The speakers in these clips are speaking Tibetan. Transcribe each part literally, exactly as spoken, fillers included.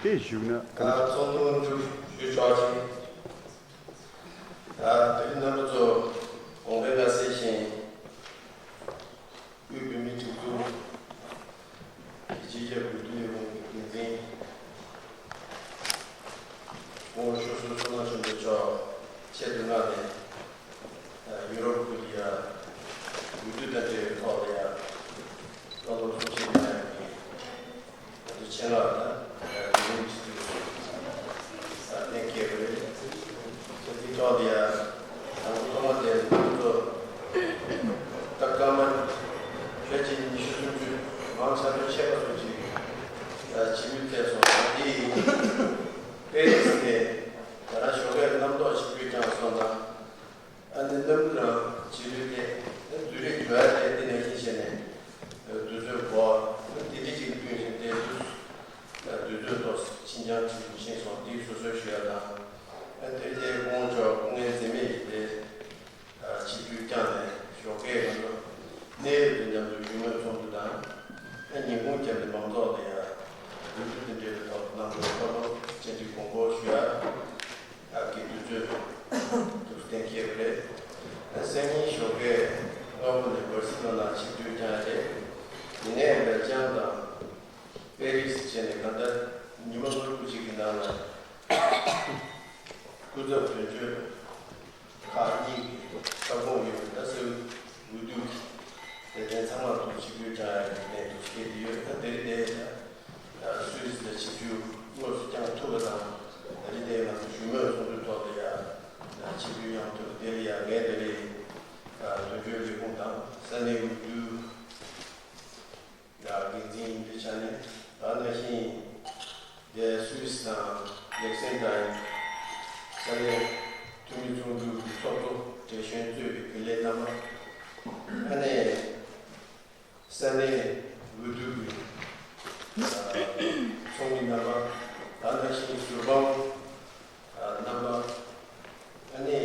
དེ་བཞུགས་ན་ག་ཚོགས་འདུ་མཇུག་ཞུ་ཆོག་ཅིང་། ད་དེ་རིང་རྣམ་པ་ཚོ་དགོངས་པའི་ང་གསལ་ཞིང་། དབུས་བོད་མིའི་སྒྲིག་འཛུགས་ཀྱི་སྤྱི་ཁྱབ་འོས་བསྡུ་ལས་ཁུངས་ཀྱི་འགན་འཛིན་སྐུ་ངོ་ཆོས་བཟང་བསོད་ནམས་ཆོས་འཕེལ་མཆོག་ཆེད་དུ་མངགས་ནས་ཡུ་རོབ་ཁུལ་ལ་ཡ་འོས་བསྡུ་དང་འབྲེལ་བའི་ཐོག་ལ་ཡ་བཀའ་སློབ་གསུང་བཤད་གནང་ཡག་གི་ང་ཚོ་ཆེད་མངགས་དང་ལས་རིམ་ཅིག་ཏུ་གཏན་འཁེལ་བ་རེད། དེའི་ཐོག་ལ་ཡ་དང་པོ་ཐོག་མ་དེ་ང་ཚོ་ད་སྐར་མ་ཕལ་ཆེར་ཉི་ཤུ་སུམ་ཅུ་མང་ཆེ་བ་ཆད་པ་སོགས་ཀྱི་བྱེད་ལུགས་ཐེབས་སོང་། དེ་ཡིས་པེ་རི་སི་ནས་ད་རང་ཞོགས་ཀས་རྣམ་རྟོག་ཆེན་པོས་བསྐྱངས་སོང་དང་། ཨ་ནི་གནམ་གྲུ་རང་བྱེད་ལུགས་དེ་བསྡུ་རིག་འགྲོ་ཡ་དེ་འདི་ནང་བཞིན་བྱས་ནས་དུས་ཚོད་འགོར་དེ་འདྲ་ཅིག་བསྟུན་བཞིན་དེ་དུས་དུས་ཚོད་ཐོག་ཕྱིན་ཀྱང་ཁྲིམས་ཤིང་སོགས་འདི་སོ་སོའི་ཞུ་ཡ་དང་། དེ་རྗེས་སྐུ་ངོ་མཆོག་སྐུ་ངལ་འཛེམས་མེད་ཀྱིས་དེ་ཆིབས་བསྒྱུར་བསྐྱངས་ནས་ཞོགས་ཀས་ང་ཚོ་གནད་ཡོད་དང་མཉམ་དུ་བཞུགས་མོལ་ཚོགས་འདུ་དང་། ཉིན་གུང་རྒྱབ་ནས་མང་ཚོགས་ལ་ཡ་འོས་བསྡུ་དེ་འབྲེལ་བའི་ཐོག་གནང་དགོས་སྐོར་ལ་བཅར་འདྲི་དགོངས་སྐོར་ཞུ་ཡ། ཨ་ཀི་དུས་ཚོད་དུ་གཏན་འཁེལ་བ་རེད། སང་ཉིན་ཞོགས་ཀས་སྔ་པོ་ནས་སྦར་སི་ལོ་ན་ཆིབས་བསྒྱུར་བསྐྱངས་རེད། ཡིན་ནའི་སྦེལ་ཇམ་དང་པེ་རི་སི་བྱས་ནས་གང་ལྟར་ཉི་མ་ལྔ་དྲུག་ཅིག་གི་ནང་ལ་སྐུ་ཚབ་དོན་གཅོད་ཁག་གཉིས་ཀྱི་ཁྱབ་ཁོངས་ཡོད་པའི་ད་སེའུ་འོས་བསྡུ་གི་ལས་དོན་ཚང་མ་ཐོག་ཆིབས་བསྒྱུར་བསྐྱངས་ཡག་གི་གནས་ཐོག་སྐྱེས་དེ་ཡོད། ད་དེ་རིང་དེ་སུད་སི་ལ་ཆིབས་བསྒྱུར་དངོས་སུ་བསྐྱངས་ཐུབ་པ་དང་། ད་རིང་དེ་ང་ཚོ་བཞུགས་མོལ་ཚོགས་འདུའི་ཐོག་ལ་ཡ་ཆིབས་བསྒྱུར་ཡང་ཐུབ་དེ་ལ་ཡ་ངས་དེ་རིང་དོན་གཅོད་ལས་ཁུངས་དང་ས་གནས་འོས་བསྡུ་ཡ་འགན་འཛིན་ཡིན་པའི་ཆ་ནས་ད་ནང་བཞིན་དེ་སུད་སི་དང་ལེག་སེན་ཏན་ས་གནས་འཐུས་མི་ཚོགས་འདུ་གི་ཚོགས་གཙོ་བགྲེས་གཞོན་གཙོས་པའི་རྒྱུན་ལས་རྣམ་པ། ཨ་ནི་ས་གནས་འོས་བསྡུ་གི་ཚོགས་མི་རྣམ་པ། ད་ནང་བཞིན་ཟུར་དཔང་རྣམ་པ། ཨ་ནི་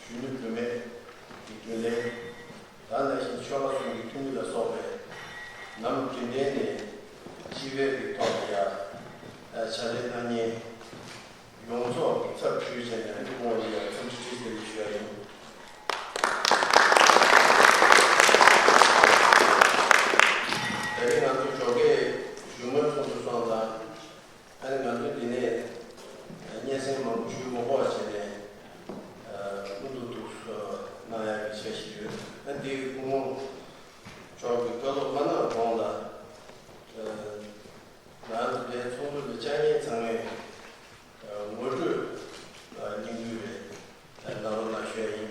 གཞོན་ནུ་བུད་མེད་ཀྱི་རྒྱུན་ལས། ད་ནང་བཞིན་ཆོལ་ཁ་གསུམ་གྱི་འཐུས་མི་ལ་སོགས་པའི་ནམ་རྒྱུན་ལྡན་ནས་སྤྱི་པའི་གི་ཐོག་ལ་ཡ་ཕྱག་ལས་གནང་མཁན་ཡོངས་རྫོགས་ཚབ་ཞུས་བྱས་ནས་སྐུ་ངོ་ལ་ཡ་འཚམས་འདྲི་བཀྲ་ཤིས་བདེ་ལེགས་ཞུ་ཡ་ཡིན། དེ་རིང་ང་ཚོ་ཞོགས་ཀས་བཞུགས་མོལ་ཚོགས་འདུ་སོང་ཙང་། ཨ་ནི་ང་ཚོ་འདི་ནས་སྙན་སེང་མང་པོ་ཞུ་མ་དགོས་པ་བྱས་ནས་སྔོན་དུ་འདུག་གནང་ཡག་གི་འཆར་གཞི་ཡོད། ཨ་འདི་སྐུ་ངོ་མཆོག་གི་བཀའ་སློབ་མ་གནང་གོང་ལ་ང་ཚོ་འདིའི་ཚོགས་འདུ་ལ་བཅར་མཁན་ཚང་མས་ངོ་སྤྲོད་སྙིང་བསྡུས་རེ་གནང་རོགས་གནང་ཞུ་ཡ་ཡིན།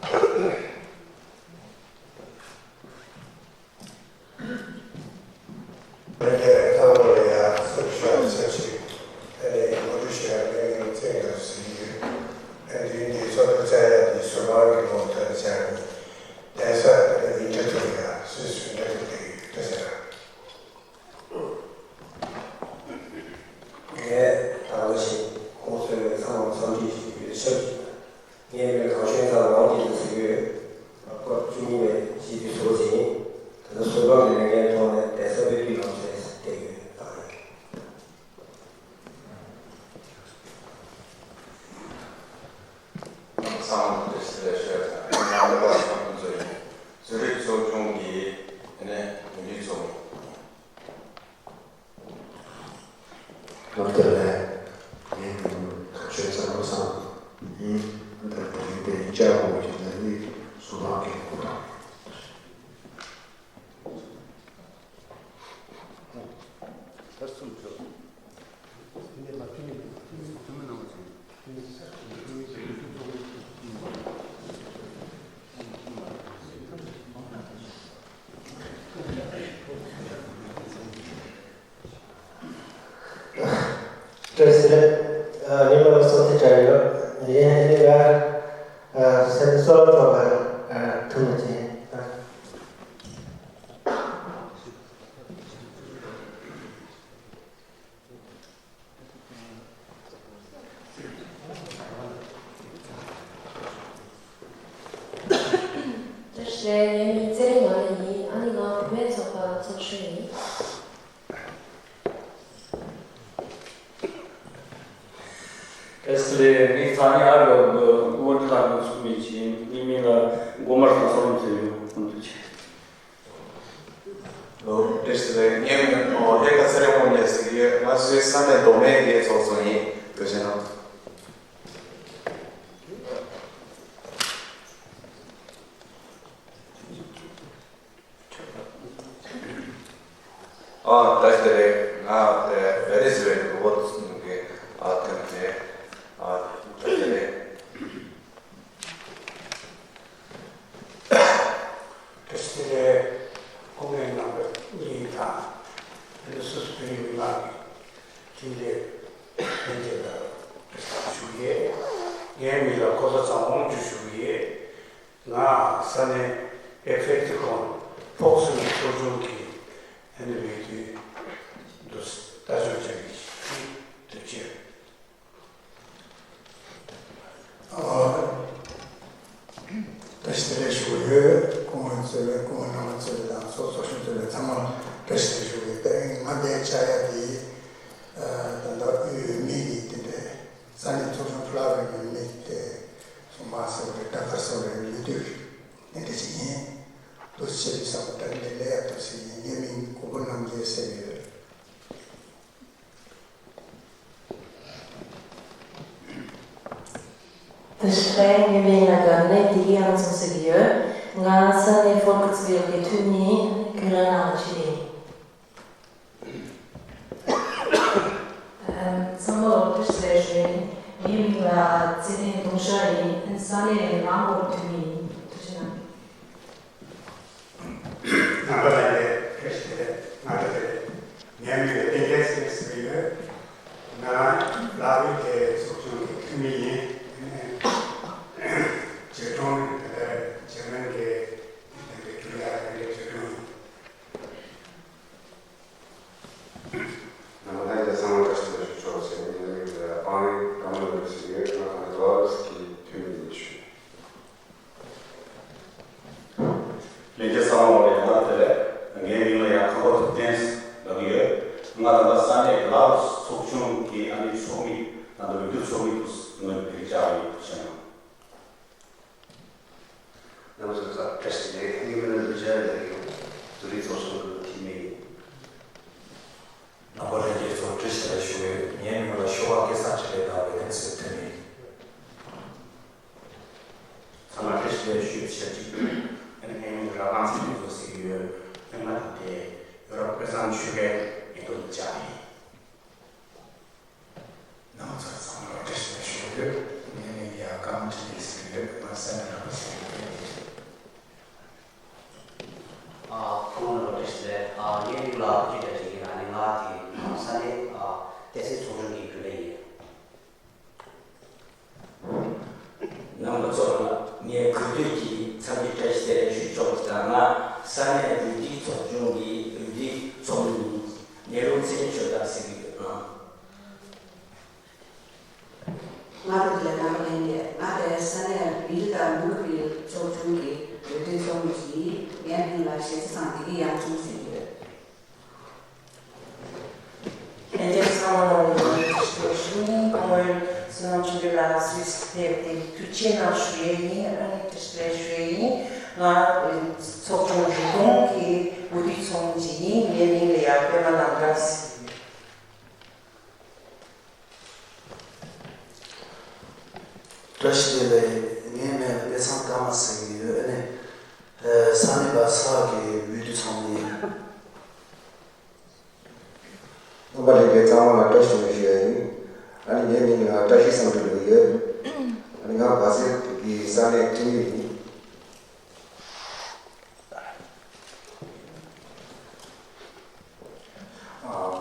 ལྷན་རྒྱས་ཚང་མ་ལ་ཡང་འཚམས་ཞུ་ཡ་ཚེ་ཞིག་ཨ་ནི་ངོ་སྤྲོད་ཞུ་ཡ་ལས་ངན་བཙན་དུ་ཟིན་ཡོད། ཨ་འདི་འདི་ཚོགས་འདུ་བཙལ་ཡ་འདི་ཟུར་དཔང་གི་ངོ་ཐོན་བཙལ་ནས་གདན་ས་ཨ་ནི་མི་འདྲ་ཐུབ་ཡ་སུས་སུ་འདྲ་ཐུབ་དེ་ཡོད་ད་ཟེར། ངས་ད་ག་ཞིག་ཁོང་ཚོའི་ཚང་མ་འཚམས་འདྲི་ཞུ་རྒྱུའི་ཆབས་ཅིག་ངའི་མིང་གངས་ཅན་ཚང་ལའང་སྐྱིད་དུ་ཟེར་གྱི་ཡོད། སྐབས་བཅུ་གཉིས་པའི་སྤྱི་འཐུས་ཚོགས་ཆེན་ད་ལྟ་ཟུར་དཔང་གི་ལས་འགན་ཐོག་ནས་གདན་ས་དཔེ་སྐྱིད་ལམ་སེང་བསྡད་ཡོད་ད་རེད། ཚང་མ་ལ་བཀྲ་ཤིས་བདེ་ལེགས་ཞུ་ཡ་དང་ང་རང་པ་ཚང་མ་ཚོ་ཡིན། ཟུར་རིགས་ཚོགས་ཆུང་གི་དེ་ནས་མི་རིགས་ཚོགས་མི། ལགས་དེ་ལས་ངའི་མིང་ལ་ཆོས་ཚ་བོ་བསམ་ཡིན། ད་དེ་རིང་དེ་ཡིན་ཅག་པོ་ཡིན་ན་ནི་སུ་ལགས་ཀྱི་སྐུ་དང་། བཀྲ་ཤིས་བདེ་ལེགས། ངའི་མིང་ལ་བསོད་ཐར་བྱ་ཡོད། ངས་ནི་ང་སེམས་གསོ་ལ་ཐོག་ལ་ཐུག་མ་བྱེད། བཀྲ་ཤིས་བདེ་ལེགས། ངའི་མིང་ཚེ་རིང་ནོར་ལྷ་ཡིན། ཨ་ནི་ང་བུད་མེད་ཚོགས་པ་ཚོགས་གཞོན་ཡིན། བཀྲ་ཤིས་བདེ་ལེགས། ངའི་མཚན་ནི་ཨ་རོག་གི་དབུ་ཁྲིད་ལྷན་ཁང་ཚོགས་མི་ཡིན། ངའི་མིང་ལ་མགོ་དམར་དང་བསོད་ནམས་ཟེར་ཡོད། ཁོང་ཚོས་ཆེ། ལོ། བཀྲ་ཤིས་བདེ་ལེགས། ངའི་མིང་ལ་ལྷེ་ཁ་ཚེ་རིང་དབང་རྒྱལ་ཟེར་གྱི་ཡོད། ང་ཚོའི་ས་གནས་མདོ་སྨད་ཀྱི་ཚོགས་གཙོ་ཡིན། ཐུགས་རྗེ་གནང་། ཨ་ད་ལྟ་རེད། ང་དེ་བེ་རེ་ཟི་བེ་རི་བོ་ཏི་སི་ནང་གི་ཨ་ཐོན་ཏེ་ཨ་ད་ལྟ་རེད། བཀྲ་ཤིས་བདེ་ལེགས། སྐུ་ངོ་རྣམ་པ་གཉིས་དང་། ཨ་ནི་སོ་སོ་བོད་མི་མང་གི་འཕྲིན་ལས་ལྷན་རྒྱས་ལ་ཞུ་ཡས། ངའི་མིང་ལ་ཀོ་ལ་ཚང་དབང་ཕྱུག་ཞུ་ཡས། ང་ས་གནས་ཨེ་ཕེ་ཏི་ཀོན་ཕོག་སི་ནི་ཚོགས་ཆུང་གི་ཨ་ནི་འོས་བསྡུ་འདུག་ལྟ་སྐྱོང་བྱ་གི་ཞིག་ཐུགས་རྗེ་ཆེ། ཨ། བཀྲ་ཤིས་བདེ་ལེགས་ཞུ་གི་ཡོད། སྐུ་ངོ་གཙོས་པའི་སྐུ་ངོ་རྣམ་པ་གཙོས་པའི་དང་ཚོགས་ཚོགས་གཞོན་གཙོས་པའི་ཚང་མ་བཀྲ་ཤིས་བདེ་ལེགས་ཞུ་གི་ཡོད། དེ་རིང་ང་འདིར་བཅར་ཡ་དེ་ད་ལྟ་འོས་མི་གི་དེ་འདྲའི་ས་གནས་ཚོགས་ཆུང་ཕུ་ལ་བའི་འོས་མི་དེ་སོང་མ་སེ་བ་རེད། ད་གར་སོང་རེད། འོས་བསྡུ་དེ་འདྲ་ཅིག་ཡིན། འདུག་སེ་བྱས་པའི་བསམ་པ་ད་ལས་ལས་ཡག་འདུག་སེ་ཡིན། ངའི་མིང་གོ་བོ་རྣམ་རྒྱལ་ཟེར་གྱི་ཡོད། བཀྲ་ཤིས་བདེ་ལེགས། ངའི་མིང་ལ་དགའ་ནས་དེ་གའི་ཨང་ཚང་ཟེར་གྱི་ཡོད། ང་ས་གནས་ཧྥོར་ཀུ་སི་ཝིལ་གྱི་འཐུས་མི་ཡིན། ཁྱོད་རང་ནང་ལ་ཆི་ཡིན། ཚང་མ་ལ་བཀྲ་ཤིས་བདེ་ལེགས་ཞུ་ཡིན། ངའི་མིང་ལ་ཚེ་བརྟན་ལྡོང་ཤ་ཡིན། ས་གནས་རང་དབང་འཐུས་མི་ཡིན། ཐུགས་རྗེ་གནང་། རྣམ་པ་ལྷན་རྒྱས་བཀྲ་ཤིས་བདེ་ལེགས། ང་ཚོ་དེ་ངའི་མིང་ལ་བསྟན་རྒྱལ་ཟེར་ཟེར་གྱི་ཡོད། ང་རང་ལ་དྭགས་ཀྱི་ཚོགས་ཆུང་གི་འཐུས་མི་ཡིན། ཨ་ནི་བྱིས་སྒྲུང་དེ་ལྟར་འཇར་མན་གྱི་དེ་འདྲའི་སྒྱུར་ཡག་དེ་འདྲའི་བྱིས་སྒྲུང་ཡིན། རྣམ་པ་ལྷན་རྒྱས་ཚང་མ་བཀྲ་ཤིས་བདེ་ལེགས་ཞུ་ཆོག་ཟེར། ངའི་མིང་ལ་དཔང་རིགས་ཀརྨ་ལོ་ཟེར་གྱི་ཡོད། ང་ད་ལྟ་ལ་དྭགས་ཀྱི་འཐུས་མི་ཡིན་ཞུ། ལྷན་རྒྱས་ཚང་མ་ལ་ཡང་བསྐྱར་བདེ་ལེགས། ངའི་མིང་ལ་ཡང་ཁམས་པ་ཐུབ་བསྟན་ལབ་ཀྱི་ཡོད། ང་ད་ལྟ་ས་གནས་ལ་དྭགས་ཚོགས་ཆུང་གི་ཨ་ནི་ཚོགས་མི་ད་ལྟ་འོས་བསྡུ་ཚོགས་མི་དུ་ངོས་ནས་བསྐྱལ་ཡོད་ཞེས་ནང་། རྣམ་པ་ཚོ་བཀྲ་ཤིས་བདེ་ལེགས། ངའི་མིང་ལ་ལུས་སྦྱར་ལབ་ཀྱི་ཡོད། ཟུར་རིགས་ཚོགས་ཆུང་གི་འཐུས་མི་ཡིན། རྣམ་པ་ལྷན་རྒྱས་ཚོ་བཀྲ་ཤིས་བདེ་ལེགས་ཞུ་གི་ཡོད། ངའི་མིང་ལ་ཤོ་ཁ་སྐལ་བཟང་འཕྲིན་ལས་དང་བོད་བསྟན་སྲིད་ཐོན་མི། ཚང་མ་བཀྲ་ཤིས་བདེ་ལེགས་ཞུ་ཞབས་ཕྱི། ཨ་ནི་ངའི་མིང་ལ་ར་སྒང་ཚེ་རིང་ཟེར་གྱི་ཡོད། ཨ་ནི་ང་ད་ལྟའི་ཡོ་རོབ་དཔེ་བཟང་ཆོས་དགའི་ཉིན་ཐོ་འདི་བཅར་ཡིན། རྣམ་པ་ཚོ་ཚང་མ་ལ་བཀྲ་ཤིས་བདེ་ལེགས་ཞུ་གི་ཡོད། ངའི་མིང་ཡ་སྒང་འཕྲིན་ལས་ཟེར་གྱི་ཡོད། ང་ས་གནས་ར་སྒང་ཟེར་གྱི་ཡོད། ས་གནས་འོས་བསྡུའི་ཚོགས་ཆུང་གི་འོས་བསྡུའི་ཚོགས་མི་ཡིན། ལས་རོགས་ཚེ་རིང་ཆོས་གྲགས་ཟེར་གྱི་ཡོད། ཨང་། ང་དང་ལས་རྣམ་པ་ལྷན་རྒྱས། ང་དེ་ས་གནས་བིལ་དང་མུ་གི་བིལ་ཚོགས་ཆུང་གི་འོས་བསྡུའི་ཚོགས་མི་ཞིག་ཡིན། ངའི་མིང་ལ་ཞེ་ཚ་དང་བདེ་སྐྱིད་དབྱངས་ཆུང་ཟེར་གྱི་ཡོད། ལྷན་རྒྱས་ཚང་མ་ལ་ཡང་བཀྲ་ཤིས་བདེ་ལེགས་ཞུ་ཡིན། སྐུ་ངོ་བསོད་ནམས་ཆོས་འཕེལ་ལགས་སུད་སི་ཕེབས་ཏེ་ཐུགས་རྗེ་གནང་ཞུ་ཡས་ཡིན། ཨ་ནི་བཀྲ་ཤིས་བདེ་ལེགས་ཞུ་ཡས་ཡིན། ང་ཚོགས་ཆུང་རི་གོང་གི་འོས་བསྡུའི་ཚོགས་མི་ཅིག་ཡིན། ངའི་མིང་ལ་ཡང་པད་མ་ནམ་མཁའ་ཟེར་གྱི་ཡོད། བཀྲ་ཤིས་བདེ་ལེགས། ངའི་མིང་ལ་དཔེ་བཟང་ཀརྨ་ཟེར་གྱི་ཡོད། ཨ་ནི་ས་གནས་བྷ་སག་གི་འོས་བསྡུ་ཚོགས་མི་ཡིན། རྣམ་པ་ལྷན་རྒྱས་ཚང་མ་ལ་བཀྲ་ཤིས་བདེ་ལེགས་ཞུ་ཡ་ཡིན། ཨ་ནི་ངའི་མིང་ལ་བཀྲ་ཤིས་བསམ་འགྲུབ་ལབ་ཀྱི་ཡོད། ཨ་ནི་ང་བྷ་སག་གི་ས་གནས་འཕྲིན་ཡུལ་ཡིན།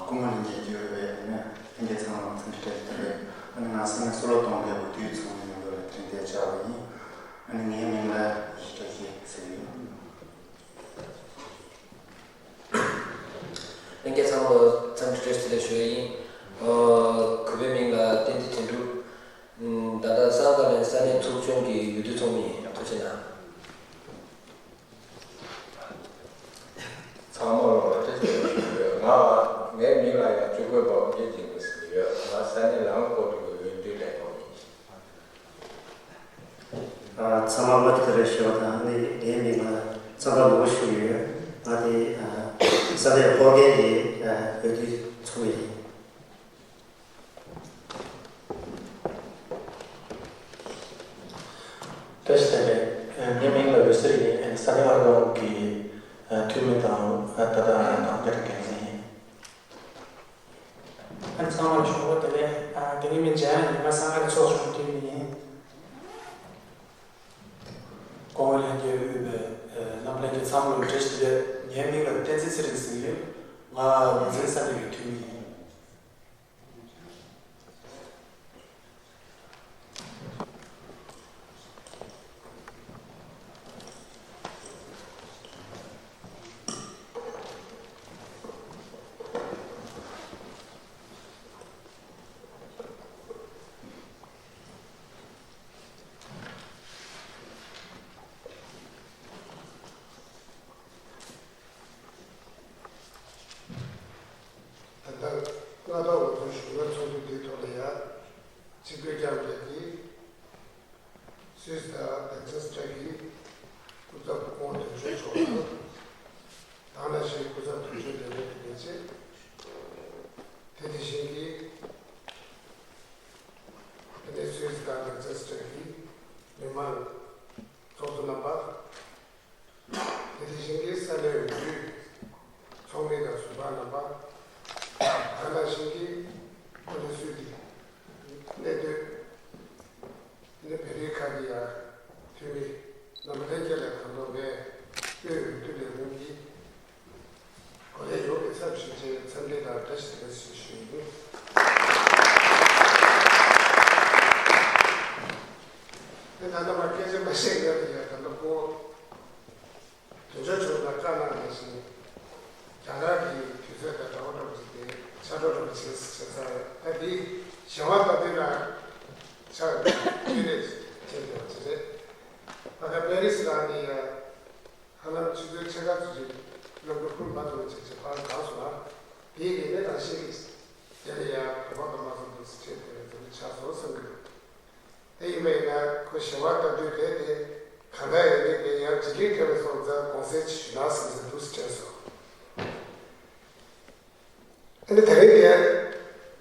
སྐུ་ངོ་ལྷན་རྒྱས་བརྒྱུད་པའི་ལྷན་རྒྱས་ཚང་མ་འཚམས་འདྲི་བཀྲ་ཤིས་བདེ་ལེགས། ཨ་ནི་ང་ས་གནས་སོ་ལོ་ཏོང་གི་འོས་བསྡུའི་ཚོགས་མི་མཉམ་དུ་ལ་དྲིན་དེ་བཅར་བ་ཡིན། ཨ་ནི་ངའི་མིང་ལ་ཡེ་ཤེས་བཀྲ་ཤིས་ཟེར་ཡོད། ལྷན་རྒྱས་ཚང་མ་ལ་འཚམས་འདྲི་བཀྲ་ཤིས་བདེ་ལེགས་ཞུ་ཡ་ཡིན། ཨོ། གུས་པའི་མིང་ལ་བསྟན་འཛིན་དོན་གྲུབ། ད་ལྟ་བསམ་གཏན་གླིང་ས་གནས་ཚོགས་ཆུང་གི་འོས་བསྡུ་ཚོགས་མི་ཡིན། ཐུགས་རྗེ་གནང་། ཚང་མ་ལ་བཀྲ་ཤིས་བདེ་ལེགས་ཞུ་གི་ཡོད། ང་ལ་ངའི་མིང་ལ་ཡང་ཆོས་འཁོར་དཔའ་བོ་སྐྱིད་ཅིང་ཟེར་གྱི་ཡོད། ང་ས་གནས་ལའང་ཀོ་ཏུ་གི་འོས་བསྡུའི་ལས་ཁུངས་ཡིན། ཚང་མ་ལ་བཀྲ་ཤིས་བདེ་ལེགས་ཞུ་བ་དང་། ནི་ངའི་མིང་ལ་ཚང་པ་ནོར་བུ་ཞུ་གི་ཡོད། ང་དེ་ས་གནས་ཧོར་རྒན་གྱི་འོས་བསྡུའི་ཚོགས་མི་ཡིན། བཀྲ་ཤིས་བདེ་ལེགས། ངའི་མིང་ལ་འོད་ཟེར་ཡིན། ས་གནས་ཨར་སྒོང་གི་འཐུས་མི་དང་ད་ལྟ་རང་སྒེར་འགན་འཛིན་ཡིན། ཨ་ཚང་མར་ཞོགས་པ་བདེ་ལེགས། ཨ་དེ་ངའི་མིང་འཇམ་དབྱངས་ཡིན། ང་བསམ་གཏན་ཚོགས་ཆུང་འཐུས་མི་ཡིན། སྐུ་ངོ་ལྷན་རྒྱས་དབུས་པའི་རྣམ་པ་ལྷན་རྒྱས་ཚང་མ་ལ་བཀྲ་ཤིས་བདེ་ལེགས། ངའི་མིང་ལ་བསྟན་འཛིན་ཚེ་རིང་ཟེར་གྱི་ཡོད། ང་ངོས་འཛིན་ས་གནས་ཀྱི་འཐུས་མི་ཡིན། ད་ལྟ་མངའ་བདག་འོས་བསྡུ་གཞུང་གཉེར་ཚོགས་འདུ་འདིའི་ཐོག་ལ་ཡང་ཆིབས་བསྒྱུར་བསྐྱངས་མཁན་གྱི་སུད་སི་དང་ལིག་ཅན་སི་ཊན་གྱི་སྐུ་ཚབ་སྐུ་ངོ་དོན་གཅོད་མཆོག་དང་། དེ་ནང་བཞིན་སྐུ་ཚབ་དོན་གཅོད་ལས་རིམ་གྱི་ལས་བྱེད། དེ་དེ་བཞིན་གྱི་དེ་ནས་སུད་སི་དང་ལིག་ཅན་སི་ཊན་གྱི་མི་མང་ཚོགས་གཙོ་རྣམ་པ། དེ་དེ་བཞིན་གྱི་ས་གནས་འོས་བསྡུའི་ཚོགས་མི་དང་ཟུར་པ་རྣམ་པ། དེ་ནང་བཞིན་གྱི་ཨུ་ལི་སུའི་གནས་སྡོད་ནི་བོད་རིགས་ཁག་གི་ཡང་འཐུས་མི་རྣམ་པ་ལྷན་རྒྱས་ལ་ད་དུང་ངས་དབུས་འོས་བསྡུ་ལས་ཁུངས་ཀྱི་གོ་ལས་ཡོངས་ཀྱི་ཚབ་ཞུས་ཏེ་འཚམས་འདྲི་དང་བཀྲ་ཤིས་བདེ་ལེགས་ཞུ་ཞུ་ཡི་ཡིན། དེ་ད་ལྟ་མ་སྐད་ཆ་མ་བཤད་མཁན་ལ་ཡང་ད་ལྟ་ཁོ། དོན་གཅོད་མཆོག་ལ་བཀའ་གནང་ནང་བཞིན། རྒྱ་གར་གྱི་དུས་ཚོད་དང་འདྲ་བོ་འདྲ་བོ་ཅིག་དེ་ཕྱག་རོགས་འདྲ་བོ་བྱེད་བྱེད་ས་རེད། ད་དེ་གཞན་དབང་ལྟ་དུས་ལ་ཕྱག་དངོས་གནས་བྱེད་དགོས་པ་ཅིག་རེད། ད་ལྟ་པེ་རི་སི་ལ་ནི་ཡ་ཧ་ལམ་ཆུ་ཚོད་ཕྱེད་ཀ་ཙམ་ཅིག་ལམ་འགྲོ་ཁུལ་མ་ཐུབ་པ་ཅིག་ཅིག་ཕར་འགག་སོང་ལ། དེའི་རིགས་ནས་རང་བཞིན་གྱིས་དེ་ལ་ཡ་གོམ་པ་གང་མ་སོང་འདུག་ཟེར་བྱས་དེ་འདི་འདྲ་ཆགས་སོང་བསམ་གི་འདུག་དེ་ཡིན་པ་ཡིན་ན་ཁོ་ཞི་བ་ལྟ་དུས་རེད་དེ། གང་ལྟར་ཡིན་ནའི་དེ་ཡང་ཇི་སྐད་ཐོས་པ་སོང་ཙང་དགོངས་སེལ་ཅིག་ཞུ་ན་བསམ་ཟེར་འདུག་སེ་དྲན་སོང་། ཨ་ནི་དེ་རིང་དེ་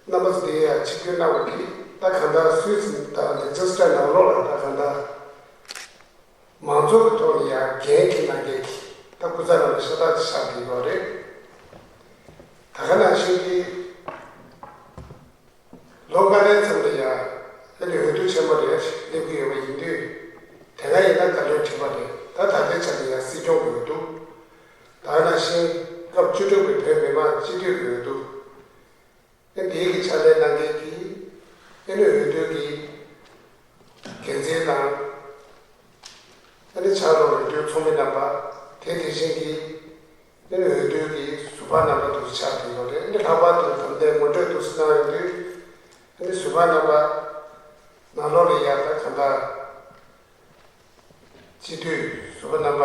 རྣམ་པ་ཚོ་དེ་ཡང་ཆིབས་བསྒྱུར་གནང་བ་གི་ད་གང་ལྟར་སུད་སི་དང་ལིག་ཅན་སི་ཊན་ནང་ལོགས་ལ་ད་གང་ལྟར་མང་ཚོགས་ཀྱི་ཐོག་ལ་ཡང་འགན་འཁྱེར་གནང་མཁན་གྱི་ད་སྐུ་ཚབ་རྣམ་པ་ཤ་སྟག་ཅིག་ཆགས་བསྡད་ཡོད་རེད། ད་ག་ནང་བཞིན་གྱི། ལོ་ལྔ་ལྔའི་མཚམས་ལ་ཡང་ཨ་ནི་འོས་བསྡུ་ཆེན་མོ་རེ་སླེབས་ཀྱི་ཡོད་པ་ཡིན་དུས། དེ་སྔ་ཡིན་ན་བཀའ་བློན་ཁྲི་པ་རེད། ད་ད་ལྟའི་ཆ་ལ་ཡང་སྲིད་སྐྱོང་གི་འོས་བསྡུ། ད་ག་ནང་བཞིན་སྐབས་བཅུ་དྲུག་པའི་བོད་མི་མང་སྤྱི་འཐུས་ཀྱི་འོས་བསྡུ། ཨ་འདིའི་གི་ཕྱག་ལས་གནང་མཁན་གྱི་ཨ་ནི་འོས་བསྡུ་གི་འགན་འཛིན་དང་། ཨ་ནི་ཕྱག་རོགས་འོས་བསྡུའི་ཚོགས་མི་རྣམ་པ། དེ་དེ་བཞིན་གྱི་འདི་ནི་འོས་བསྡུ་གི་ཟུར་པ་རྣམ་པ་དུ་ཆགས་ཀྱི་ཡོད་རེད། འདི་ལྷག་པར་དུ་ད་ལྟའི་ངོ་སྤྲོད་དུ་གནང་ཡོད་དུས་འདི་ཟུར་པ་རྣམ་པ་ནང་ལོགས་ལ་ཡག་ད་གང་ལྟར་སྤྱི་འཐུས་ཟུར་པ་རྣམ་པ་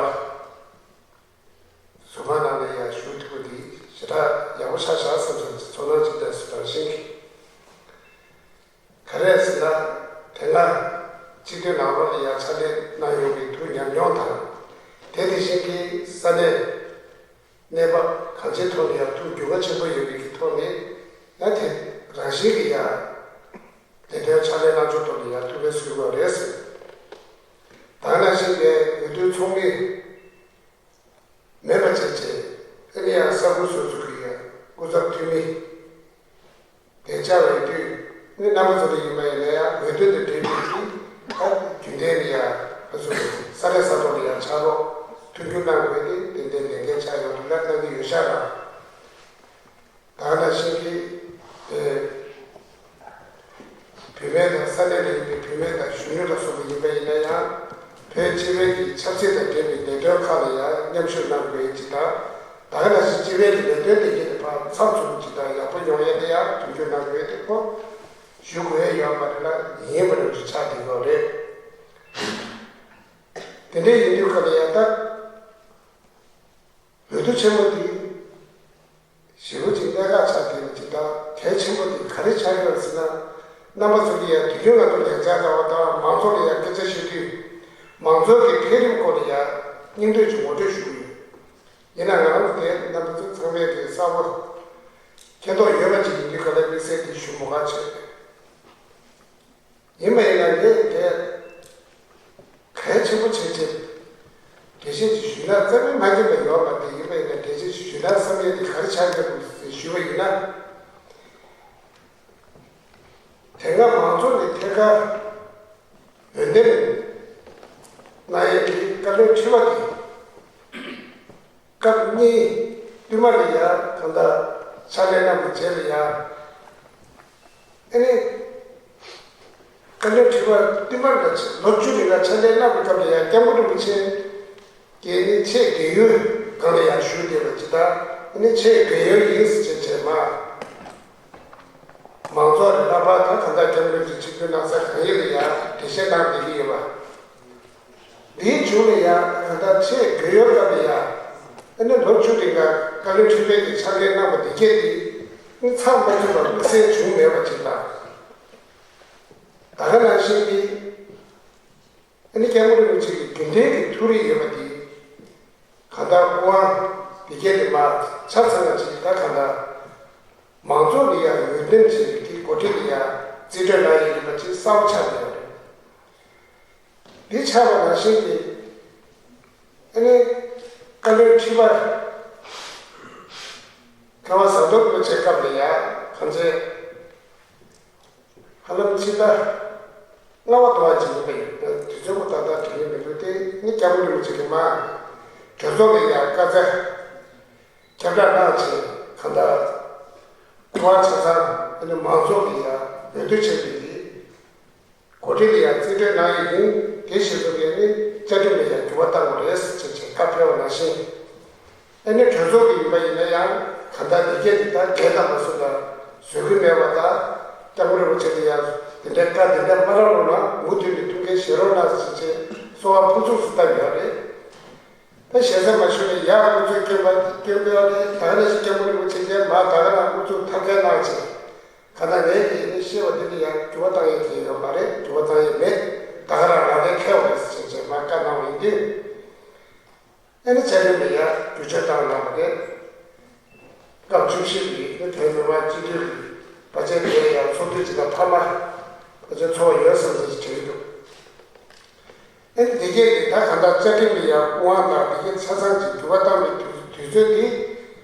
ཟུར་པ་ནང་ལ་ཡང་ཞུགས་ཐུབ་པ་འདི་ཞེ་དྲག་ཡག་པོ་ཆགས་ཤག་བསམ་བྱུང་། ཚོར་སྣང་ཅིག་བསྡད་སོང་། དེ་བཞིན་གྱི་ག་རེ་ཟེར་ན། དེ་སྔ་སྤྱི་འཐུས་ནང་ལོགས་ལ་ཡང་ཕྱག་ལས་གནང་ཡོང་བའི་ཐུགས་ཉམས་མྱོང་དང་། དེ་དེ་བཞིན་གྱི་ས་གནས་གནས་བབ་གང་ཅིའི་ཐོག་ནས་ཡང་ཐུགས་འགྱུར་བ་ཆེན་པོ་ཡོད་པའི་གི་ཐོག་ནས་ཡང་དེ་རང་བཞིན་གྱིས་ཡང་ལས་དོན་ཕྱག་ལས་གནང་ཕྱོགས་ཐོག་ནས་ཡང་ཐུགས་ཕན་གསོས་པ་རེད་ཟེར། ད་ག་ནང་བཞིན་པའི་འོས་བསྡུ་ཚོགས་མི་མེད་པ་བྱས་རྗེས་ཨ་ནི་ཡང་ས་ཁུལ་སོ་སོ་གི་ཡང་སྐུ་ཚབ་འཐུས་མི་དེ་བཅར་བའི་དུས་ནི་རྣམ་པ་ཚོ་ལ་ཡིན་པ་ཡིན་ན་ཡང་འོས་བསྡུ་དང་འབྲེལ་བའི་གི་ད་རྒྱུན་ལྡན་ནི་ཡང་ང་ཚོ་ས་གནས་ས་ཐོག་ལ་ཡང་ཕྱག་རོགས་མཐུན་འགྱུར་གནང་དགོས་ཏེ་དེ་འདྲའི་ལས་འགན་ཆགས་ཡོད་རེད་ལ་གནང་གི་ཡོད་ཤག་ལ། ད་ག་ནང་བཞིན་གྱི་དེ་བུད་མེད་དང་ས་གནས་ལ་ཡིན་པའི་བུད་མེད་དང་གཞོན་ནུ་ལ་སོགས་པ་ཡིན་པ་ཡིན་ན་ཡང་བོད་སྤྱི་པའི་གི་ཆབ་སྲིད་དང་འབྲེལ་བའི་ལས་དོན་ཁག་ལ་ཡང་མཉམ་ཞུགས་གནང་དགོས་ཀྱི་དང་། ད་ག་ནང་བཞིན་སྤྱི་པའི་གི་ལས་དོན་དེ་གྱད་དེ་ཕར་མཚམས་ཚུགས་ཀྱི་དང་ཡག་པོ་ཡོང་ཡས་དེ་ཡང་མཐུན་འགྱུར་གནང་དགོས་དེ་ཁོ་ཞུ་དགོས་ཡས་ཡོད་མ་རེད་ལ་ཡིན་པ་རེད་ཅེས་ཆགས་བསྡད་ཡོད་རེད། དེ་འདྲའི་ཡིན་དུས་སྐབས་ལ་ཡང་ད། འོས་བསྡུ་ཆེན་མོ་འདི་ཞེ་པོ་ཅིག་གནད་འགག་ཆགས་བསྡད་པ་ཅིག་དང་གལ་ཆེན་པོ་འདི་ག་རེ་ཆགས་ཡོད་ཟེར་ན། རྣམ་པ་ཚོ་གིས་ཡང་དུས་རྒྱུན་ང་ཚོ་ལས་འཆར་ལྟ་བ་དང་མང་ཚོགས་ལ་ཡང་སྐད་ཆ་བཤད་དུས་མང་ཚོགས་ཀྱི་འཕེལ་རིམ་སྐོར་ལ་ཡང་སྙིང་བསྡུས་ཀྱི་ངོ་སྤྲོད་ཞུ་གི་ཡོད། ཡིན་ན་ང་རང་ཚོ་དེ་རྣམ་པ་ཚོ་ཚང་མས་དེ་གསལ་པོ་མཁྱེན་རྟོགས་ཡོད་པ་ཅིག་ཡིན་དུས་ག་ལ་དམིགས་བསལ་དེ་ཞུ་མི་དགའ་བྱས། ཡིན་པ་ཡིན་ན་ངས་དེ་གལ་ཆེན་པོ་བྱས་རྗེས་འགྲེལ་བཤད་ཅིག་ཞུས་ན་རྩ་བའི་མ་འགྲིག་པ་ཡོད་མ་རེད། ཡིན་པ་ཡིན་ན་འགྲེལ་བཤད་ཅིག་ཞུས་ན་བསམ་ཡས་དེ་ག་རེ་ཆགས་ཀྱི་འདུག་ཟེར་ཞུས་པ་ཡིན་ན། དེ་སྔ་མང་ཚོགས་ནས་ཐད་ཀར་འོས་འདེམས་གནང་ཡས་ཀྱི་བཀའ་བློན་ཁྲི་པ་དེ། སྐབས་གཉིས་བསྟུད་མར་ལ་ཡ་གང་ལྟར་ཕྱག་ལས་གནང་བའི་རྗེས་ལ་ཡ། ཨ་ནི། བཀའ་བློན་ཁྲི་པ་བསྟུད་མར་ལ་ལོ་བཅུ་རིང་ལ་ཕྱག་ལས་གནང་བའི་སྐབས་ལ་ཡ་སྐྱབས་མགོན་རིན་པོ་ཆེ་གིས་ནི་ཆེས་རྒས་ཡོལ་སྒང་ལ་ཡ་བཞུགས་བསྡད་པ་ཇི་ལྟར་ཨ་ནི་ཆེས་རྒས་ཡོལ་ཡིན་ཟེར་བྱས་བྱས་མ། མང་ཚོགས་ལ་ལྷག་པར་ད་གང་ལྟར་སྐྱབས་མགོན་གྱི་ཆིབས་བསྒྱུར་གནང་ས་གང་ཡིན་ལ་ཡ་འགྲེལ་བཤད་གནང་བསྡད་ཀྱི་ཡོད་པ། འདིའི་མཇུག་ལ་ཡང་ད་ལྟ་ཆེས་རྒས་ཡོལ་སྐབས་ལ་ཡང་ཨ་ནི་ལོ་བཅུ་རིང་ག་བཀའ་བློན་ཁྲི་པའི་གི་ཕྱག་ལས་གནང་བ་འདི་གས་དེ་ནི་ཚང་མ་ཐུབ་པ་དམིགས་བསལ་བྱུང་མེད་པ་ཅིག་དང་། ད་ག་ནང་བཞིན་གྱི་ཨ་ནི་སྐྱབས་མགོན་རིན་པོ་ཆེ་གི་རྒྱུན་ལྡན་གྱི་ཐུགས་རེ་ཡོད་པ་དེ་གང་ལྟར་སྐུ་དབང་འདི་གས་དེ་མ་ཆ་ཚང་བ་ཅིག་ད་གང་ལྟར་མང་ཚོགས་ལ་ཡང་འོས་འདེམས་བྱས་པའི་གི་འགོ་ཁྲིད་ལ་ཡང་རྩིས་སྤྲོད་གནང་ཡས་ཡིན་པ་ཅིག་གསལ་པོ་ཆགས་ཡོད་རེད། འདི་ཆགས་པ་ནང་བཞིན་གྱི་ཨ་ནི་བཀའ་བློན་ཁྲི་པ་ཁ་བ་ཟམ་གདོང་རིན་པོ་ཆེ་སྐབས་ལ་ཡང་གང་ཚེ་ཧ་ལམ་ཕྱི་ཟླ་ལྔ་པ་དོ་བ་ཅིག་ཡིན་པ་ཡིན་དུས་ཚོད་ཁོ་ཏག་ཏག་དྲན་གྱི་མི་འདུག་དེ་ནི་སྐྱབས་མགོན་རིན་པོ་ཆེ་གི་མ་གྲོས་ཚོགས་ལ་ཡང་བཀའ་སྩལ་ཁྱབ་བསྒྲགས་གནང་བྱས་གང་ལྟར་ཁོ་བ་ཆ་ཚང་ཨ་ནི་མང་ཚོགས་ཀྱི་ཡང་འོས་བསྡུ་བྱས་པའི་གི་འགོ་ཁྲིད་ལ་ཡང་རྩིས་སྤྲོད་གནང་ཡས་ཡིན། དེ་བཞིན་དུ་ངས་ནི་བཅའ་ཁྲིམས་ལ་ཡང་འགྱུར་བ་བཏང་དགོས་རེད་ཟེར་བྱས་བཀའ་ཕེབས་པ་ནང་བཞིན། ཨ་ནི་གྲོས་ཚོགས་ཀྱི་ཡིན་པ་ཡིན་ན་ཡང་གང་ལྟར་འདི་གས་འདི་ལྟར་བརྒྱད་དང་མ་སོང་ལ་བཟོད་ཀྱི་མེད་པ་དང་། སྐྱབས་མགོན་རིན་པོ་ཆེ་ལ་ཡང་འདི་འདྲའི་བཀའ་འདི་འདྲ་མ་གནང་རོགས་གནང་། མུ་མཐུད་ནས་ཐུགས་འགན་བཞེས་རོགས་གནང་ཟེར་བྱས་གསོལ་བ་ཕུར་ཚུགས་སུ་བཏབ་ཡོད་རེད། ད་ཞེ་ས་མ་ཞུས་ནས་ཡར་སྐུ་ཚེ་བསྐྱོན་པ་བསྐྱོན་པ་རེད། ད་ག་ནང་བཞིན་སྐྱབས་མགོན་རིན་པོ་ཆེ་གིས་མར་ད་ག་རང་སྐུ་ཚེ་ཐབས་མཁས་གནང་བྱས། གང་ལྟར་ངས་དེ་ནི་བཤད་པ་འདི་ནི་ཡང་འགྱུར་བ་བཏང་ཡས་དེ་ཡོད་མ་རེད། འགྱུར་བ་བཏང་ཡས་མེད། ད་ག་རང་རང་ལས་ཁེལ་བ་རེད་ཟེར་བྱས་མར་བཀའ་གནང་བ་ཡིན་དུས། ཨ་ནི་བཅའ་ཁྲིམས་ལ་ཡང་བསྒྱུར་བཅོས་བཏང་གནང་བ་རེད། སྐབས་བཅུ་བཞི་པའི་ནི་བོད་མི་མང་སྤྱི་འཐུས་ཀྱི་བར་ཆད་དེ་ཡང་ཚོགས་དུས་ཀྱི་ད་ཕ་མ་བར་ཆད་ཚོགས་ཡོད་བསམ་ཚུལ་ཞིག་བྲིས་འདུག་ཨ་ནི་འདི་གས་ཀྱི་ད་གང་ལྟར་བཅའ་ཁྲིམས་ལ་ཡང་སྐུ་དབང་དང་འདི་གས་ཆ་ཚང་གི་འགྱུར་བ་བཏང་བའི་དུས་དུས་ཚོད་དེ་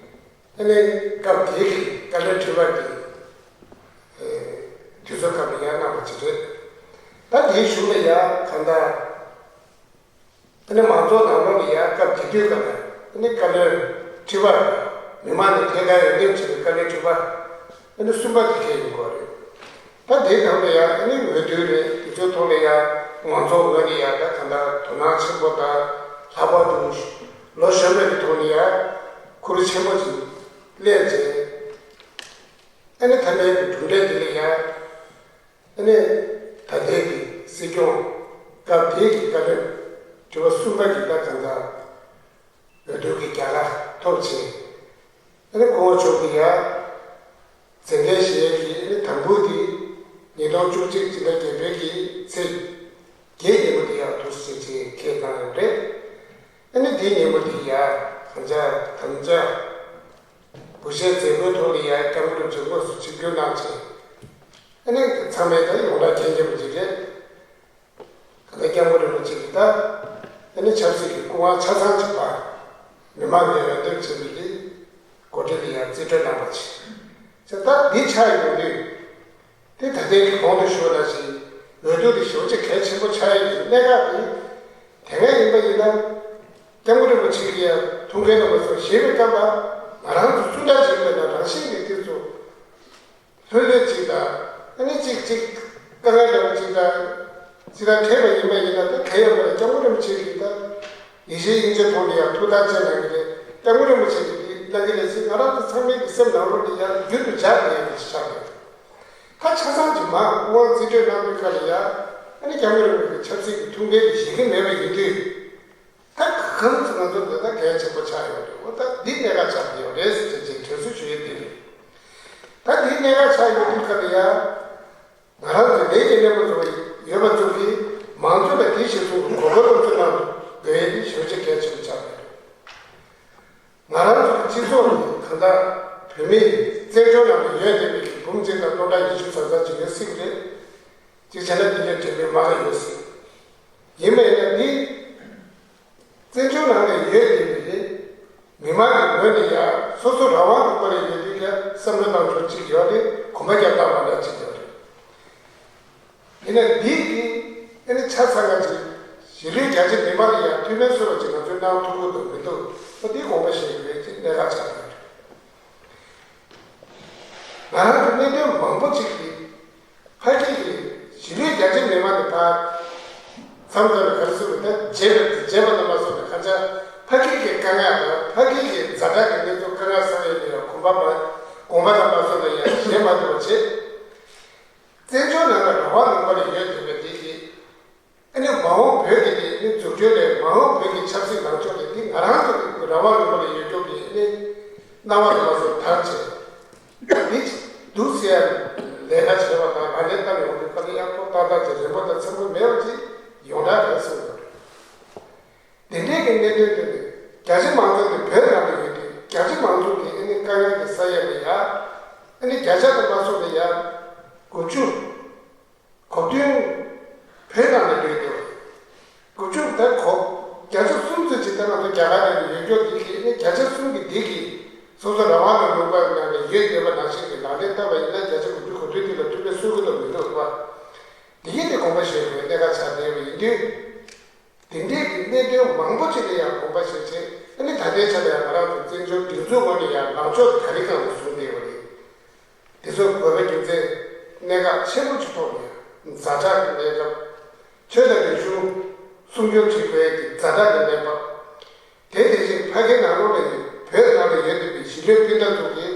ཨ་ནི་སྐབས་དེ་གི་བཀའ་བློན་ཁྲི་པ་གི་དུས་ཚོད་སྐབས་ལ་ཡང་གནང་བ་ཅིག་རེད། ད་དེའི་གཞུག་ལ་ཡང་གང་ལྟར། ཨ་ནི་མང་ཚོགས་ནང་ལོགས་ལ་ཡང་སྐབས་དེ་དུས་སྐབས་ལ་ཨ་ནི་བཀའ་བློན་ཁྲི་པ་མི་མང་ནས་ཐད་ཀར་འོས་འདེམས་བྱས་པའི་བཀའ་བློན་ཁྲི་པ་ཨ་ནི་གསུམ་པ་དེ་གས་ཡིན་དགོས་རེད། ད་དེའི་ནང་ལ་ཡང་ཨ་ནི་འོས་བསྡུ་རེད། དེ་ཚོའི་ཐོག་ལ་ཡང་མང་ཚོགས་ངོས་ནས་ཡང་ད་གང་ལྟར་དོ་སྣང་ཆེན་པོ་དང་། ལྷག་པར་དུ་ལོ་གཞོན་ ཆེན་པོ་ཞིག་གླེང་བྱས། ཨ་ནི་མཐའ་མའི་གི་གྲུབ་འབྲས་དེ་ལ་ཡང་ཨ་ནི་ད་ལྟའི་གི་སྲིད་སྐྱོང་སྐབས་དེའི་གི་བཀའ་བློན་ཁྲི་པ་གསུམ་པ་གི་ད་གང་ལྟར་འོས་བསྡུ་གི་རྒྱལ་ཁ་ཐོབ་བྱས། ཨ་ནི་སྐུ་ངོ་མཆོག་གི་ཡང་མཛད་འགན་བཞེས་ཡས་ཀྱི་ཨ་ནི་དང་པོ་དེ་ཉིས་སྟོང་བཅུ་གཅིག་སྤྱི་ཟླ་བརྒྱད་པའི་གི་ཚེས་བརྒྱད་ཉིན་མོ་དེ་ཡང་ཐུགས་སུ་ཆེ་ཆེ་ཁས་བླངས་ཡོད་རེད། ཨ་ནི་དེའི་ཉིན་མོ་དེ་ཡང་གང་ཅག་དམ་བཅའ་བུ་ཤའི་མཛད་སྒོའི་ཐོག་ལ་ཡང་སྐྱབས་མགོན་རིན་པོ་ཆེ་དངོས་སུ་ཆིབས་བསྒྱུར་གནང་བྱས། ཨ་ནི་ཚང་མས་ད་ཡོངས་གྲགས་མཁྱེན་མཁྱེན་པ་ཅིག་རེད། ད་ལྟ་སྐྱབས་མགོན་རིན་པོ་ཆེ་གིས་ད་ཨ་ནི་ཆབ་སྲིད་ཀྱི་སྐུ་དབང་ཆ་ཚང་གཅིག་པ་མི་མང་གིས་འོས་འདེམས་བྱས་པའི་གི་འགོ་ཁྲིད་ལ་ཡང་རྩིས་སྤྲོད་གནང་བ་བྱས། བྱས་ད་འདི་ཆགས་ཡོང་དུས། དེ་ད་ལྟའི་གི་གོང་དུ་ཞུས་པ་ནང་བཞིན་འོས་བསྡུ་དེ་ཞེ་པོ་ཅིག་གལ་ཆེན་པོ་ཆགས་ཡོད་ཀྱི་གནད་འགག་དེ། དེ་སྔ་ཡིན་པ་ཡིན་ན་སྐྱབས་མགོན་རིན་པོ་ཆེ་གིས་ཡང་ཐུགས་འགན་ལ་མ་སོང་བཞེས་པའི་སྐབས་ལ་ང་རང་ཚོ་སུ་འདྲ་ཞིག་ཡིན་པ་ན་རང་བཞིན་གྱིས་དེ་ཚོ་ལྷོད་ལྷོད་ཅིག་དང་ཨ་ནི་ཅིག་ཅིག་དཀའ་ངལ་འདྲ་བོ་ཅིག་དང་ཅིག་དང་འཕྲད་པ་ཡིན་པ་ཡིན་ན་ད་གལ་ཡོད་པ་ལ་སྐྱབས་མགོན་རིན་པོ་ཆེ་གིས་ད་ཡིད་ཆེས་དབྱིངས་ཆེ་ཐོག་ནས་ཡང་ཐུགས་ཐག་བཅད་གནང་གི་རེད། སྐྱབས་མགོན་རིན་པོ་ཆེ་གིས་དེ་གནང་གི་རེད་ཟེར་ང་རང་ཚོ་ཚང་མའི་གི་སེམས་ནང་ལོགས་ནས་ཡང་རྒྱུན་དུ་འཇགས་ནས་ཡོད་པ་ཞིག་ཆགས་ཡོད། ད་ཆ་ཚང་གི་མར་སྐུ་དབང་རྩིས་སྤྲོད་གནང་དུས་སྐབས་ལ་ཡ་ཨ་ནི་སྐྱབས་མགོན་རིན་པོ་ཆེ་ཆབ་སྲིད་ཀྱི་ཐུགས་འགན་དེ་བཞེས་ཀྱི་མེད་པ་ཡིན་དུས། ད་གང་ཚོད་ང་ཚོ་འདི་ལྟ་གལ་ཆེན་པོ་ཆགས་ཡོད་རེད། འོ་ད་འདི་གནད་འགག་ཆགས་ཀྱི་ཡོད་རེད་ཟེར་ཅེས་དྲན་གསོ་ཞུ་ཡས་འདི་རེད། ད་འདི་གནད་འགག་ཆགས་ཡོད་དུས་སྐབས་ལ་ཡ། ང་རང་ཚོའི་ལས་ཀྱི་གནས་བབ་བཟོ་བ་ཡོད་པ་ཚོ་གིས་མང་གཙོ་ལ་དེ་བཞིན་གསུང་གི་གོ་སྐབས་སློབ་གསོ་གནང་དགོས་ཡས་འདི་ཞེ་པོ་ཅིག་གལ་ཆེན་པོ་ཆགས་ཡོད་རེད། ང་རང་ཚོ་གི་སྤྱི་ཚོགས་ནི་གང་ལྟར་བོད་མིའི་བཙན་བྱོལ་ནང་དུ་ཡོད་བསྡད་པའི་འབུམ་གཅིག་དང་སྟོང་ཕྲག་ཉི་ཤུ་ཙམ་ཙམ་ཅིག་ཡོད་སྲིད་ཀྱི་རེད། གཅིག་བྱས་ན་དེ་འདྲའི་འབྲེལ་བའི་མ་ལག་ཡོད་སྲིད། ཡིན་པ་ཡིན་ན་འདི་བཙན་བྱོལ་ནང་ནས་ཡོད་བསྡད་པའི་མི་མང་གི་ངོས་ནས་ཡང་སོ་སོ་རང་དབང་གི་སྒོ་ནས་ཡོད་དུས་ཀྱང་བསམ་བློ་གཏོང་ཕྱོགས་གཅིག་ཡོད་རེད། གོམ་པ་རྒྱག་སྟངས་མ་འདྲ་གཅིག་ཡོད་རེད། ཡིན་ན་འདི་གི་ཨ་ནི་ཆ་ཚང་ང་ཅིག་གཞིས་ལུས་རྒྱ་ཆེ་མི་མང་ལ་ཡང་མཐུན་དཔེ་བཟོ་བ་ཅིག་ང་ཚོས་གནང་ཐུབ་ཀྱི་འདུག་མི་འདུག་ཨ་འདི་དགོངས་པ་བཞེས་དགོས་ཅིག་གནད་འགག་ཆགས་ཡོད་རེད། ང་རང་ཚོ་གནད་དོན་མང་པོ་ཅིག་གིས་ཕ་སྐད་ཀྱི་གཞིས་ལུས་རྒྱ་ཆེ་མི་མང་གི་ཕར་མཚམས་མཚམས་ལ་ག་རེ་ཟེར་བ་ད་བརྗེད་པ་བརྗེད་པ་རྣམ་པ་སོགས་ལ་ཁ་ཆག་ཕ་སྐད་ཀྱི་དཀའ་ངལ་དང་ཕ་སྐད་ཀྱི་ཛ་དྲག་གི་གནས་ཚུལ་དཀའ་ངལ་སེལ་ཡས་ལ་ཡང་གོམ་པ་མ་གོམ་པ་རྣམ་པ་སོགས་ལ་ཡང་བཞེས་མ་ཐུབ་པ་བྱེད། བཙན་བྱོལ་ནང་ལ་རང་དབང་ལུང་པ་ལ་ཡོད་བསྡད་པའི་དེ་གིས། ཨ་ནི་མ་འོངས་བོད་ཀྱི་དེ་ནི་འཛུགས་སྐྲུན་ལས་མ་འོངས་བོད་ཀྱི་ཆབ་སྲིད་ལངས་ཕྱོགས་དེ་ནི་ང་རང་ཚོ་གི་རང་དབང་ལུང་པ་ལ་ཡོད་རྒྱུ་གི་ཨ་ནི་སྣང་བ་དུ་མ་སོང་དར་ཆེ། ད་འདི་འདུག་ཟེར་ཡ་ལས་ཀ་བྱེད་པ་དང་ལག་ལེན་བསྟར་ཡོང་དུས་སྐབས་ལ་ཡག་པོ་ཏག་ཏག་ཅིག་རན་པོ་དང་ཚན་པོ་མེད་པ་ཅིག་ཡོང་གྲབས་རེད་གསུངས་ཡོད་རེད། དེ་འདྲའི་གི་གནད་དོན་དེ་ནི་རྒྱ་ཆེ་མང་ཚོགས་དེ་བོད་ནང་དུ་ཡོད་དུས་རྒྱ་ཆེ་མང་ཚོགས་ཀྱི་ཨ་ནི་དཀའ་ངལ་དེ་སེལ་ཡ་ལ་ཡ་ཨ་ནི་བརྒྱ་ཆ་དུ་མ་སོང་ལ་ཡ་དགུ་བཅུ། གོ་བདུན་བོད་ནང་ལ་ཡོད་དེ། དགུ་བཅུ་ད་གོ་བརྒྱ་ཆ་གསུམ་ཙམ་ཅིག་ད་ང་ཚོ་རྒྱ་གར་ནང་ལ་ཡོད་རྒྱུ་དེ་གི་ནི་བརྒྱ་ཆ་གསུམ་གི་དེ་གི་སོ་སོ་རང་དབང་དང་ལུང་པ་ནང་ལ་ཡོད་བསྡད་པ་ནང་བཞིན་གྱི་ལག་ལེན་བསྟར་བ་ཡིན་ན་བརྒྱ་ཆ་དགུ་བཅུ་གོ་བདུན་དེ་ལ་ཐུག་པའི་སྲོལ་གི་ལོ་མི་འདུག་པ། དེ་གི་དེ་དགོངས་པ་བཞེས་དགོས་གནད་འགག་ཆགས་བསྡད་པ་ཡིན་དུས། དེ་འདྲའི་གི་གནད་དོན་མང་པོ་ཅིག་ལ་ཡང་དགོངས་པ་བཞེས་བྱས་ཨ་ནི་ད་ལྟའི་ཆ་ལ་ཡང་ང་རང་ཚོ་བཙན་བྱོལ་སྒྲིག་འཛུགས་ངོས་ནས་ཡང་ལངས་ཕྱོགས་ག་རེ་སྒང་ལ་བཟུང་བསྡད་པ་རེད། དེ་ཚོ་དགོས་པ་རྒྱུ་མཚན་གནད་འགག་ཆེན་པོ་ཅིག་ཐོག་ནས་ཛ་དྲག་གི་གནས་སྐབས་ཆོས་དང་རིག་གཞུང་སྲུང་སྐྱོབ་བྱེད་དགོས་ཀྱི་ཛ་དྲག་གི་གནས་བབ། དེ་དེ་བཞིན་ཕ་གིའི་ནང་ལོགས་ནས་བོད་ནང་ལ་ཡོད་བསྡད་པའི་གཞིས་ལུས་སྤུན་ཟླ་ཚོ་གི་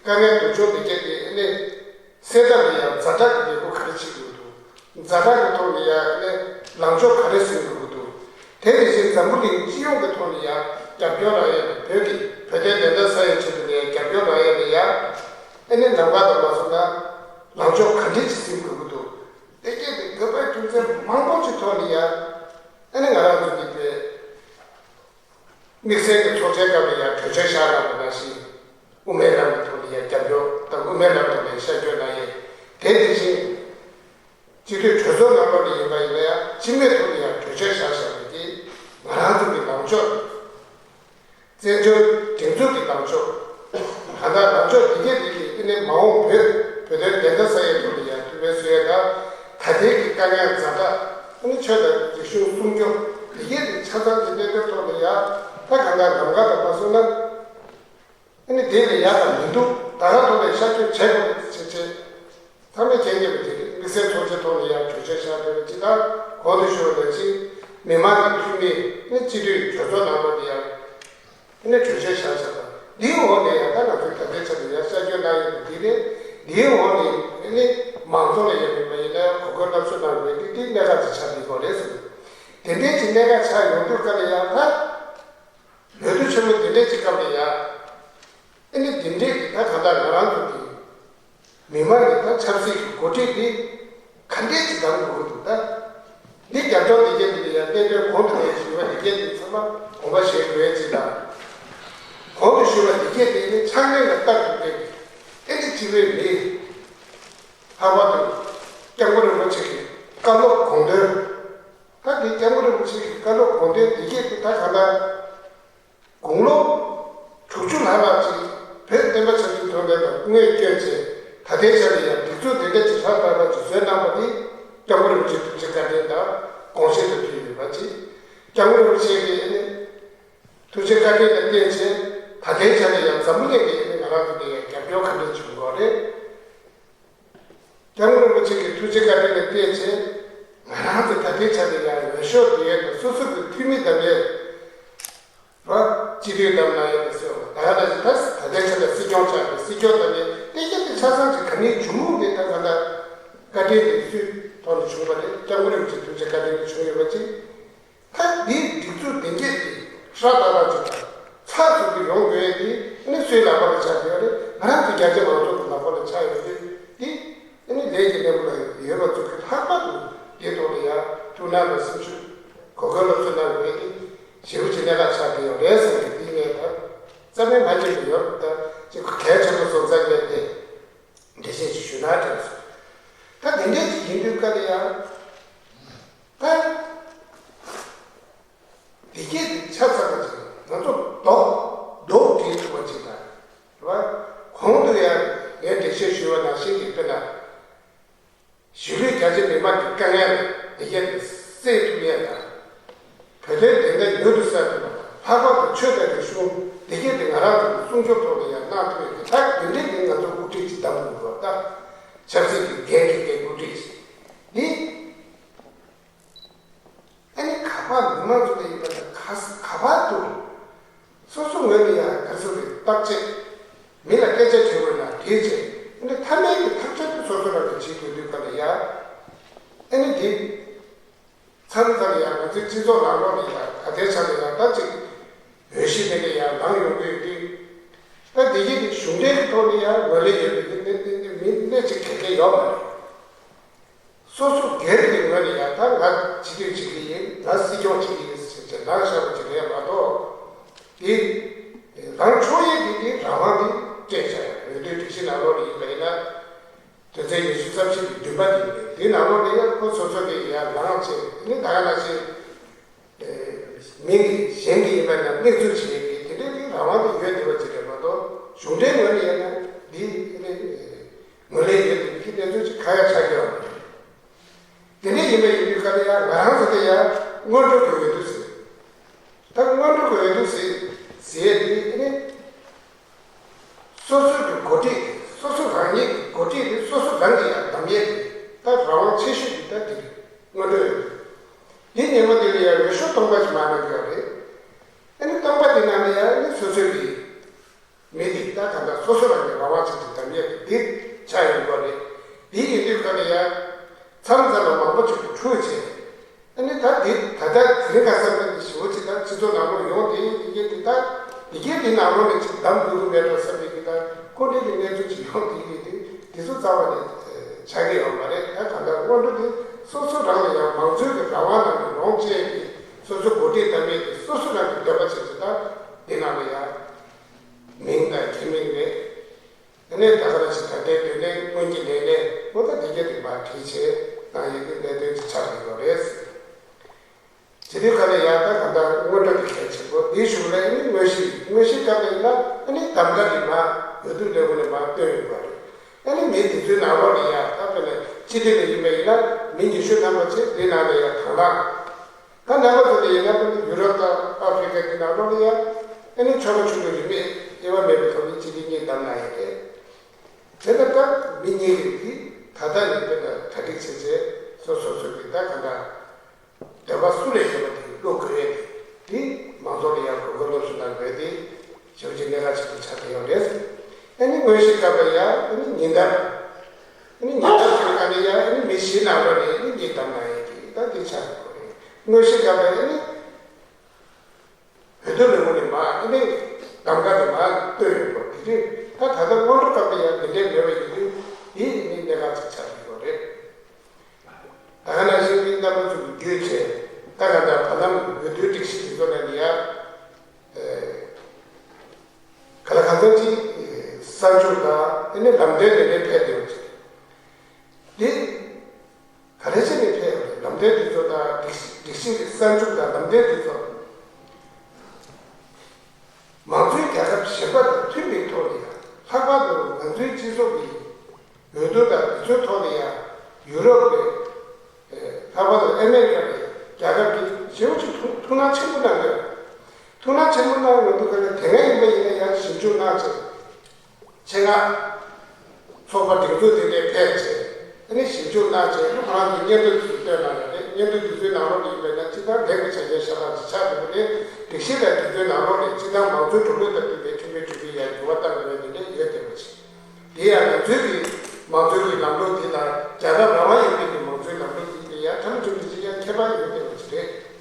དཀའ་ངལ་སྡུག་སྦྱོང་འདི་གས་དེ་ཨ་ནི་སེལ་ཐབས་ལ་ཡང་ཛ་དྲག་གི་ལས་འགུལ་ག་རེ་བྱེད་དགོས་འདུག་ཛ་དྲག་གི་ཐོག་ནས་ཡང་ཨ་ནི་ལངས་ཕྱོགས་ག་རེ་ཟིན་དགོས་ཀྱི་འདུག་དེ་དེ་བཞིན་འཛམ་བུ་གླིང་སྤྱི་ཡོངས་ཀྱི་ཐོག་ནས་ཡང་རྒྱབ་སྐྱོར་རག་ཡས་ལ་བོད་ཀྱི་བོད་དོན་བདེན་མཐའ་གསལ་ཡས་ཆེད་དུ་ནས་རྒྱབ་སྐྱོར་རག་ཡས་ལ་ཡང་ཨ་ནི་ལམ་ཁ་དང་མ་སོང་ན་ལངས་ཕྱོགས་ག་འདྲས་ཅིག་ཟིན་དགོས་ཀྱི་འདུག་དེ་སྐད་དེ་དགོས་པའི་རྒྱུ་མཚན་མང་པོ་ཅིག་ཐོག་ནས་ཡང་ཨ་ནི་ང་རང་ཚོ་གི་དེ། དམིགས་བསལ་གྱི་ཚོགས་ཆེན་སྐབས་ལ་ཡང་གྲོས་ཆོད་བཞག་གནང་བ་ནང་བཞིན་དབུ་མའི་ལམ་གྱི་ཐོག་ལ་ཡང་རྒྱབ་སྐྱོར་དང་དབུ་མའི་ལམ་ཐོག་ལ་ཡང་ཤར་བསྐྱོད་གནང་ཡས་དེ་དེ་བཞིན་སྤྱི་འཐུས་གྲོས་ཚོགས་ནང་ལོགས་ལ་ཡིན་པ་ཡིན་ན་ཡང་སྤྱི་མོས་ཐོག་ལ་ཡང་གྲོས་ཆོད་བཞག་བཞག་པ་དེ་ང་རང་ཚོ་གི་ལངས་ཕྱོགས་བཙན་བྱོལ་སྒྲིག་འཛུགས་ཀྱི་ལངས་ཕྱོགས་གང་ལྟར་ལངས་ཕྱོགས་འདི་གས་འདི་གས་ཨ་ནི་མ་འོངས་བོད་བོད་དོན་བདེན་མཐའ་གསལ་ཡས་ཐོག་ལ་ཡང་ཐུགས་ཕན་གསོས་ཡས་དང་ད་ལྟའི་གི་དཀའ་ངལ་ཛ་དྲག་ཨ་ནི་ཆོས་དང་རིག་གཞུང་སྲུང་སྐྱོབ་འདི་གས་འདི་ཆ་ཚང་གི་གནད་དོན་ཐོག་ལ་ཡང་ད་གང་ལྟར་ལམ་ཁ་དང་མ་སོང་ན་ཨ་ནི་དེ་ལས་ཡག་ག་མི་འདུག་ད་ག་ཐོག་ལ་ཤར་བསྐྱོད་བྱེད་དགོས་ཟེར་བྱས། ཚང་མས་མཁྱེན་གྱི་རེད་དེ་རེད། དམིགས་བསལ་ཚོགས་ཆེན་ཐོག་ལ་ཡང་གྲོས་ཆོད་བཞག་དགོས་པ་ཅི་ལྟར་གོང་དུ་ཞུས་པ་ནང་བཞིན་མི་མང་གི་འཐུས་མི་ནི་སྤྱི་འཐུས་གྲོས་ཚོགས་ནང་ལོགས་ལ་ཡང་ནི་གྲོས་ཆོད་བཞག་བཞག་པ་ འདིའི་འོག་ནས་ཡང་ད་ང་ཚོས་ད་ལྟའི་ཆ་ནས་ཡང་ཤར་བསྐྱོད་གནང་ཡོད་པ་འདི་རེད། འདིའི་འོག་ནས་ཨ་ནི་མང་ཚོགས་ལ་ཡང་མིན་པ་ཡིན་ན་ཡང་གོ་སྐབས་སློབ་གསོ་གནང་དགོས་འདི་འདི་གནད་འགག་ཅིག་ཆགས་བསྡད་ཡོད་རེད་ཟེར། དེ་འདྲའི་ཅིག་གནད་འགག་ཆགས་ཡོང་དུས་སྐབས་ལ་ཡང་ད་ལོ་དུས་ཆེན་མོ་དེ་འདྲའི་ཅིག་སྐབས་ལ་ཡང་ཨ་ནི་དེ་འདྲའི་གི་ད་གང་ལྟར་ང་རང་ཚོ་གི་མི་མང་གི་ད་ཆབ་སྲིད་ཀྱི་འགོ་ཁྲིད་འདི་ག་འདྲས་ཅིག་གདམ་དགོས་ཀྱི་འདུག་ད་འདི་རྒྱབ་ལྗོངས་འདི་གས་འདི་ལ་ཡང་གནད་དོན་གོང་དུ་ནས་ཞུས་པ་འདི་གས་འདི་ཚང་མ་དགོངས་པ་བཞེས་དགོས་ཅིག་དང་། གོང་དུ་ཞུས་པ་འདི་གས་འདི་ནི་ཕྱག་ལེན་ལ་བསྟར་དགོས་ཀྱི་ཨེ་ནི་སྤྱི་བའི་མི་ལྷག་པར་དུ་སྐྱབས་མགོན་རིན་པོ་ཆེ་གི་བཀའ་སློབ་དགོངས་དོན། ད་འདི་སྐྱབས་མགོན་རིན་པོ་ཆེ་གི་བཀའ་སློབ་དགོངས་དོན་འདི་གས་འདི་ད་གང་ལྟར། དགུང་ལོ་དྲུག་ཅུ་ལྷག་ལྷག་ཅིག་བོད་བསྟན་པ་ཆབ་སྲིད་དོན་ལྡན་པ་དངོས་བསྐྱོན་བྱས། ད་ལྟའི་ཆ་ནས་ཡང་སྒྲིག་འཛུགས་དེ་འདྲ་ཅིག་ཧྲག་ཏག་ཏག་ཅིག་བཟོས་གནང་བ་འདི་སྐྱབས་མགོན་རིན་པོ་ཆེའི་ཐུགས་རྗེ་བཀའ་དྲིན་དང་དགོངས་བཞེད་དུ་ཕུལ་ཡོད་པ་ཅིག་སྐྱབས་མགོན་རིན་པོ་ཆེ་གིས་ཨ་ནི་ཐུགས་རྗེ་བཀའ་དྲིན་ལ་བརྟེན་བྱས་ད་ལྟའི་ཆ་ནས་ཡང་འཛམ་བུ་གླིང་གིས་ཨ་ནི་ང་རང་ཚོ་ལ་ཡང་རྒྱབ་སྐྱོར་ག་འདྲ་བྱུང་དགོས་རེད། སྐྱབས་མགོན་རིན་པོ་ཆེ་གི་ཐུགས་རྗེ་བཀའ་དྲིན་ལ་བརྟེན་བྱས། ང་རང་ཚོ་ད་ལྟའི་ཆ་ནས་ཡང་འོས་ཤོག་དེ་ཡོད་དང་སོ་སོ་གི་འཐུས་མི་དང་ལས་རོགས་སྤྱི་འཐུས་དང་ལ་ཡོད་པ་སོགས་ད་ག་ནང་བཞིན་ད་ད་ལྟའི་ཆ་ནས་སྲིད་སྐྱོང་ཆགས་པའི་སྲིད་སྐྱོང་དང་ལས་དེ་གྱད་དེ་ཆ་ཚང་གི་ག་ནས་བྱུང་མུས་དེ་ད་ག་ད་བཀའ་དྲིན་དེ་སུའི་ཐོག་ནས་བྱུང་བ་རེད། སྐྱབས་མགོན་རིན་པོ་ཆེ་ཐུགས་རྗེ་བཀའ་དྲིན་ལ་བྱུང་ཡོད་པ་ཅིག་ད་འདིའི་སྒྲིག་འཛུགས་དེ་འགྱེད་དེ་ཧྲག་ཏག་ཏག་ཅིག་དང་ཚགས་ཚུད་དུ་ཡོང་དགོས་དེ་ནི་སུའི་ལག་པ་ལ་ཆགས་ཡོད་རེད། ང་རང་ཚོ་རྒྱ་ཆེ་མང་ཚོགས་ཀྱི་ལག་པ་ལ་ཆགས་ཡོད་རེད། དེ་ནི་ལས་ཀྱི་གནས་བབ་ལ་ཡོད་པ་ཚོ་གི་ལྷག་པར་དུ་དེ་ཐོག་ལ་ཡང་ཐུགས་སྣང་དང་སེམས་ཤུགས་གོ་སྐབས་སློབ་གསོ་གནང་དགོས་དེ་ཞེ་པོ་ཅིག་གནད་འགག་ཆགས་བསྡད་ཡོད་རེད་བསམ་པའི་དེ་ངས་ད་རྩ་བའི་མ་བརྗེད་པ་ཡོད་ད་ཅིག་གལ་ཆེན་པོ་སོང་ཙང་ངས་དེ། འགྲེལ་བཤད་ཅིག་ཞུ་ན་དྲན་སོང་། ད་དེ་འདྲས་ཅིག་ཡིན་དུས་སྐབས་ལ་ཡང་། ད་དེ་སྐད་དེ་ཆ་ཚང་བ་ཅིག་ང་ཚོ་རྡོག་རྡོག་སྒྲིལ་ཐུབ་པ་ཅིག་དང་། རེད་བ། གོང་དུ་ཡང་ངས་འགྲེལ་བཤད་ཞུས་པ་ནང་བཞིན་གྱི་དཔེར་ན། གཞིས་ལུས་རྒྱ་ཆེ་མི་མང་གི་དཀའ་ངལ་དེ་གས་དེ་སེལ་ཐུབ་ཡས་དང་། བོད་དོན་བདེན་མཐའ་མྱུར་དུ་གསལ་ཐུབ་པ་དང་ལྷག་པར་དུ་ཆོས་དང་རིག་གཞུང་དེ་གས་དེ་ང་རང་ཚོ་གི་སྲུང་སྐྱོབ་ཐོག་ལ་ཡང་གནང་ཐུབ་ཡས་ཀྱི་ཐབས་དེ་འདྲས་དེ་ང་ཚོ་དབུ་ཁྲིད་ཅིག་བདམས་དགོས་པ་དང་། ཆབ་སྲིད་ཀྱི་འགན་འཁྱེར་མཁན་དབུ་ཁྲིད་ཅིག་དེ། ཨ་ནི་ག་པར་མི་མང་ཚོ་ལ་ཡིན་པ་དང་ག་ས་ག་པར་དུ་སོ་སོ་ངོས་ནས་ཡང་ག་ཚོད་རེད་བརྟག་དཔྱད་མི་ལ་སྐད་ཆ་དྲི་དགོས་ན་དྲིས་བྱས་ཨ་ནི་མཐའ་མའི་གི་ཐག་གཅོད་དེ་སོ་སོ་རང་གིས་བྱེད་དགོས་དུས་ག་ལ་ཡ་ཨ་ནི་དེ་མཚམས་མཚམས་ཡང་ང་ཚོའི་སྤྱི་ཚོགས་ནང་ལོགས་ལ་ཡང་ད་ལྟའི་ཆ་ལ་ཡང་ད་ཅིག་འོས་གཞི་དེ་འདྲ་ཡང་ལངས་ཡོང་གི་ཡོད་དུས་ད་དེ་གི་དེ་གཞུང་འབྲེལ་གི་ཐོག་ནས་ཡང་ངོས་ལེན་ཡོད་པའི་གི་གནས་གནས་གནས་མི་སྣ་ཅིག་གལ་ཆེ་ཡོད་མ་རེད། སོ་སོ་སྒེར་གྱི་ངོས་ནས་ཡང་ད་ང་སྤྱི་འཐུས་བྱེད་ཀྱི་ཡིན། ང་སྲིད་སྐྱོང་བྱེད་ཀྱི་ཡིན་ཟེར་བྱས་ལངས་བཞག་པ་ཅིག་རེད་མ་གཏོགས། དེ་ལངས་ཆོག་ཡས་ཀྱི་དེ་རང་དབང་དེ་སྤྲད་བཞག་ཡ། འོས་བསྡུའི་སྒྲིག་གཞི་ནང་ལོགས་ལ་ཡིན་པ་ཡིན་ན། དོན་ཚན་ཉི་ཤུ་རྩ་བཞི་གི་བདུན་པ་དེ་ཡིན་པས་དེའི་ནང་ལོགས་ལ་ཡང་ཁོ་སོ་སོ་གི་ཡང་ལངས་བྱས་དེ་ནི་ད་ག་ནང་བཞིན། མི་གཞན་གྱི་ཡིན་པ་ན་མིག་འཛུལ་བྱེད་ཀྱི་དེ་འདྲའི་གི་རང་དབང་དེ་ཡོད་བསྡད་པ་ཅིག་རེད་མ་གཏོགས་གཞུང་འབྲེལ་ངོས་ནས་ཡིན་ན་འདི་ངོས་ལེན་ཡོད་བསྡད་པའི་གི་གནས་ཚུལ་ཅིག་ཁ་ཡ་ཆགས་ཀྱི་ཡོད་མ་རེད། དེ་འདྲ་ཡིན་པ་ཡིན་དུས་ག་ལ་ཡང་ང་རང་ཚོ་ལ་ཡང་སྔོན་འགྲོ་གི་འོས་བསྡུ་ཟེར། ད་སྔོན་འགྲོ་གི་འོས་བསྡུ་ཟེར་ཟེར་ཡས་དེ་ནི། སོ་སོའི་གི་འགོ་ཁྲིད་དེ་སོ་སོ་རང་ཉིད་ཀྱི་འགོ་ཁྲིད་དེ་སོ་སོ་རང་གིས་ཡང་བདམས་ཡས་དེ་ད་རང་དབང་ཆེ་ཤོས་དེ་ད་དེ་རེད། སྔོན་འགྲོ་ཡོད་དེ་ཉིན་མོ་དེ་ལ་ཡང་འོས་ཤོག་སྟོང་པ་ཞིག་མར་གནང་གི་ཡོད་རེད། ཨ་ནི་སྟོང་པ་དེ་ནང་ལ་ཡང་ཨ་ནི་སོ་སོའི་གི་མི་དེ་ད་ད་ལྟ་སོ་སོ་རང་གི་རང་དབང་ཆེད་དུ་བདམས་ཡས་དེ་འདི་ཆགས་ཡོང་གི་རེད། དེ་ཡིན་དུས་ག་ལ་ཡང་མཚམས་མཚམས་ལ་མང་པོ་ཅིག་ཏུ་འཁྲུག་བྱས། ཨ་ནི་ད་འདི་ད་ལྟ་དེ་རིང་ཁ་སང་ད་འདི་ཞི་བོ་ཅིག་ད་སྤྱི་ཚོགས་ནང་ལོགས་ཡོང་དེ་འདི་གའི་འདི་ད་འདི་གའི་འདི་ནང་ལོགས་ནས་ཅིག་བདམས་དགོས་ཀྱི་མེད་འགྲོ་བསམ་པའི་གི་ད་ཀུན་སྒྲིལ་གྱི་གནས་ཚུལ་ཅིག་ཡོང་དེ་གའི་འདི་འདི་ཚོ་རྩ་བ་ནས་ཆགས་ཀྱི་ཡོད་མ་རེད། ད་གང་ལྟར་སྔོན་འགྲོ་འདི་སོ་སོ་རང་ལ་ཡང་མང་གཙོའི་གི་རང་དབང་ནང་གི་ལོངས་སྤྱད་ཀྱི་སོ་སོ་འགོ་ཁྲིད་བདམས་ཡས་ཀྱི་སོ་སོ་རང་གི་འདོད་པ་བྱེད་ཀྱི་ད་འདི་ནང་ལ་ཡང་མིང་དང་ཁྱིམ་མིང་རེད། དེ་ནས་ད་ག་རང་ཞིག་ད་ལྟའི་དུས་ནས་སྔོན་གྱི་ལས་གནས་མུ་མཐའ་དེ་གའི་རིགས་པ་བྲིས་བྱས་གནང་ཡས་ཀྱི་གནད་དོན་ཅིག་ཆགས་ཀྱི་ཡོད་རེད། དེ་དུས་ག་ལ་ཡང་ད་ག་འདྲ་སྔོན་འགྲོ་གི་གལ་ཆེན་པོ་འདིའི་གཞུག་ལ་ཨ་ནི་དངོས་གཞི་དངོས་གཞི་སྐབས་ལ་ཡིན་ན་ཨ་ནི་གདམ་ག་གི་མ་འོས་བསྡུ་ལས་ཁུངས་ནས་མ་བཏོན་ཡོད་པ་རེད། ཨ་ནི་མི་དེ་ཚོའི་ནང་ལོགས་ལ་ཡང་ད་དཔེར་ན་སྤྱི་འཐུས་ལ་ཡིན་པ་ཡིན་ན་མི་ཉི་ཤུ་ཐམ་པ་ཅིག་འདི་ནང་ལ་ཡང་དང་བླངས། ད་ནང་པ་ཚོ་ལ་ཡིན་ན་ད་ནི་ཡུ་རོབ་དང་ཨ་ཧྥེ་རི་ཁ་གི་ནང་ལོགས་ལ་ཡང་ཨ་ནི་ཆོལ་ཁ་ཆུང་ཆུང་རིས་མེད་དབྱེ་བ་མེད་པའི་ཐོག་ནས་སྤྱི་འཐུས་གཉིས་བདམས་གནང་ཡོད་རེད། དེ་ལྟར་སྐབས་མི་གཉིས་ཀྱི་ད་ལྟ་ནས་དཔེར་ན་གྲ་སྒྲིག་བྱས་རྗེས་སོ་སོ་སོ་གི་ད་ག་འདྲ་འདོད་པ་སུ་ལས་ཡོད་པ་དེ་བླུག་དགོས་ཡས་དེ་མང་ཚོགས་ལ་ཡང་གོ་སྐབས་སློབ་གསོ་གནང་དགོས་དེ་ཞེ་པོ་ཅིག་གནད་འགག་ཆེན་པོ་ཆགས་ ཉིན་ལྟར། ཨ་ནི་ཉིན་ལྟར་གྱི་ཁ་ནས་ཡང་ཨ་ནི་མི་བཞི་ནང་ལོགས་ནས་ཨ་ནི་གཉིས་བདམས་གནང་ཡས་ཀྱི་ད་འདི་ཆགས་ཡོད་རེད། དངོས་གཞི་སྒང་ལ་ཨ་ནི་འོས་བསྡུ་ལས་ཁུངས་ནས་མར་ཨ་ནི་གདམ་ག་དེ་མར་བཏོན་ཡོད་པ་དེ་རེད། ད་ད་ལྟ་སྔོན་འགྲོ་སྐབས་ལ་ཡང་དེ་འདྲའི་མེད་པ་ཡིན་དུས་འདི་ཨ་ནི་གནད་འགག་ཅིག་ཆགས་ཀྱི་ཡོད་རེད། ད་ག་ནང་བཞིན་གྱི་རྣམ་པ་ཚོ་གི་བརྒྱུད་བྱས་ད་ག་ད་བར་ལམ་འོས་བསྡུའི་སྒྲིག་གཞི་དེ་ཚོ་ལ་ནི་ཡང་ག་ལ་གང་འཚམ་ཅིག་གསར་འཇུག་དང་ཨ་ནི་ལམ་སྟོན་དེ་འདྲའི་ཕེབས་བསྡད་ཡོད་ཅིག་རེད། འདི་ག་རེ་བྱས་ནས་ཕེབས་ཡོད་རེད། ལམ་སྟོན་དེ་ཚོ་དང་སྒྲིག་གཞི་སྒྲིག་གཞི་གི་གསར་འཇུག་དང་ལམ་སྟོན་དེ་ཚོ། མང་གཙོའི་རྒྱལ་ཁབ་གཞན་པ་དང་མཐུན་པའི་ཐོག་ནས་ཡང་ལྷག་པར་དུ་ང་ཚོའི་སྤྱི་ཚོགས་ཀྱི་འོས་བསྡུ་དང་དེ་ཚོའི་ཐོག་ནས་ཡང་ཡུ་རོབ་ཀྱི་ལྷག་པར་དུ་ཨ་མེ་རི་ཀ་གི་རྒྱལ་ཁབ་ཀྱི་ཞེ་པོ་ཅིག་ཐུགས་ཐུགས་སྣང་ཆེན་པོ་གནང་ཡོད། ཐུགས་སྣང་ཆེན་པོ་གནང་ཡོང་དུས་ག་ལ་དེ་སྔ་ཡིན་པ་ཡིན་ན་ཡང་ཞིབ་འཇུག་གནང་བྱས། ཆེད་མངགས་ཚོགས་པ་སྒྲིག་འཛུགས་དེ་འདྲའི་ཕེབས་བྱས་ཨ་ནི་ཞིབ་འཇུག་གནང་བྱས་ཁོ་རང་གི་སྙན་ཐོ་དེ་ཚོ་བཏོན་གནང་ཡོད་རེད། སྙན་ཐོ་དེ་ཚོའི་ནང་ལོགས་ནས་ཡིན་པས་ན་སྤྱི་བཏང་ལེགས་པའི་བྱ་བའི་ཤ་སྟག་ཅིག་ཆགས་འདུག་པ་རེད། སྒྲིག་གཞི་དང་དེ་ཚོའི་ནང་ལོགས་ནས་སྤྱི་བཏང་མང་གཙོའི་གྲུབ་འབྲས་དང་མཐུན་པའི་ཁྲིམས་འགལ་གྲུབ་འབྲས་ཡང་འགྱུར་བ་གཏང་དགོས་པའི་དེ་འདྲ་ཡོད་བསྡད་པ་ཅིག་དེ་ཡང་ང་ཚོའི་གི་མང་གཙོའི་གི་ལམ་ལུགས་དེ་དང་རྒྱལ་ཁབ་རང་དབང་ཡོད་པའི་གི་མང་གཙོའི་ལམ་ལུགས་དེ་དེ་ཡང་ཐ་མ་ཐུན་མོང་ཅིག་ཡང་ཁྱད་པར་ཡོད་བསྡད་པ་ཅིག་རེད།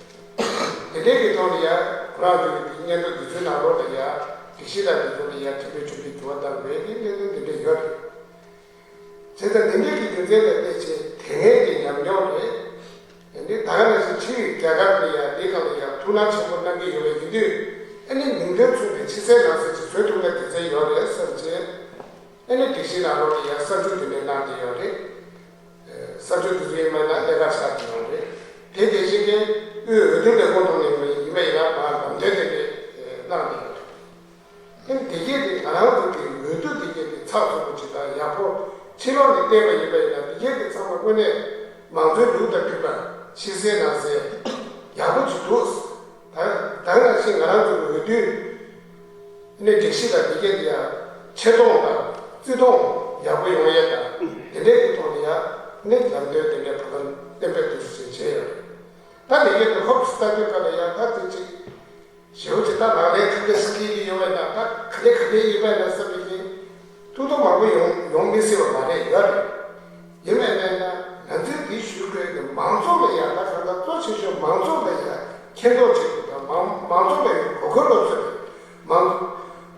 དེ་འདྲའི་གི་ཐོག་ནས་ཡང་ཁོ་རང་ཚོའི་གི་སྙན་ཐོ་འདི་ཚོའི་ནང་ལོགས་ལ་ཡང་སྒྲིག་གཞི་དང་འདི་ཚོ་ལ་ཡང་ཁྲིམས་འགལ་གྲུབ་འབྲས་འགྱུར་བ་གཏང་དགོས་ཀྱི་གནད་དོན་འདི་འདྲ་ཡོད་རེད། བྱས་ཙང་འདི་འདྲའི་གི་རྒྱུ་མཚན་ལ་བརྟེན་བྱས་དེ་སྔའི་གི་ཉམས་མྱོང་རེད། དེ་འདྲའི་ད་ག་ནང་བཞིན་ཕྱིའི་རྒྱལ་ཁབ་ལ་ཡང་འདིའི་སྒང་ལ་ཡང་ཐུགས་སྣང་ཆེན་པོ་གནང་གི་ཡོད་པ་ཡིན་དུས་ཨ་ནི་མིང་དོན་མཚུངས་པའི་ཕྱི་གསལ་ནང་གསལ་ཅིག་བཟོ་ཐུབ་ན་དགེ་མཚན་ཡོད་རེད་བསམ་བྱས། ཨ་ནི་སྒྲིག་གཞི་ནང་ལོགས་ལ་ཡང་གསར་འཇུག་དེ་འདྲ་གནང་བསྡད་ཡོད་རེད། གསར་འཇུག་དེ་ཚོ་ཡིན་པ་ན་ལས་ཀ་ཆགས་ཀྱི་ཡོད་རེད། དེ་དེ་བཞིན་གྱི་དབུས་འོས་བསྡུ་ལས་ཁུངས་ཐོག་ནས་ཡིན་པ་ཡིན་པ་ཡིན་ན་མར་ལམ་སྟོན་དེ་འདྲ་གནང་བསྡད་ཡོད་རེད། ཨ་ནི་དེ་གས་དེ་ང་རང་ཚོ་གི་འོས་བསྡུ་དེ་གས་དེ་ཚགས་ཚུད་པོ་ཅིག་དང་ཡག་པོ་ཕྱི་ལོགས་ནས་བལྟས་པ་ཡིན་པ་ཡིན་ན་དེ་གས་དེ་ཚང་མ་དངོས་གནས་མང་གཙོའི་ལུགས་དང་མཐུན་པ་ཕྱི་གསལ་ནང་གསལ་ཡག་པོ་ཅིག་འདུག་ད་ད་ག་ནང་བཞིན་ང་རང་ཚོ་གི་འོས་བསྡུ་ནས་སྒྲིག་གཞི་དང་འདི་གས་འདི་ཡང་ཆེ་མཐོང་དང་བརྩི་མཐོང་ཡག་པོ་ཡོང་ཡས་དང་དེ་འདྲའི་གི་ཐོག་ནས་ཡང་ནི་ལམ་སྟོན་དེ་འདྲའི་བར་ལམ་གཏན་འབེབས་དུ་ཞིག་བྱས་ཡོད། ད་འདི་གས་དུ་ཧོབ་ལྟ་དུས་ག་ལ་ཡང་ད་དེ་ཅིག་ཞེ་པོ་ཅིག་ད་ལག་ལེན་ག་འདྲ་སྐྱེལ་གི་ཡོད་པ་ཡིན་ན་ད་ག་ལེ་ག་ལེ་ཡིན་པ་ཡིན་ན་བསམ་པའི་གི་ཐུགས་དོགས་མང་པོ་ཡོང་ཡོང་མི་སྲིད་པ་མ་རེད་ཡོད་རེད། ཡིན་པས་ན་ང་ཚོས་འདི་ཞུ་དགོས་ཀྱི་མང་ཚོགས་ལ་ཡང་ད་གང་ལྟར་གཙོ་ཆེ་ཤོས་མང་ཚོགས་ལ་ཡང་མཁྱེན་རྟོགས་བྱེད་དགོས་དང་མང་མང་ཚོགས་ལ་ཡང་གོ་སྐབས་སློབ་གསོ་དགོས། མང་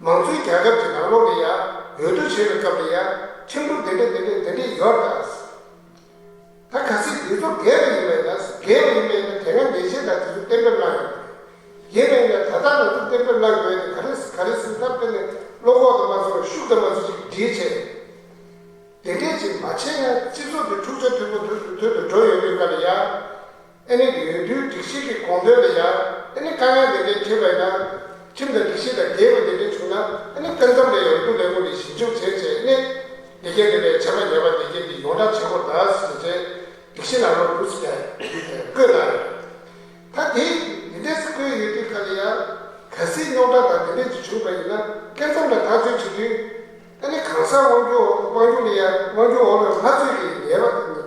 མང་གཙོའི་རྒྱལ་ཁབ་ཀྱི་ནང་ལོགས་ལ་ཡང་འོས་བསྡུ་བྱེད་པའི་སྐབས་ལ་ཡང་ཁྲིམས་ལུགས་འདི་འདྲ་འདི་འདྲ་འདི་འདྲ་ཡོད་ད། ད་གལ་སྲིད་འདི་ཚོ་འགལ་བ་ཡིན་པས་ན་འགལ་བ་ཡིན་པས་ན་དེ་སྔ་ཉེས་ཆད་དང་དེ་ཚོ་གཏན་འབེབས་གནང་ཡོད་རེད། ཡིན་པས་ན་ད་ལྟ་ང་ཚོ་གཏན་འབེབས་གནང་དགོས་ནི་ག་རེ་ག་རེ་ཟེར་ན་ད་དཔེར་ན་བློ་ཁོག་དང་མ་ཚོར་ཤུགས་དང་མ་ཚོར་ཅིག་སྒྲིལ་བྱས། དེ་འདྲས་ཅིག་མ་བྱས་ན་སྤྱི་ཚོགས་ཀྱི་འཁྲུག་ཆ་མཐུན་པོ་མཐུན་དུ་མཐུན་དུ་འགྲོ་ཡོང་དུས་ག་ལ་ཡ། ཨ་ནི་འོས་བསྡུའི་སྒྲིག་གཞི་གི་དགོངས་དོན་ལ་ཡ། ཨ་ནི་དཀའ་ངལ་དེ་འདྲས་འཕྲད་པ་ཡིན་ན། ཁྲིམས་དང་སྒྲིག་གཞི་དང་འགལ་བ་དེ་འདྲས་བྱུང་ན་ཨ་ནི་སྐབས་མཚམས་ལ་ཡ་འོས་བསྡུ་ལས་ཁུངས་ནས་ཞིབ་འཇུག་བྱས་བྱས་ཨ་ནི། འདི་གས་དེ་འདྲས་བྱས་པ་ཉེས་པ་འདི་གས་འདི་ཡོངས་གྲགས་བྱེད་དགོས་ད་ཟེར་བྱས་སྒྲིག་གཞི་ནང་ལོགས་འདུག་ཟེར་བཀོད་གནང་ཡོད། ད་དེ་འདི་འདྲས་སུ་བཀོད་ཡོད་དུས་ག་ལ་ཡ། གལ་སྲིད་རྙོག་དྲ་དང་འདི་འདྲས་ཅིག་བྱུང་བ་ཡིན་ན་སྐབས་མཚམས་ལ་ཐག་གཅོད་བྱེད་དུས། ཨ་ནི་གང་ཟག་དབང་སྒྱུར་དབང་སྒྱུར་ལ་ཡང་དབང་སྒྱུར་འོག་ལ་མ་ཚུད་པའི་ཉེས་པ་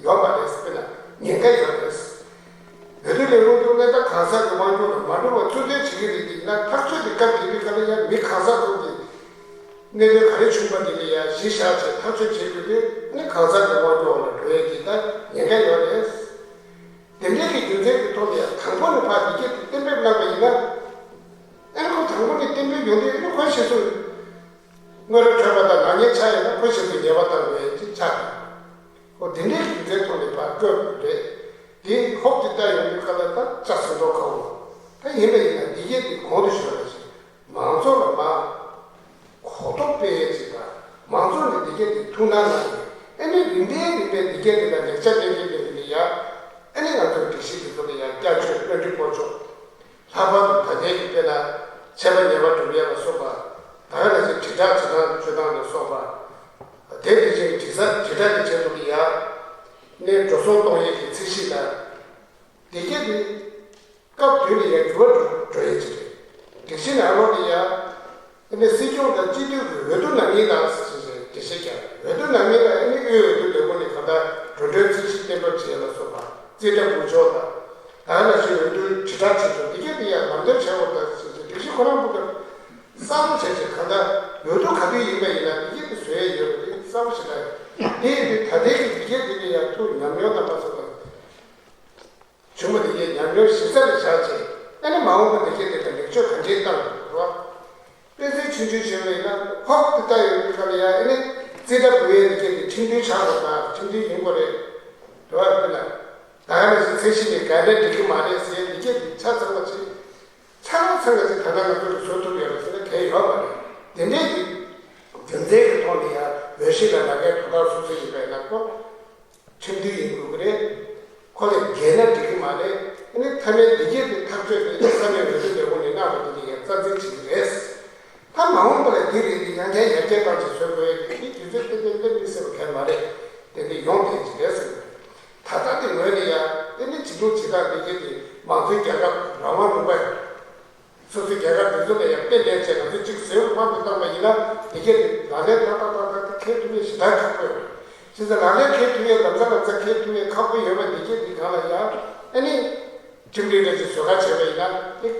ཡོད་མ་རེད་ཟེར་ན་ཉེན་ཁ་ཡོད་རེད། འོས་བསྡུ་ལས་ཁུངས་ཀྱིས་གནས་སྟངས་གང་ཟག་གི་དབང་སྒྱུར་ལ་མ་འགྲོ་བ་ཚུད་འཛིན་བྱེད་ཀྱི་རེད་ཅེ་ན་ཐག་གཅོད་ཀྱི་སྐབས་དེ་དུས་ག་ལ་ཡང་མི་གང་ཟག་ཚོ་གི་གནད་དོན་ག་རེ་བྱུང་བ་དེ་ལ་ཡང་གཞི་བཞག་བྱས་ཐག་གཅོད་བྱེད་དགོས་དུས་ཨ་ནི་གང་ཟག་གི་དབང་སྒྱུར་འོག་ལ་འགྲོ་ཡས་ཀྱི་ད་ཉེན་ཁ་ཡོད་རེད། དེ་འདྲའི་གི་རྒྱུ་མཚན་གྱི་ཐོག་ནས་དང་པོ་ནས་ཕར་འདི་སྐད་དུ་གཏན་འབེབས་གནང་བ་ཡིན་ན། ཨ་ནི་ཁོ་དང་པོ་ནས་གཏན་འབེབས་ཡོང་དུས་ཨ་ནི་ཁོ་ཤེས་སོང་། དངོས་རབ་འཕྲོད་པ་དང་ནག་ཉེས་ཆགས་ཡོད་ན་ཁོ་ཤེས་སོང་ཉེས་པ་བཏང་དགོས་ཡ་ཅིག་ཆགས་འདུག་ཁོ་དེ་འདྲའི་གི་རྒྱུ་མཚན་ཐོག་ནས་ཕར་བཀོད་དགོས་རེད། དེ་ཧོབ་ཏེ་ལྟ་ཡོང་དུས་ག་ལ་ད་ལྕགས་སྲིན་མདོག་ཁ་བོ། ད་ཡིན་པ་ཡིན་ན་འདི་སྐད་དུ་གོང་དུ་ཞུས་པ་ནང་བཞིན་མང་ཚོགས་ལ་མ། གོ་རྟོགས་སྤེལ་ཡས་ཅིག་དང་མང་ཚོགས་ནས་འདི་སྐད་དེ་ཐུགས་སྣང་གནང་ནས་ཨ་ནི་རིམ་པས་རིམ་པས་འདི་སྐད་དེ་ལ་ལེགས་ཆ་ལེན་གྱི་ལེན་གྱི་ལེན་ཡ། ཨ་ནི་ང་ཚོའི་སྒྲིག་གཞི་འདི་ཚོ་ལ་ཡང་བསྐྱར་བཅོས་བཀོད་སྒྲིག་སྐོར་ཆོག་ལྷག་པར་དུ་ད་ལྟའི་གི་དཔེར་ན་ཆད་པ་ཉེས་པ་སྒྲུབ་ཡས་ལ་སོགས་པ། ད་ག་ནང་བཞིན་དྲིལ་བསྒྲགས་བྱེད་སྟངས་སྤྱོད་སྟངས་ལ་སོགས་པ། དེ་དེ་བཞིན་གྱི་དྲི་ས་དྲིལ་བསྒྲགས་ཀྱི་ཆེད་དུ་ལ་ཡང་ནས་འགྲོ་སོང་གཏོང་ཡས་ཀྱི་ཚད་གཞི་དང་། འདི་སྐད་དེ། སྐབས་དུས་ལ་ཡང་འགྱུར་བ་འགྲོ་འགྲོ་ཡས་ཅིག་རེད། སྒྲིག་གཞི་ནང་ལོགས་ལ་ཡང་། ཨ་ནི་སྲིད་སྐྱོང་དང་སྤྱི་འཐུས་ཀྱི་འོས་བསྡུ་ནང་མི་དང་ཞེས་ཞེས་འགྲེལ་བཤད་བརྒྱབ། འོས་བསྡུ་ནང་མི་ལ་ཨ་ནི་དབུས་འོས་བསྡུ་ལས་ཁུངས་ནས་གང་ལྟར་འགྲོ་གྲོན་ཚད་གཞི་གཏན་འབེབས་བྱས་ལ་སོགས་པ་རྩིས་ཁྲ་འབུལ་ཕྱོགས་དང་། ད་ག་ནང་བཞིན་འོས་བསྡུའི་དྲིལ་བསྒྲགས་བྱེད་ཕྱོགས་འདི་སྐད་དེ་ཡང་ལམ་སྟོན་བྱས་པ་དང་ཞེས་ཞེས་སྒྲིག་གཞི་ཁོ་རང་ཕུགས་ཀྱང་གསར་བཟོ་བྱས་བྱས་གང་ལྟར་འོས་བསྡུ་ག་དུས་ཡིན་པ་ཡིན་ན་འདི་སྐད་དེ་བཟོ་ཡས་ཡོད་པ་རེད། གཙང་མ་ཞིག་རེད། དེ་ཡིན་དུས་ད་ལྟའི་གི་འདི་སྐད་འདི་ནི་ཡང་ཐུགས་ཉམས་མྱོང་དང་མ་སོགས་པ། བྱུང་བ་འདི་ཡིན་ཉམས་མྱོང་ཞིབ་ཚགས་ལ་བཞག་ཅིང་། ཨ་ནི་མ་འོངས་པ་འདི་སྐད་འདི་དང་ལེགས་བཅོས་གང་ཅིའི་སྟངས་རེད་བ། དཔེ་མཚོན་ཆུང་ཆུང་བྱས་པ་ཡིན་ན་ཧོབ་ཏེ་ལྟ་ཡོང་དུས་སྐབས་ལ་ཡང་ཨ་ནི་རྩིས་ཁྲ་འབུལ་ཡས་འདི་སྐད་འདི་ཁྲིམས་མཐུན་ཆགས་དགོས་དང་ཁྲིམས་མཐུན་ཡིན་དགོས་རེད། རེད་བ། དཔེར་ན། ད་ག་ནང་བཞིན་ཚད་གཞི་ནས་བརྒལ་ན་འགྲིག་གི་མ་རེད་ཟེར་འདི་སྐད་འདི་ཆ་ཚང་བ་ཅིག་ཆ་ཚང་ཚང་ག་ཅིག་ད་ལྟ་ང་ཚོ་གིས་བཟོ་ཐུབ་ཡོད་རེད་ཟེར་ན་གལ་ཡོད་མ་རེད། དེ་འདྲའི་གི་རྒྱུ་མཚན་གྱི་ཐོག་ནས་ཡང་འོས་གཞི་ལ་ལག་ཁྱེར་དོ་བདག་སོ་སོ་ཡིན་པས་ན་ཁོ་ཁྲིམས་མཐུན་ཡིན་དགོས་ཀྱི་རེད། ཁོ་ལས་འགལ་ན་འགྲིག་གི་མ་རེད། ཨ་ནི་མཐའ་མའི་འདི་སྐད་དེ་ཐག་གཅོད་དེ་ས་གནས་འོས་བསྡུ་ལས་ཁུངས་ནས་གནང་བ་དེ་ནི་ཡང་རྩ་འཛིན་བྱེད་ཀྱི་རེད། ད་མ་འོངས་པ་ལ་འདི་རེད་འདི་ཡང་བསྐྱར་ཡར་རྒྱས་གཏོང་ཆེད་བཟོ་དགོས་ཡ་དེ་ནི་དུས་ཚོད་ཏན་ཏན་སླེབས་མི་སྲིད་པ་གལ་མ་རེད། དེ་འདི་ཡོང་བསྡད་ཀྱི་རེད་ཟེར་གི་རེད། ད་ལྟ་དེ་ངོས་ནས་ཡང་དེ་ནི་བྱེད་ལུགས་བྱེད་སྟངས་འདི་སྐད་དེ་མང་གཙོའི་རྒྱལ་ཁབ་རང་དབང་ལུང་པ། སོ་སོའི་རྒྱལ་ཁབ་འདི་ཚོ་ལ་ཡང་དཔེ་ལེན་བྱས་ང་ཚོས་གཅིག་བཟོས་དམག་ཏུ་བཏང་བ་ཡིན་ན་འདི་སྐད་དེ་ལག་ལེན་ཏག་ཏག་ཏག་ཏག་ཏག་འཁྱེར་ཐུབ་ཡས་ཞེ་དྲག་ཁག་པོ་ཡོད་རེད། བྱས་ཙང་ལག་ལེན་འཁྱེར་ཐུབ་ཡས་ལམ་སང་ལམ་སང་འཁྱེར་ཐུབ་ཡས་ཁག་པོ་ཡོད་པ་འདི་སྐད་འདི་སྒང་ལ་ཡང་ཨ་ནི། ཁྲིམས་སྒྲིག་འདྲ་ཅིག་བཟོ་ཁ་བྱས་པ་ཡིན་ན་ནི།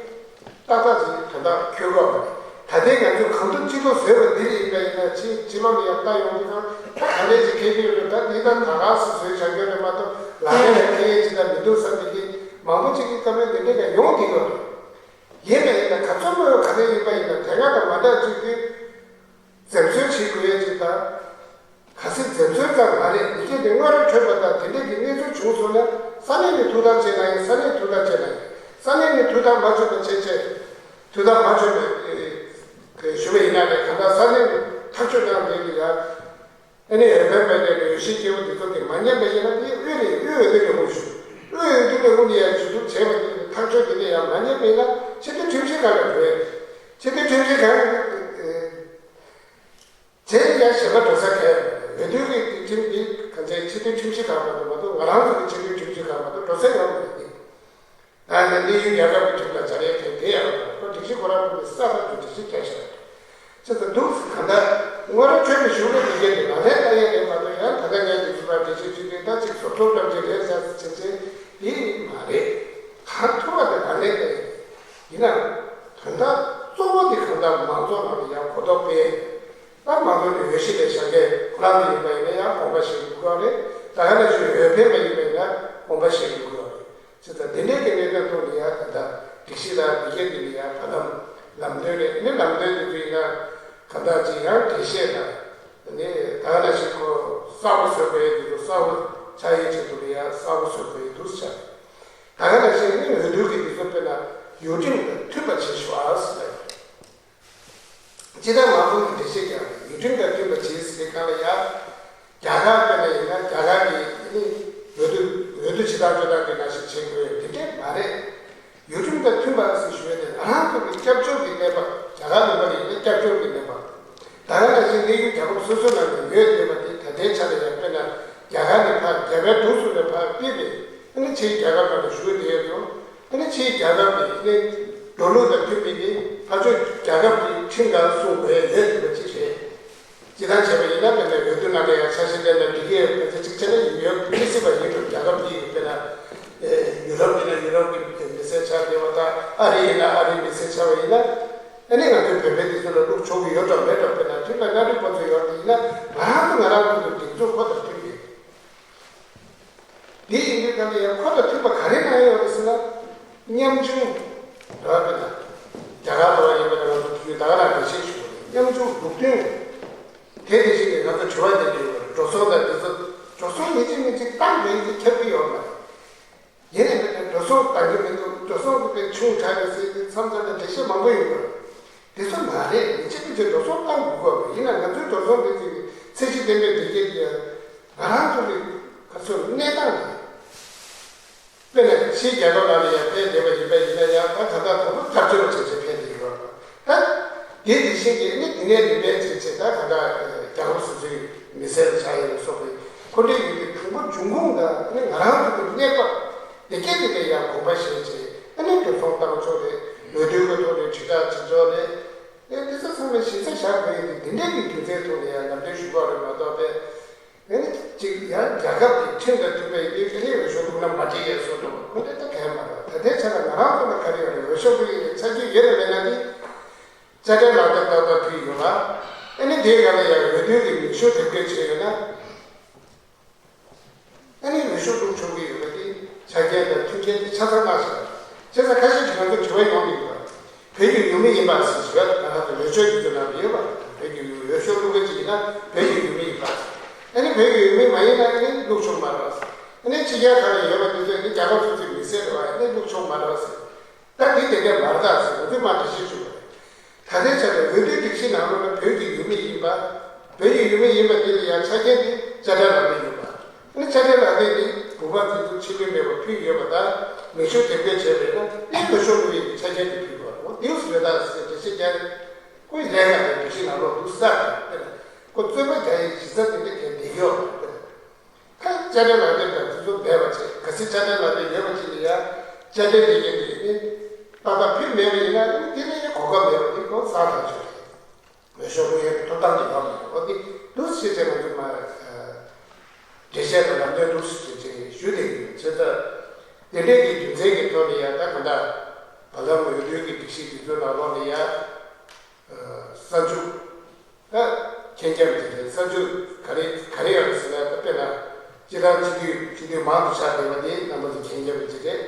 ཏག་ཏག་ཅིག་ད་ལྟ་འཁྱོལ་གོ་བ་རེད། ད་ལྟའི་ང་ཚོས་གང་ཐུབ་ཅི་ཐུབ་བཟོས་པ་འདི་རེད། ཡིན་པ་ཡིན་ན་ཕྱི་ཕྱི་ལོགས་ནས་ཡང་ལྟ་ཡོང་དུས་ཙང་ད་ག་འདྲས་ཅིག་འཁྱེར་གྱི་ཡོད་རེད། ད་འདི་ད་ད་ག་སེ་བཟོས་བྱ་རྒྱུ་རེད་མ་གཏོགས་ལག་ལེན་ལ་འཁེལ་ཡས་ཅིག་ད་མི་འདུག་བསམ་པའི་གི་མང་པོ་ཅིག་གི་བཀའ་མོལ་འདི་འདྲས་ཀྱང་ཡོང་བསྡད་ཡོད་རེད། ཡིན་པ་ཡིན་ན་ག་ཚོད་དངོས་ག་རེ་ཡིན་པ་ཡིན་ན་དེ་སྔ་དང་མ་འདྲ་ཅིག་གི་འཛེམ་ཟོན་བྱེད་དགོས་ཡས་ཅིག་དང་། གལ་སྲིད་འཛེམ་ཟོན་ཙམ་མ་རེད། འདི་སྐད་དེ་དངོས་ར་འཕྲོད་པ་དང་དེ་འདྲས་ཀྱི་གནས་ཚུལ་བྱུང་སོང་ན་ས་གནས་ནས་ཐུགས་ཐག་བཅད་ན་ཡང་ས་གནས་ཐུགས་ཐག་བཅད་ན་ཡང་ས་གནས་ནས་ཐུགས་ཐག་མ་ཆོད་པ་བྱས་བྱས་ཐུགས་ཐག་མ་ཆོད་པའི་ཞུ་བ་ཡིན་ན་རེད། གང་ལྟར་ས་གནས་ནས་ཐག་གཅོད་གནང་དེ་ལ་ཡང་ཨ་ནི་འོས་འཕེན་པའི་ལས་འོས་གཞི་སྐྱེ་བོ་འདི་ཚོ་གིས་མ་ཉན་པ་ཡིན་ན་དེ་དབུས་ནས་དབུས་འོས་བསྡུ་ལས་ཁུངས་ཞུ། དབུས་འོས་བསྡུ་ལས་ཁུངས་ནས་ཡང་ཞུ་གཏུག་བྱས་པ་དེ་ཐག་གཅོད་དེ་ལས་ཡང་མ་ཉན་པ་ཡིན་ན་ཆེས་མཐོའི་ཁྲིམས་ཞིབ་ཁང་ལ་འགྲོ་ཡས། ཆེས་མཐོའི་ཁྲིམས་ཞིབ་ཁང་གིས། དེ་ཡང་གཞན་པ་འགྲོ་ས་གལ་ཡོད་མ་རེད། འོས་བསྡུ་གི་ཁྲིམས་འདི་གང་ཚེ་ཆེས་མཐོའི་ཁྲིམས་ཞིབ་ཁང་མ་གཏོགས་མ་གཏོགས་ང་རང་ཚོ་གི་ཆེས་མཐོའི་ཁྲིམས་ཞིབ་ཁང་མ་གཏོགས་འགྲོ་ས་ཡོད་མ་རེད། ད་ནི་གནས་ཡུལ་རྒྱལ་ཁབ་ཀྱི་ཁྲིམས་ལ་སྦྱར་ཡས་དེ་དེ་ཡང་ཁོ་སྒྲིག་གཞི་ཁོ་རང་ཕུད་ནས་གསར་དུ་སྒྲིག་གཞི་བརྒྱབ་བཞག་རེད། ཅེས་སུ་འདུག་གང་ལྟར་དངོས་ར་ཆོས་ཀྱི་གཞུང་ལུགས་འདི་གས་ནི་ལག་ལེན་བསྟར་ཡས་རེད་མ་གཏོགས་ཡང་ད་ལྟ་ངས་འདི་ཚོ་ལ་འགྲེལ་བཤད་བྱེད་དུས་ད་ཅིག་ཟུར་ཐོག་ཙམ་ཅིག་རེད་ཟེར་བྱེད་ཚེ་དེ་མ་རེད། གང་ཐུབ་པ་དེ་ལག་ལེན་བསྟར་ཡས་རེད། ཡིན་ནའང་དོན་དག་གཙོ་བོ་དེ་གང་ལྟར་མང་ཚོགས་ནང་ལ་ཡང་གོ་རྟོགས་སྤེལ། ད་མང་ཚོགས་ནས་འོས་གཞི་ལས་བཞག་མཁན་ཁོ་རང་ཚོ་ཡིན་པ་ཡིན་ན་ཡང་དགོངས་པ་བཞེས་དགོས་ཀྱི་རེད། ད་ག་ནང་བཞིན་འོས་འཕེན་པ་ཡིན་པ་ཡིན་ན་དགོངས་པ་བཞེས་དགོས་ཀྱི་རེད། ཅེས་དང་དེ་འདྲའི་གི་གནད་དོན་ཐོག་ནས་ཡང་ད་ལྟ་སྒྲིག་གཞི་དང་འདི་གའི་འདི་ལ་ཡང་བར་ལམ་ལམ་སྟོན་རེད། ནི་ལམ་སྟོན་འདི་ཚོ་ཡིན་ན་གང་ལྟར་ཅིག་ཡང་འགྲེལ་བཤད་དང་ནི་ད་ག་ནང་བཞིན་ཁོ་གསལ་པོ་བཟོ་དགོས་ཡས་འདི་ཚོ་གསལ་པོ་ཆགས་ཡས་ཆེད་དུ་ལ་ཡང་གསལ་པོ་བཟོ་དགོས་ཡས་འདུག་ཟེར། ད་ག་ནང་བཞིན་ནི་འོས་བསྡུ་གི་འདི་ཚོ་དཔེར་ན་ཡུལ་ཁྲིམས་དང་མཐུན་པ་བྱེད་ཤོག་ཨ་ཟེར། སྤྱིར་བཏང་མང་པོ་གིས་འགྲེལ་བཤད་རྒྱག་པ་ཡུལ་ཁྲིམས་དང་མཐུན་པ་བྱེད་ཟེར་སྐབས་ལ་ཡང་། རྒྱ་གར་དཔེར་ན་ཡིན་ན་རྒྱ་གར་གྱི་ནི་འོས་བསྡུ་འོས་བསྡུ་བྱེད་སྟངས་སྤྱོད་སྟངས་དེ་འདྲ་ཞིག་བྱེད་དགོས་དེ་འདྲས་མ་རེད། ཡུལ་ཁྲིམས་དང་མཐུན་པ་ཟེར་ཞུ་ཡས་དེ་ང་རང་ཚོ་གི་སྐྱབས་བཅོལ་གྱི་གནས་བབ་རྒྱ་གར་ལུང་པ་ལ་ཡིན་ན་སྐྱབས་བཅོལ་གྱི་གནས་བབ། ད་ག་ནང་བཞིན་གནས་ཡུལ་རྒྱལ་ཁབ་སོ་སོ་ནང་ནས་ཡོད་བསྡད་པ་དེ་ད་ལྟའི་ཆ་ལ་ཡང་དཔེར་ན་རྒྱ་གར་ནས་ཕར་རྒྱ་བལ་འབྲུག་གསུམ་ནས་ཕར་ཕུད་པའི་ཨ་ནི་ཕྱིའི་རྒྱལ་ཁབ་ནང་ལ་བཞུགས་བསྡད་ཡོད་དོ། ཨ་ནི་ཕྱིའི་རྒྱལ་ཁབ་ཀྱི་ཨ་ནི་འགྲོ་ལུགས་དང་མཐུན་པའི་ནི་ཕར་ཕྱོགས་རྒྱལ་ཁབ་ཀྱི་ཁྲིམས་ལྟར་སྲུང་དགོས་ཡ་ཡོད་བསྡད་པ་ཅིག་རེད། སྤྱིར་བཏང་བྱས་པ་ཡིན་ན་དཔེར་ན་འོས་བསྡུ་ནང་ལ་ཡང་ཆ་ཤས་ལྡན་ན་འགྲིག་གི་ཡོད་ཕལ་ཆེར་གཅིག་བྱས་ན་ཡོད་མི་སྲིད་པ་ཡིན་འགྲོ། རྒྱལ་ཁབ་གཉིས་ཀྱི་དཔེར་ན་ཡུ་རོབ་ཡིན་ན་ཡུ་རོབ་ཀྱི་མི་སེར་ཆགས་བསྡད་པ་དང་ཨ་རི་ཡིན་ན་ཨ་རིའི་མི་སེར་ཆགས་པ་ཡིན་ན་ཨ་ནི་ང་ཚོའི་བོད་པའི་དེ་ཚོ་ལ་བླུག་ཆོག་གི་ཡོད་འགྲོ་མེད་འགྲོ། དཔེར་ན་མཐུན་པ་སྣ་འདྲེན་པ་ཚོ་ཡོད་དེ་ཡིན་ན་ང་རང་ཚོ་ང་རང་ཚོ་གི་སྒྲིག་འཛུགས་ཁོ་དང་མཐུན་པའི། དེ་ཡིན་དུས་ཀ་ནས་ཡང་ཁོ་དང་མཐུན་པ་ག་རེ་གནང་ཡོད་རེད་ཟེར་ན། ཉམ་ཆུང་། རེད་བ། དཔེར་ན། རྒྱ་གར་ལ་བ་ཡིན་པ་ན་ང་ཚོ་དུས་ད་ག་ལ་འགྲེལ་བཤད་ཞུ་དགོས་རེད། ཉམ་ཆུང་ལུགས་མཐུན། དེ་དེ་བཞིན་ནས་ང་ཚོ་དྲི་བ་དེ་འདྲ་ཡོད་རེད། འགྲོ་སོང་དང་དེ་ཚོ་འགྲོ་སོང་མི་གཅིག་མི་གཅིག་བཏང་དགོས་ཀྱི་ཁྱབ་ཀྱི་ཡོད་མ་རེད། ཡིན་ནའི་དཔེར་ན་འགྲོ་སོང་བཏང་གི་མི་འདུག་འགྲོ་སོང་གི་དཔེ་ཆུང་དྲགས་ཡོད་ཟེར་དེ་མཚམས་མཚམས་ལ་འགྲེལ་བཤད་མང་པོ་ཡོད་རེད། དེ་ཚོ་མ་རེད། མི་གཅིག་མི་གཅིག་འགྲོ་སོང་བཏང་དགོས་ཀྱི་ཡོད་མ་རེད། ཡིན་ན་ང་ཚོའི་འགྲོ་སོང་དེ་ཚོ་གི་ཚད་གཞི་ལྡན་པའི་འགྲེལ་བཤད་ཀྱི་ང་རང་ཚོ་གི་ག་ཚོད་གནས་སྟངས་རེད། དཔེར་ན་ཕྱིའི་རྒྱལ་ཁབ་ནང་ལ་ཡང་ཕེབས་བསྡད་པ་ཡིན་པ་ཡིན་ན་ཡང་ད་ག་ད་དང་པོ་སྐྱབས་བཅོལ་བ་བྱས་བྱས་ཕེབས་བསྡད་ཡོད་རེད། ད་དེ་དེ་བཞིན་གྱི་ནི་དེ་ནས་རིམ་པས་བྱས་བྱས་ད་ག་ད་རྒྱལ་ཁབ་སོ་སོའི་མི་སེར་ཆགས་ཡོད་པ་སོགས་པའི་ཁོ་འདྲའི་ཡོད་པའི་དང་པོ་འབྱུང་ཁུངས་དང་ནི་ང་རང་ཚོ་གི་གནས་བབ་དེ་གས་དེ་ལ་ཡང་དགོངས་པ་བཞེས་བྱས་ཨ་ནི་འགྲོ་སོང་བཏང་ཆོག་རེད། འོས་བསྡུའི་གི་ཐོག་ནས་དྲིལ་བསྒྲགས་བྱེད་ཆོག་རེད། ཨེ་དེ་ཚོ་ཚང་མ་ཞིབ་ཚགས་བཞག་དགོས་ཡོད་དེ་འདི་འདྲའི་གི་རྒྱུ་མཚན་ཐོག་ནས་ཡང་ལམ་སྟོན་ཞུ་དགོས་རེད་མ་གཏོགས་པས། ཨ་ནི་གཅིག་ཡང་རྒྱལ་ཁབ་ཀྱི་ཁྲིམས་དང་མཐུན་པ་ཡིན་དུས་ཨ་ནི་འོས་ཤོག་བླུགས་ན་མ་འགྲིག་ཡས་བཟོ་འདུག་ཁོ་འདྲ་ད་གལ་མ་རེད། ད་ལྟའི་ཆ་ལ་ང་རང་ཚོ་ལ་ག་རེ་ཡོད་རེད། འོས་ཤོག་བླུགས་ཡས་ཆ་རྒྱུས་ཡོད་ན་མེད་ན་ནི་དཔྱ་ཁྲལ་ལག་བསྟར་ཏག་ཏག་ཕུལ་ཡོད་ལ། ཨ་ནི་དེའི་སྒང་ལ་ཡང་འོས་བསྡུ་གི་མིང་གཞུང་དེབ་སྐྱེལ་བྱས་ཡོད་ན། ཨ་ནི་འོས་ཤོག་བླུག་ཆོག་གི་ཡོད་པ་དེ་ཆ་རྐྱེན་དང་མཐུན་རྐྱེན་དེ་ཆ་ཚང་བཀག་བཞག་པ་རེད། བྱས་ཙང་ཁ་ཤས་ཀྱིས་ང་ཚོར་དྲི་བ་ཡོང་གི་ཡོད་པ། བོད་ཀྱི་ཡུལ་མི་ཡིན་པ་ཟེར་ཞུ་བ་ད་ལྟ་འོས་ཤོག་འདི་ཚོ་ནང་ལ་ཡོད་པ། བོད་ཀྱི་ཡུལ་འོས་ཤོག་བླུག་མཁན་ཅིག་ཡིན་ན་བོད་ཀྱི་ཡུལ་མི་ཡིན་པ་ཟེར། ཨ་ནི་བོད་ཀྱི་ཡུལ་མི་མ་ཡིན་ན་ཨ་ནི་བླུག་ཆོག་མ་རེད་བ་ཟེར། ཨ་ནི་ཕྱི་རྒྱལ་ཁག་ལ་ཡོད་པ་འདི་ཚོ་ནི་རྒྱལ་ཁབ་སོ་སོའི་མི་སེར་རེད་བ། ཨ་ནི་བླུག་ཆོག་མ་རེད་བ་ཟེར། ད་འདི་དེ་འདྲ་མ་རེད་ད་ཟེར་ང་ཚོས་མར་འགྲེལ་བཤད་ཞུ་བ་རེད། ད་ལྟའི་ཆ་ནས་འོས་བསྡུའི་སྒྲིག་གཞི་ནང་ལོགས་ལ་བོད་ཀྱི་ཡུལ་མི་ཡིན་པ། བོད་ཀྱི་ཡུལ་མི་ཡིན་པ་དེ་ལ་ཡང་ཆ་རྐྱེན་དེ་དཔྱ་ཁྲལ་ལག་དེབ་ཡོད་པ། ཨ་ནི་དཔྱ་ཁྲལ་ལག་དེབ་དེ་བོད་པ་དེ་ཚོ་ཕྱི་ལོགས་མེད་པར་ཕུལ་ཡོད་པ་དང་མིང་གཞུང་དེབ་སྐྱེལ་བྱས་པས་ན་ཨེ་འོས་ཤོག་བླུག་ཡས་ཀྱི་ཆ་རྐྱེན་དེ་ཕུལ་དགོས་པ་འོ་དེའུ་སུ་རེད་ད་ཟེར་འགྲེལ་བཤད་རྒྱག་རེད། ཁོས་ལན་ལ་དེ་སྒྲིག་གཞི་ནང་ལོགས་འདུག་ས་རེད། ཁོ་རྩོད་པ་རྒྱག་ཡས་གཞི་རྩ་དེ་འདྲ་གལ་འདེགས་ཡོད་རེད། ཁ་དཔྱ་ཁྲལ་ལག་དེབ་དང་དེ་ཚོ་མེད་པ་བྱས། གལ་སྲིད་དཔྱ་ཁྲལ་ལག་དེབ་ཡོད་པ་ཅིག་ལ་ཡང་དཔྱ་ཁྲལ་དེ་གའི་དེ་ནི་ཏག་ཏག་ཕུལ་མེད་པ་ཡིན་ན་ཨ་ནི་དེ་ལ་ཡང་གོ་སྐབས་མེད་པ་དེ་ཁོ་བསགས་ཐག་ཆོད་རེད། འོས་ཤོག་བླུག་ཡས་ཀྱི་ཐོབ་ཐང་དེ་ཡོད་མ་རེད། འོ་དེ་འདུག་སེ་བྱས་ང་ཚོས་མ་འགྲེལ་བཤད་དང་ལམ་སྟོན་འདུག་སེ་བྱས་བྱས་ཞུས་བསྡད་ཡོད། བྱས་ཙང་དེ་འདྲའི་གི་རྒྱུ་མཚན་གྱི་ཐོག་ནས་ཡང་ད་ག་འདྲ་བར་ལམ་འོས་བསྡུའི་གི་སྒྲིག་གཞི་དེ་ཚོའི་ནང་ལོགས་ནས་ཡང་གསར་འཇུག་ད་མཁྱེན་རྒྱ་མི་ཆེ་བའི་གསར་འཇུག་ག་རེ་ག་རེ་ཡོད་རེད་ཟེར་ན། ད་དཔེར་ན་སྤྱིར་བཏང་སྤྱི་འཐུས་སྤྱི་འཐུས་མང་དུ་ཆགས་བསྡད་པ་དེ་རྣམ་པ་ཚོ་མཁྱེན་རྒྱ་མི་ཆེ་རེད།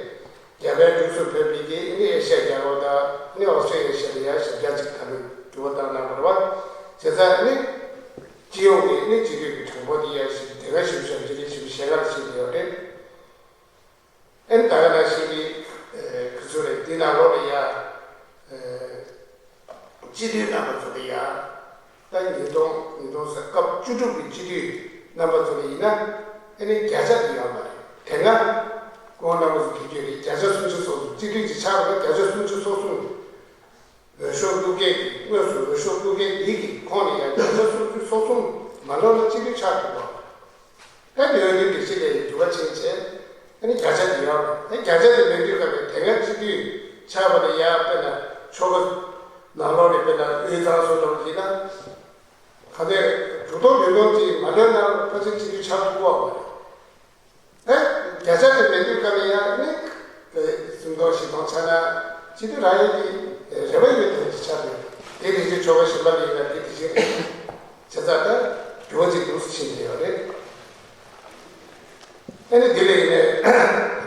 རྒྱ་བལ་འབྲུག་གསུམ་བོད་མི་གིས་ནི་ཨེ་ཤ་ཡ་རྒྱལ་ཁབ་དང་ནི་ཨོ་སི་ཀྲི་ཡ་ཤ་ཡ་ལ་ཡ་ཞབས་བཀྱག་ཅིག་ད་ལོ་འགྱུར་བ་བཏང་གནང་བ་རེད་བ། བྱས་ཙང་ནི་སྤྱི་ཡོངས་ཀྱི་ནི་སྤྱི་འཐུས་ཀྱི་གྲངས་འབོར་དེ་ཡ་ཞིག་དེ་ག་ཞིབ་ཞིབ་ཅིག་རེད། ཞིབ་ཞལ་ཁ་ལ་ཕྱིན་བསྡད་ཡོད་རེད། ཨེ་ད་ག་ནང་བཞིན་གྱི་ག་ཚོད་རེད། འདི་ནང་ལོགས་ལ་ཡ་སྤྱི་འཐུས་རྣམ་པ་ཚོ་ལ་ཡ་ད་ཉིས་སྟོང་ཉིས་སྟོང་ཟེར་སྐབས་བཅུ་དྲུག་པའི་སྤྱི་འཐུས་རྣམ་པ་ཚོ་ལ་ཡིན་ན་ཨེ་ནི་བརྒྱ་ཆ་དེ་ཡོད་མ་རེད། དེ་སྔ་ཁོང་རྣམ་པ་ཚོ་གིས་ཡོད་རེད། བརྒྱ་ཆ་སུམ་ཅུ་སོ་གསུམ། སྤྱི་འཐུས་ཅིག་ཆགས་པ་ན་བརྒྱ་ཆ་སུམ་ཅུ་སོ་གསུམ། འོས་ཤོག་བླུག་མཁན་གྱི་དངོས་སུ་འོས་ཤོག་བླུག་མཁན་འདི་གི་ཁོངས་ནས་ཡང་བརྒྱ་ཆ་སུམ་ཅུ་སོ་གསུམ་མ་ལོག་ན་སྤྱི་འཐུས་ཆགས་ཐུབ་པ། ད་འོས་བསྡུའི་སྒྲིག་གཞི་ལ་ཡང་འགྱུར་བ་ཕྱིན་བྱས་ཨ་ནི་བརྒྱ་ཆ་དེ་ཡོད་རེད། ཨ་བརྒྱ་ཆ་དེ་མེད་དུས་སྐབས་ནས་དེ་སྔ་སྤྱི་འཐུས་ཆགས་པ་ལ་ཡང་དཔེར་ན་ཆོལ་ཁ་ནང་ལོགས་ནས་དཔེར་ན་དབུས་གཙང་སོགས་ལ་ཡིན་ན་ག་ཚོད་དྲུག་སྟོང་བདུན་སྟོང་ཅིག་མ་ལོན་ན་ཕལ་ཆེར་སྤྱི་འཐུས་ཆགས་ཐུབ་ཀྱི་ཡོད་མ་རེད། ཨེ། བརྒྱ་ཆ་དེ་མེད་དུས་སྐབས་ལ་ཡང་ནི། ཨེ། སུམ་སྟོང་བཞི་སྟོང་ཆགས་ན་སྤྱི་འཐུས་རག་ཡས་ཀྱི་རེ་བ་ཡོད་དེ་ཆགས་འདུག་དེ་དེ་བཞིན་ཆོལ་ཁ་གཞན་པ་ལ་ཡིན་ན་དེ་དེ་བཞིན་རེད། བྱས་ཙང་ད་འགྱུར་བ་ཅིག་འདུག་སེ་ཕྱིན་བསྡད་ཡོད་རེད། ཨ་ནི་དེ་ལ་ཡིན་ནའི་རྒྱ་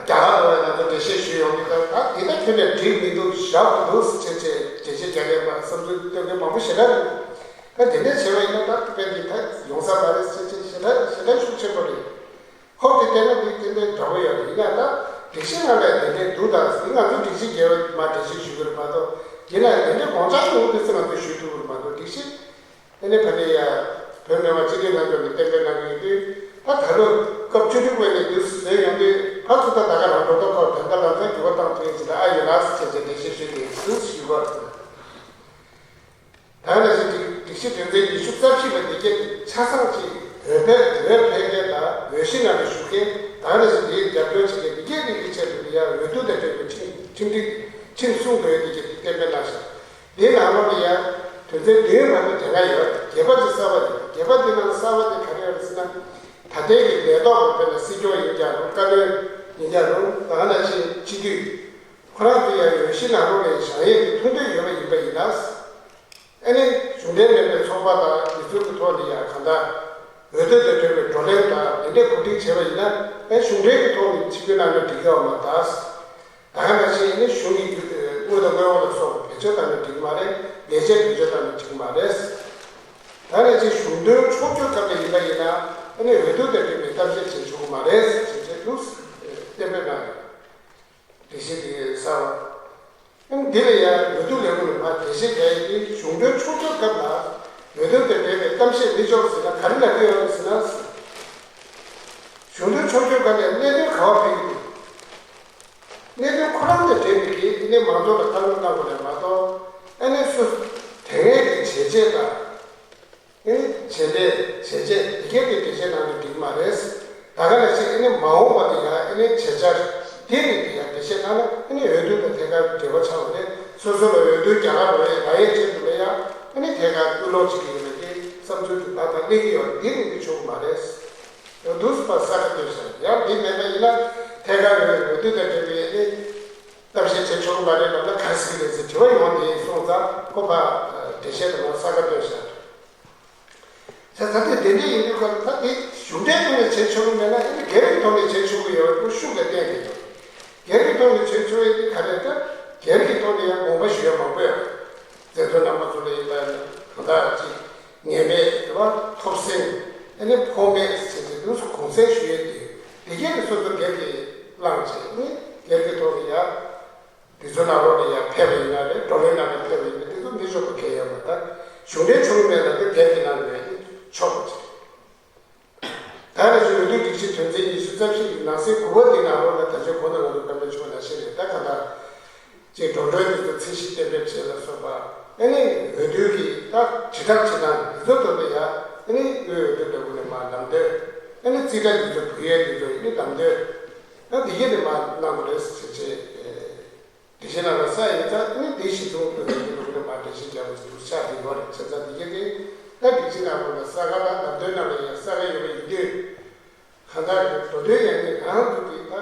གར་ལ་ང་ཚོ་འགྲེལ་བཤད་ཞུས་ཡོང་དུས་ད་ད་དེ་ད་ཁྱོན་ནས་འགྲིག་མི་འདུག་བཞག་འདུག་སེ་བྱས་བྱས་འགྲེལ་བཤད་རྒྱག་མཁན་པ་བསམ་ཚུལ་བཏོན་མཁན་མང་པོ་ཞེ་དྲག་རེད། ད་དེ་འདྲ་བྱས་པ་ཡིན་ན་ད་དཔེ་འདི་ད་ཡོང་ས་མ་རེད་ཟེར་བྱས་ཞེ་དྲག་ཞེ་དྲག་ཤུགས་ཆེན་པོ་རེད། ཧོབ་སྟེ་བལྟས་ན་འདི་དེ་འདྲའི་འདྲ་པོ་ཡོད་རེད། ཡིན་ན་ད་སྒྲིག་གཞི་ནང་ལ་དེ་འདྲའི་འདུག་ད་ཟེར་ང་ཚོས་སྒྲིག་གཞི་འགལ་བ་མ་འགྲེལ་བཤད་ཞུ་གི་རེད་མ་གཏོགས་ཡིན་ན་དེ་འདྲའི་དགོངས་འཆར་ཡོང་དུས་ཙང་ང་ཚོས་ཞུ་ཐུབ་ཀྱི་རེད་མ་གཏོགས་སྒྲིག་གཞི་དེ་ནས་ཕ་ནས་ཡ་བོད་མི་མང་སྤྱི་འཐུས་ལྷན་ཚོགས་ནས་གཏན་འབེབས་གནང་གི་ཡོད་དུས་ད་ད་ལོ་སྐབས་བཅུ་དྲུག་པ་ནས་འདུག་ཟེར་ཡོང་དུས་ཕར་ཚུར་ད་ད་ག་རང་འགྲོ་ལྡོག་ཁག་དོན་དག་ལམ་སང་འགྱུར་བ་བཏང་ཐུབ་ཡས་ཅིག་ལ་ཨ་ཡོད་ལགས་ཟེར་བྱས་བྱས་འགྲེལ་བཤད་ཞུས་ཏེ་འདུག་ཞུ་བ། ད་ནང་བཞིན་སྒྲིག་སྒྲིག་གཞི་དོན་ཚན་ཉི་ཤུ་རྩ་བཞི་པ་འདི་གའི་ཆ་ཚང་གཅིག་འོས་འཕེན་འོས་འཕེན་མཁན་དང་འོས་གཞི་ནང་ལ་ཞུགས་མཁན་ད་ནང་བཞིན་འདིའི་རྒྱབ་སྐྱོར་བྱེད་མཁན་འདི་གའི་རིགས་ཀྱི་ཆེད་དུ་ཡང་འོས་བསྡུ་དང་འབྲེལ་བའི་ཁྲིམས་ཁྲིམས་སྒྲིག་ཁྲིམས་སྲུང་དགོས་འདི་གའི་གཏན་འབེབས་གནང་ཞིང་། འདིའི་ནང་ལོགས་ལ་ཡང་དོན་ཚན་བདུན་བར་དུ་དེ་སྔ་ཡོད། བརྒྱད་པ་དེ་གསར་པ་རེད། བརྒྱད་པ་འདི་ནང་གསར་པ་དེ་ག་རེ་ཡོད་རེད་ཟེར་ན། ད་ལྟའི་གི་ལས་ཐོག་ཏུ་དཔེར་ན་སྲིད་སྐྱོང་ཡིན་ཀྱང་རུང་བཀའ་བློན་ཡིན་ཀྱང་རུང་ད་ག་ནང་བཞིན་སྤྱི་འཐུས་ཁོ་རང་ཚོ་ཡང་འོས་གཞི་ནང་ལོགས་ནས་བཞེངས་ཡས་ཀྱི་མཐུན་འདོད་ཡོད་པ་ཡིན་པ་ཡིན་ན། ཨ་ནི་གཞུང་འབྲེལ་མིན་པའི་ཚོགས་པ་དང་སྒེར་ཚུགས་ཀྱི་ཐོག་ནས་ཡང་གང་ལྟར་འོས་བསྡུ་དང་འབྲེལ་བའི་བགྲོ་གླེང་དང་དེ་འདྲའི་གོ་སྒྲིག་བྱས་པ་ཡིན་ན་ཨ་གཞུང་འབྲེལ་གྱི་ཐོག་ནས་ཆིབས་བསྒྱུར་གནང་ན་འགྲིག་གི་ཡོད་མ་རེད། ད་ག་ནང་བཞིན་ཨ་ནི་གཞུང་གི་དངུལ་དང་དངོས་པོ་ལ་སོགས་པ་བེད་སྤྱོད་བཏང་ན་འགྲིག་གི་མ་རེད། ལས་བྱེད་བེད་སྤྱོད་བཏང་ན་འགྲིག་གི་མ་རེད། ད་ནང་བཞིན་གཞུང་དོན་ཕྱོགས་བསྐྱོད་སྐབས་ལ་ཡིན་ན་ཡང་ཨ་ནི་འོས་བསྡུ་དང་འབྲེལ་བའི་གཏམ་བཤད་བྱེད་ཆོག་གི་མ་རེད་ཅེས་བྱས་འདུག་གཏན་འབེབས་གནང་ཡོད། སྒྲིག་གཞི་དེ་གསར་བ། ཨ་ནི་འདི་ལ་ཡང་འོས་བསྡུ་ལས་ཁུངས་ནས་མར་འགྲེལ་བཤད་རྒྱག་ཡས་དེ་གཞུང་དོན་ཕྱོགས་བསྐྱོད་སྐབས་ལ་འོས་བསྡུ་དང་འབྲེལ་བའི་གཏམ་བཤད་མི་ཆོག་ཟེར་ན་ག་རེ་ལབ་ཀྱི་ཡོད་རེད་ཟེར་ན། གཞུང་དོན་ཕྱོགས་བསྐྱོད་སྐབས་ལ་གནད་དོན་ག་པར་ཕན་གྱི་འདུག་གནད་དོན་ཁོ་རང་དང་འབྲེལ་བའི་གི་ཨ་ནི་མང་ཚོགས་ལ་བཀའ་མོལ་གནང་དགོས་རེད་མ་གཏོགས་ཨ་ནི་སུ་དེ་སྔའི་གི་བྱས་རྗེས་དང་། ཨ་ནི་བྱས་རྗེས་བྱས་རྗེས་དེ་གའི་དེ་འགྲེལ་བཤད་གནང་ན་འགྲིག་གི་མ་རེད། ད་ག་ནང་བཞིན་ཨ་ནི་མ་འོངས་པ་དེ་ཡང་ཨ་ནི་བྱེད་འཆར་དེ་རིགས་དེ་ཡང་འགྲེལ་བཤད་གནང་ན་ཨ་ནི་འོས་བསྡུ་དང་ཐད་ཀར་འབྲེལ་བ་ཆགས་པ་རེད། སོ་སོ་ལ་འོས་བསྡུ་རྒྱག་ག་འགྲོ་ཡས་ལ་ཡའི་ཆེད་དུ་ལ་ཡང་ཨ་ནི་ཐད་ཀར་དབུ་ལོག་བྱེད་ཀྱི་ཡོད་པའི་དེ་བསམ་ཚུལ་དེ་ད་ལྟ་གླེང་གི་ཡོད་རེད། དེ་རིགས་དེ་ཆོག་གི་མ་རེད། འདུག་སེ་ཕར་ས་ཁ་བཏོན་བཞག་ཡང་དེ་མེད་པ་ཡིན་ན་ཐད་ཀར་འོས་བསྡུ་དང་འབྲེལ་བའི་ཨ་ནི་གཏམ་བཤད་བྱེད་ཆོག་གི་མ་རེད་ལབ་ན་ག་རེ་ཟེར་གི་རེད་ཟེར་དྲི་བ་ཡོང་དེ་སོང་ཙང་ཁོ་ཕར་འགྲེལ་བཤད་དེ་ཕར་ས་ཁ་བཏོན་བཞག་ད་ད་ལྟ་དེ་འདྲ་ཡིན་དུས་ཀ་ལ་ད་དེ་གཞུང་འབྲེལ་ཐོག་ནས་བྱེད་ཆོག་གི་མེད་ན་ཨེ་ནི་སྒེར་གྱི་ཐོག་ནས་བྱེད་ཆོག་གི་ཡོད་པ་ཤུགས་ལ་བསྟན་གྱི་འདུག་སྒེར་གྱི་ཐོག་ནས་བྱེད་ཆོག་ཡས་དེ་ག་རེ་ད་སྒེར་གྱི་ཐོག་ནས་ཡང་དགོངས་པ་ཞུ་ཡ་མང་པོ་ཡོད་རེད། མཛད་གཙོ་རྣམ་པ་ཚོ་ལ་ཡིན་པ་ཡིན་ན་གང་ལྟར་ཅིག་ངེས་མེད་དེ་བ་ཐོབ་སེམས་ཨེ་ནི་ཕོག་མེད་ཟེར་གྱི་འདུག་གུང་སེང་ཞུ་ཡས་དེ་དེ་གས་ནི་སོ་སོ་སྒེར་གྱི་བླངས་བྱས་ནི་སྒེར་གྱི་ཐོག་ནས་ཡང་། དེ་ཚོ་ནང་ལོགས་ལ་ཡང་ཕེབས་པ་ཡིན་ན་རེད། བགྲོ་གླེང་ནང་ལ་ཕེབས་པ་ཡིན་ན་དེ་ཚོ་མི་ཆོག་པ་གལ་ཡོད་མ་རེད། གཞུང་འབྲེལ་བྱུང་མེད་ན་དེ་སྒེར་གྱི་ནང་ལ་ཡང་ཆོག་པ་ཅིག་ད་ནི་ཅིག་འོས་བསྡུའི་སྒྲིག་གཞི་དོན་ཚན་ཉི་ཤུ་རྩ་བཞི་གི་ནང་གསེས་དགུ་པ་དེའི་ནང་ལོགས་ལ་ད་ཆ་གོང་དུ་ང་ཚོ་བཀའ་མོལ་ཞུས་པ་ནང་བཞིན་རེད། ད་གང་ལྟར་ཅིག་འགྲོ་གྲོན་དེ་ཚོ་ཚད་གཞི་གཏན་འབེབས་བྱས་ལ་སོགས་པ་ཨ་ནི་འོས་བསྡུའི་གི་ད་དྲིལ་བསྒྲགས་བྱེད་སྟངས་དེ་ཚོ་ཐོག་ཏུ་ཡང་ཨ་ནི་དབུས་འོས་བསྡུ་ལས་ཁུངས་ནས་མར་ལམ་སྟོན་ཨ་ནི་རྩིས་ཁྲ་དེ་ཚོ་འབུལ་ཡས་དེ་ཚོ་ཨ་ནི་ལམ་སྟོན་ད་དེ་གས་དེ་མར་གནང་དགོས་རེད་ཟེར་བྱས། སྒྲིག་གཞི་ནང་ལ་ས་ཡིན་ཙང་ནི་དེ་གཞི་བཟུང་དུ་ཡོད་ཀྱི་འདུག་ནི་མ་སྒྲིག་གཞི་རྒྱ་བོ་ཟུར་ཆག་དེ་ཡོད་རེད། བྱས་ཙང་དེ་གས་དེ་ད་སྒྲིག་གཞི་ནང་ལོགས་ལ་ས་ག་ད་ལམ་སྟོན་ནང་ལ་ཡང་ས་ག་ཡོད་པ་ཡིན་དུས་གང་ལྟར་རེད། མདོ་དོན་ཡང་ནི་རང་འདུག་གི་ད་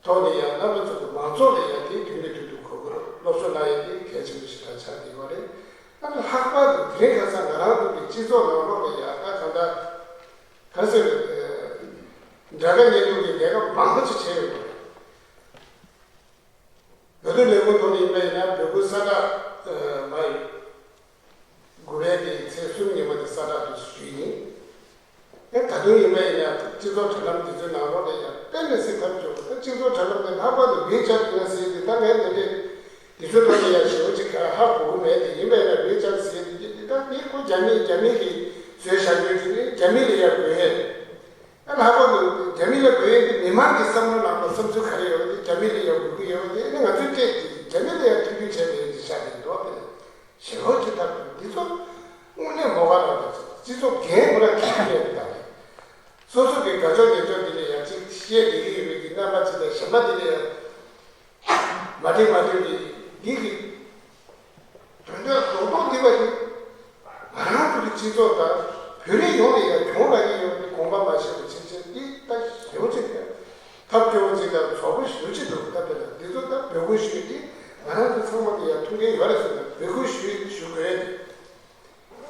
ཐོག་ནས་ཡང་རྣམ་པ་ཚོ་གི་མང་ཚོགས་ལ་ཡང་དེ་དུས་ནས་དུས་དུ་གོ་དགོས་རེད། སློབ་གསོ་གནང་ཡང་དེ་གལ་ཆེན་པོ་ཞིག་ད་ཆགས་བསྡད་ཡོད་རེད། ད་ནི་ལྷག་པར་དུ་དེ་རིང་ཁ་སང་ང་རང་འདུག་གི་སྤྱི་ཚོགས་ནང་ལོགས་ལ་ཡང་ད་གང་ལྟར་ག་ཟེར་རེད། འདྲ་དགའ་གཉེན་སྡུག་གི་ལས་ཀ་མང་པོ་ཅིག་བྱས་ཡོད་རེད། འོས་བསྡུ་ལས་ཁུངས་ཐོག་ནས་ཡིན་པ་ཡིན་ན་འབོད་སྐུལ་གསལ་བསྒྲགས་མ་ཡིན། དགུ་པའི་གི་ཚེས་གསུམ་ཉིན་མོ་དེ་གསལ་བསྒྲགས་དུ་ཞུས་ཡིན། ཨེ་ད་དུང་ཡིན་པ་ཡིན་ན་སྤྱི་ཚོགས་དྲ་ལམ་དེ་ཚོའི་ནང་ལོགས་ལ་ཡང་དཔེ་མི་སྲིད་ཐབས་སྐྱོ་པོ་ད་སྤྱི་ཚོགས་དྲ་ལམ་དེ་ལྷག་པར་དུ་ཝེ་ཆེ་ཊི་ཡིན་ན་ཟེར་དེ་ད་ངས་དེ་འདྲས་དེ་ཚོའི་ཐོག་ནས་ཡང་ཞེ་པོ་ཅིག་ག་ཧ་གོ་གི་མེད་དེ་ཡིན་པ་ཡིན་ན་ཝེ་ཆེ་ཊི་ཟེར་དེ་དེ་ད་དེ་ཁོ་རྒྱ་མི་རྒྱ་མི་གི་བཟོས་བཞག་རྒྱུ་ཅིག་ནི་རྒྱ་མི་ལ་ཡང་དགོས་ཡས། ཨ་ལྷག་པར་དུ་རྒྱ་མི་ལ་དགོས་ཡས་དེ་མི་མང་གི་བསམ་བློ་ནང་ལ་བསམ་ཚུལ་ག་རེ་ཡོད་པ་དེ་རྒྱ་མི་ལ་ཡང་དགོས་ཀྱི་ཡོད་པ་དེ་ཨ་ནི་ང་ཚོས་བལྟས་ཀྱི་རྒྱ་མི་ལ་ཡང་མཐུན་འགྱུར་བྱས་པའི་ཡིན་གྱི་ཤ་དེ་འདུག་པ་དེ་ཞེ་པོ་ཅིག་ཐབས་དང་འདི་ཚོ་དངོས་གནས་མོ་ག་རང་དང་སྤྱི་ཚོགས་འགན་ཁོ་རང་འཁྱེར་གྱི་མེད་པ་དང་། སོ་སོ་གི་དགའ་ཕྱོགས་ཉེ་ཕྱོགས་འདི་ལ་ཡང་ཅིག་བཤད་བསྡད་ཀྱི་ཡོད་པའི་གི་རྣམ་པ་ཅིག་དང་གཞན་པ་འདི་ལ་ཡང་མ་འགྲིག་མ་འགྲིག་གི་འདི་གི་དོན་དག་རྡོག་རྡོག་འདི་བ་ཡིན། ང་རང་ཚོ་གི་སྤྱི་ཚོགས་དང་བོད་རིགས་ཡོངས་ལ་ཡང་གྱོང་རག་གི་ཡོད་པའི་དགོངས་པ་མ་བཞེས་པ་བྱེད་ཆེད་འདི་ལྟ་ཞེ་པོ་ཅིག་ཡང་ཐབས་སྐྱོ་བོ་ཅིག་དང་བཙོག་པོ་ཞེ་པོ་ཅིག་འདུག་ད་དཔེར་ན་འདི་ཚོ་ད་འབོད་སྐུལ་ཞུས་ཏེ་ང་རང་ཚོ་ཚང་མ་གི་ཡང་ཐུགས་འགན་ཡོད་རེད་ཟེར་ན་འབོད་སྐུལ་ཞུས་ཞུ་དགོས་རེད།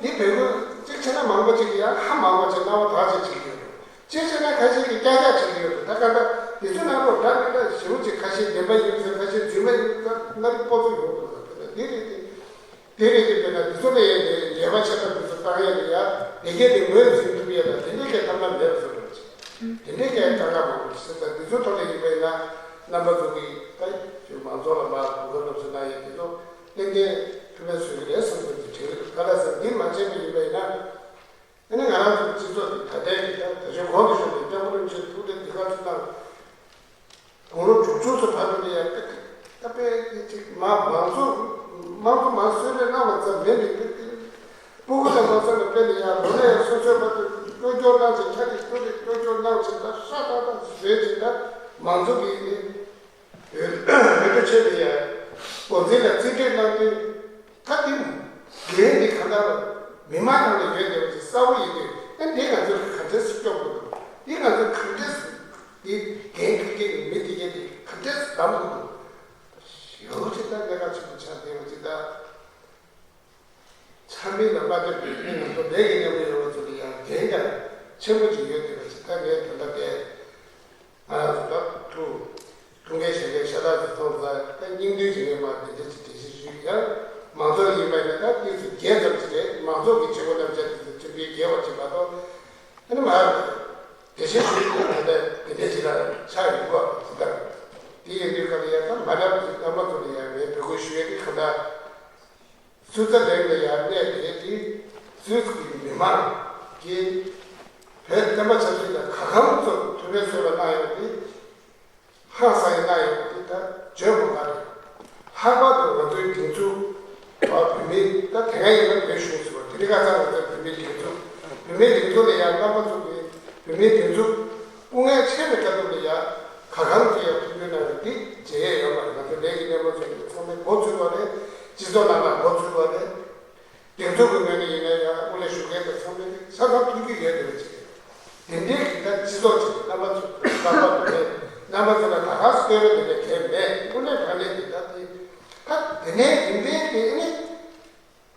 འདི་བོད་ཁུལ་གཅིག་བྱས་ན་མང་པོ་ཅིག་གིས་ཡང་ཧ་མ་གོ་བྱས་རྣ་བ་དག་བྱས་བྱེད་ཀྱི་ཡོད་རེད། གཅིག་བྱས་ན་ཁ་ཤས་ཀྱིས་ཀྱག་ཀྱག་བྱེད་ཀྱི་ཡོད་རེད། ད་ག་ད་འདི་ཚོ་ནང་ལོགས་འདྲ་མི་འདྲ་ཞེ་པོ་ཅིག་ཁ་ཤས་བདེན་པ་ཡིན་ཟེར་ཁ་ཤས་རྫུན་མ་ཡིན་ཟེར་སྣ་རིགས་པོ་ཚོ་ཡོང་འདུག་ཟེར། དེ་ལ་འདི་རེད་དེ་དེ་རེད་དེ་དཔེར་ན་འདི་ཚོ་ལ་ཡང་ངེས་པ་ཆེ་ན་འདི་ཚོ་བཏང་ཡས་ལ་ཡ་དེ་གས་དེ་ངོས་འཛིན་ཐུབ་ཡས་ལ་དེ་འདྲའི་གས་ཐ་མ་མེད་པ་བཟོ་འདྲ་ཅིག་དེ་འདྲའི་གས་དཀའ་ངལ་མང་པོ་ཞིག་ད་འདི་ཚོ་ཐོག་ལ་ཡིན་པས་ན་རྣམ་པ་ཚོ་གིས་ད་མང་ཚོགས་ལ་མར་གོ་སྐབས་སློབ་གསོ་གནང་ཡས་འདི་ཚོ། ཏན་ཏན་ཐུགས་ཕན་གསོས་ཀྱི་རེད་བསམ་ཚུལ་དེ་དྲན་གྱི་འདུག་ག་ལ་ཟེར་འདི་མ་བྱས་པ་ཡིན་པ་ཡིན་ན། ཨ་ནི་ང་རང་ཚོའི་སྤྱི་ཚོགས་འདི་ད་ལྟའི་གི་ད་ད་ཆ་གོང་དུ་ཞུས་པའི་སྐྱབས་མགོན་རིན་པོ་ཆེ་ཐུགས་རེ་འདི་ག་ཚོད་གནང་། དགུང་ལོ་དྲུག་ཅུ་ཙམ་བར་དུ་ནས་ཡང་ད་དཔེ་གཅིག་མ་མང་ཚོགས་མང་ཚོགས་མང་གསོལ་རས་གནང་བ་ཙམ་མིན་པའི་སྤུ་གུ་དང་མ་སོང་ནས་དཔེ་ལ་ཡང་ལོ་ན་ཡང་སོ་སོའི་བར་དུ་སྐྱོ་སྐྱོ་གནང་ཅིང་ཁ་ཅིག་སྐྱོ་ཅིག་སྐྱོ་སྐྱོ་གནང་ཅིང་ད་ཤ་ཏག་ཏག་བཟོས་ཅིང་ད་མང་ཚོགས་ཀྱི་ནི། འོས་འོས་བསྡུ་ཆེད་དུ་ཡང་འགོ་འཛིན་ལ་རྩིས་སྤྲོད་གནང་དུས་ད་དེ་འགན་འདི་གང་ལྟར་མི་མང་ནང་ལ་ཡོད་བསྡད་པ་ཅིག་གསལ་པོ་ཡིན་དུས་ཨ་འདི་ང་ཚོས་ག་འདྲས་སེ་སྐྱོབ་དགོས་འདུག་འདི་ང་ཚོས་ག་འདྲས་སེ་འདི་འགན་འཁུར་མཁན་གྱི་མི་དེ་གས་དེ་ག་འདྲས་སེ་བདམས་དགོས་འདུག་ཡོད་ཅིག་ད་གནད་འགག་ཆེན་པོ་ཆགས་བསྡད་པ་ཅིག་ད། འཆམ་མཐུན་ལ་མ་ལྟོས་པའི་མི་ང་ཚོ་ལས་ཀྱི་མཉམ་དུ་ཡོང་བ་ཚོ་ལ་ཡང་འགན་ཡང་ཆེན་པོ་ཅིག་ཡོད་བསྡད་པ་ཅིག་ད་ངས་དོན་དག་དེ་ང་རང་ཚོ་ད་ཐུགས་ཐུགས་འགན་བཞེས་མཁན་ཤ་སྟག་ཅིག་མཐོང་ཙང་ད་སྙིང་བསྡུས་ཀྱི་ངས་མར་འདི་འདྲ་ཅིག་འགྲེལ་བཤད་ཞུས། ཡང་མང་ཚོགས་ཡིན་པ་ཡིན་ན་ད་ཏོག་ཙམ་རྒྱས་ཙམ་ཅིག་རེད། མང་ཚོགས་ཀྱི་བྱེད་སྒོ་རྣམ་གཞག་དེ་ཚོ་ཐུབ་པའི་རྒྱས་པ་ཅིག་མ་གཏོགས་ཨ་ནི་མར་འགྲེལ་བཤད་ཞུས་ཡོད་ན་ད་འདི་འདྲ་ཅིག་ལ་ཆགས་ཡོང་གི་བ་ཅིག་ད། དེ་ཡིན་དུས་ག་ལ་ཡང་ད་མ་འདྲ་བ་ཅིག་རྣམ་པ་ཚོ་ལ་ཡང་ངས་འབོད་སྐུལ་ཞུ་ཡས་དེ་གང་ལྟར། སུད་ཙི་ལན་ལ་ཡང་གནས་པའི་དེ་སུད་སི་གི་མི་མང་གིས་བོད་བསྟན་པ་ཆབ་སྲིད་ལ་ག་གང་ཙམ་ཐུགས་ཕན་གསོས་པ་གནང་ཡོད་དེ་ཧང་སང་ཡང་གནང་ཡོད་པ་དེ་ད་བརྗོད་མ་དགའ་རེད། ལྷག་པར་དུ་ང་ཚོའི་སྒྲིག་འཛུགས་བ་བོད་མི་ད་དེ་སྔ་ཡིན་ན་བོད་གཞུང་ཟེར་བ་དེ་རིང་ཁ་སང་ང་ཚོའི་བོད་མིའི་སྒྲིག་འཛུགས་བོད་མིའི་སྒྲིག་འཛུགས་ལ་ཡང་རྣམ་པ་ཚོ་གིས་བོད་མིའི་སྒྲིག་འཛུགས་དབུ་མའི་ཆེ་བའི་བཀའ་བསྡུར་ལ་ཡང་ག་གང་ཅི་ཡང་མཐུན་འགྱུར་གནང་བའི་འདི་བརྗེད་ཡས་ཡོད་མ་རེད། ང་ཚོ་ལས་ཀྱི་སྣེ་མོ་ཚོ་ཚང་མས་འགོ་ཚུགས་པ་རེད། སྤྱི་ཚོགས་ནང་ལ་འགོ་ཚུགས་པ་རེད། སྒྲིག་འཛུགས་ཀྱི་ངོས་ནས་ཡིན་ན་ཡང་དབུ་ལས་ཞུགས་མཁན་དང་ཚང་མས་ཆ་ཚང་ཐུགས་རྒྱུས་ཡོད་བསྡད་པ་ཅིག་རེད། དེ་འདྲའི་གི་ད་སྤྱི་ཚོགས་ཅིག་རྣམ་པ་ཚོ་རྣམ་པ་ཚོ་རེད། རྣམ་པ་ཚོ་ལ་ད་ག་སེ་བསྟོད་ར་དེ་འདྲ་གལ་མེད། དབུ་ལས་ཕར་ལས་དེ་ད་དེ་ད་དེ་ནས་རིམ་པས་དེ་ནི།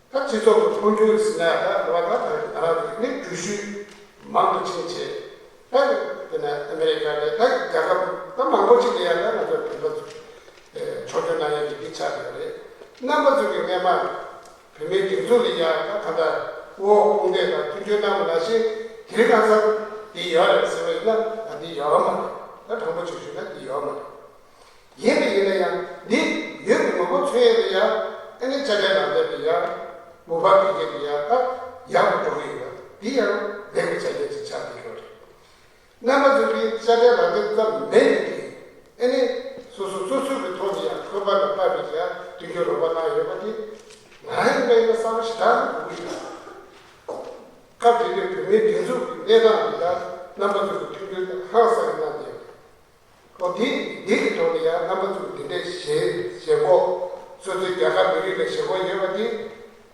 ད་སྤྱི་ཚོགས་ཀྱི་འཕོ་འགྱུར་ཟེར་ན་ད་རེད་བ། ད་ད་ང་རང་ ནི་འགྲུལ་བཞུད་མང་དུ་ཕྱིན་བྱས། ད་དཔེར་ན་ཨ་མེ་རི་ཀ་རེད། ད་རྒྱལ་ཁབ་ད་མང་པོ་ཅིག་ལ་ཡང་ད་ང་ཚོ་བོད་པ་ཚོ་ཕྱོགས་སྐྱོད་གནང་ཡས་ཀྱི་འདི་ཆགས་ཡོད་རེད། རྣམ་པ་ཚོ་གི་སྔས་མ་བོད་མིའི་སྒྲིག་འཛུགས་ལ་ཡང་ད་ག་འདྲ་དབུ་འོག་དཔུང་འདེགས་དང་མཐུན་འགྱུར་གནང་བ་ནང་བཞིན་དེ་རིང་ཁ་སང་འདི་ཡོད་རེད་ཟེར་བ་ཡིན་ན། ད་འདི་ཡོད་མ་རེད། ད་དྲང་པོ་ཅིག་ཞུས་ན་འདི་ཡོད་མ་རེད། ཡིན་པ་ཡིན་ན་ཡང་འདི་ཡོད་པའི་ངོ་བོ་མཚོན་ཡས་ལ་ཡང་ཨ་ནི་དཔྱ་ཁྲལ་ལག་དེབ་ལ་ཡང་འབུལ་ཕར་འབུལ་མཁན་ལ་ཡང་ད་ཡག་ཏུ་འགྲོ་གི་ཡོད་པ་འདི་ཡང་ལེགས་པའི་ཆ་རྐྱེན་ཅིག་ཆགས་བསྡད་ཡོད་རེད། རྣམ་པ་ཚོ་གིས་དཔྱ་ཁྲལ་ལག་དེབ་ཙམ་མེད་པའི་གི་ཨ་ནི་སོ་སོ་སོ་སོ་གི་ཐོག་ནས་ཡང་ཁོ་པ་ལ་པ་བི་ལ་ཡང་མཐུན་འགྱུར་རོགས་པ་གནང་ཡོད་པ་དེ་ང་རང་ཡིན་པ་ཡིན་ན་གསར་པ་ཞེ་དྲག་ཏུ་གོ་གི་ཡོད། སྐབས་དེ་དུས་བོད་མིའི་སྒྲིག་འཛུགས་ཀྱི་གནས་སྟངས་འདི་ལ་རྣམ་པ་ཚོ་གི་མཐུན་འགྱུར་དང་ཧང་སང་གི་གནང་བསྡད་ཡོད། ཨོ་དེ་འདི་གི་ཐོག་ནས་ཡང་རྣམ་པ་ཚོ་འདི་འདྲའི་ཞེན་ཞེན་ཁོག་སོ་སོའི་རྒྱལ་ཁབ་མི་རིགས་ལ་ཞེན་ཁོག་ཡོད་པ་དེ་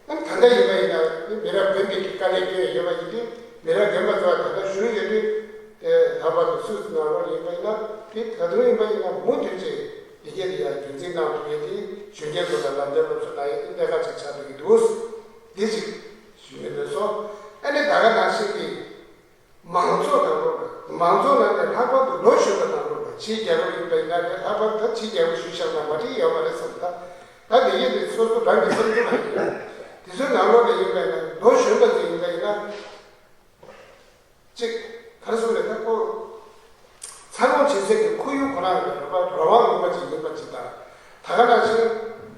ཨ་ནི་ག་འདྲ་ཡིན་པ་ཡིན་ན། མི་རབས་རྒན་པའི་གི་དཀའ་ལས་སྐྱོན་ཡོད་པ་ཡིན་དུས་མི་རབས་རྒན་པ་ཚོ་ད་ལྟ་བཞུགས་ཡོད་དུས་དེ་ལྷག་པར་དུ་སུད་སི་ནང་ལོགས་ཡིན་པ་ཡིན་ན་དེ་ད་དུང་ཡིན་པ་ཡིན་ན་མུ་མཐུད་ཅིག་འདི་གས་དེ་ཡང་རྒྱུན་འཛིན་གནང་ཐུབ་ཡས་དེ་གཞོན་སྐྱེས་ཚོ་ལ་ལམ་སྟོན་སློབ་གསོ་གནང་ཡས་དེ་གནད་འགག་ཅིག་ཆགས་འགྲོ་གི་འདུག་འདི་ཅིག་ཞུ་གི་འདུག་སོ། ཨ་ནི་ད་ག་ནང་བཞིན་གྱི། མང་ཚོགས་ནང་ལོགས་ལ། མང་ཚོགས་ནང་ནས་ལྷག་པར་དུ་ལོ་གཞོན་པ་ནང་ལོགས་ལ་ཕྱིའི་རྒྱལ་ཁབ་ཡིན་པ་ཡིན་ན་རེད། ལྷག་པར་དུ་ཕྱིའི་རྒྱལ་ཁབ་ཞུས་བཞག་ན་མ་འགྲིག་ཡོད་མ་རེད་བསམ། ད་ད་དེ་ཡིན་དུས་སོ་སོ་རང་གི་བསམ་ཚུལ་ལ་ཡིན་ན་དེ་ཚོའི་ནང་ལོགས་ལ་ཡིན་པ་ཡིན་ན་ལོ་གཞོན་པ་ཚོ་ཡིན་པ་ཡིན་ན་གཅིག་ག་རེ་ཟེར་རེད། ད་ཁོ་འཚར་ལོངས་བྱེད་སའི་གི་ཁོར་ཡུག་ཁོ་རང་གི་རེ་བ་རང་དབང་ཡོད་པ་ཅིག་ཡིན་པ་ཅིག་དང་། ད་ག་ནང་བཞིན་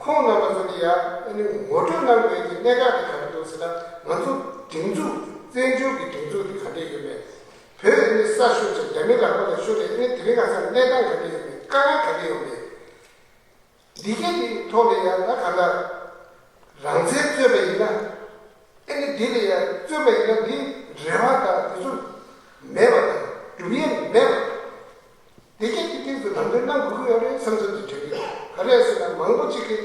ཁོང་རྣམ་པ་ཚོ་ལ་ཡང་ཨ་ནི་ངོ་སྤྲོད་གནང་དགོས་ཀྱི་གནད་འགག་དེ་ག་རེ་འདུག་ཟེར་ན། ང་ཚོ་སྒྲིག་འཛུགས་བཙན་བྱོལ་གྱི་སྒྲིག་འཛུགས་དེ་ག་འདྲས་ཡོད་མེད། བོད་ཨ་ནི་ས་ཤོར་ཅིག་རྒྱ་མི་ལག་པ་ལ་ཤོར་ནས་ཨ་ནི་དེ་རིང་ཁ་སང་གནས་སྟངས་ག་འདྲས་ཡོད་མེད། དཀའ་ངལ་ག་འདྲས་ཡོད་མེད། འདི་གའི་གི་ཐོག་ལ་ཡང་ད་གང་ལྟར་རང་བཙན་རྩོད་པ་ཡིན་ན། ཨ་ནི་འདི་ལ་ཡང་རྩོད་པ་ཡིན་ན་འདི་རེ་བ་དང་འདི་ཚོ་མེད་པ་དང་སྒྲུབ་ཡས་མེད་པ། འདི་གའི་གི་ཐིག་ཚོ་ལམ་སྟོན་གནང་དགོས་ཀྱི་ཡོད་རེད་བསམ་ཚུལ་འདི་དྲན་གྱི་ཡོད། ག་རེ་ཟེར་ན་མང་པོ་ཅིག་གིས་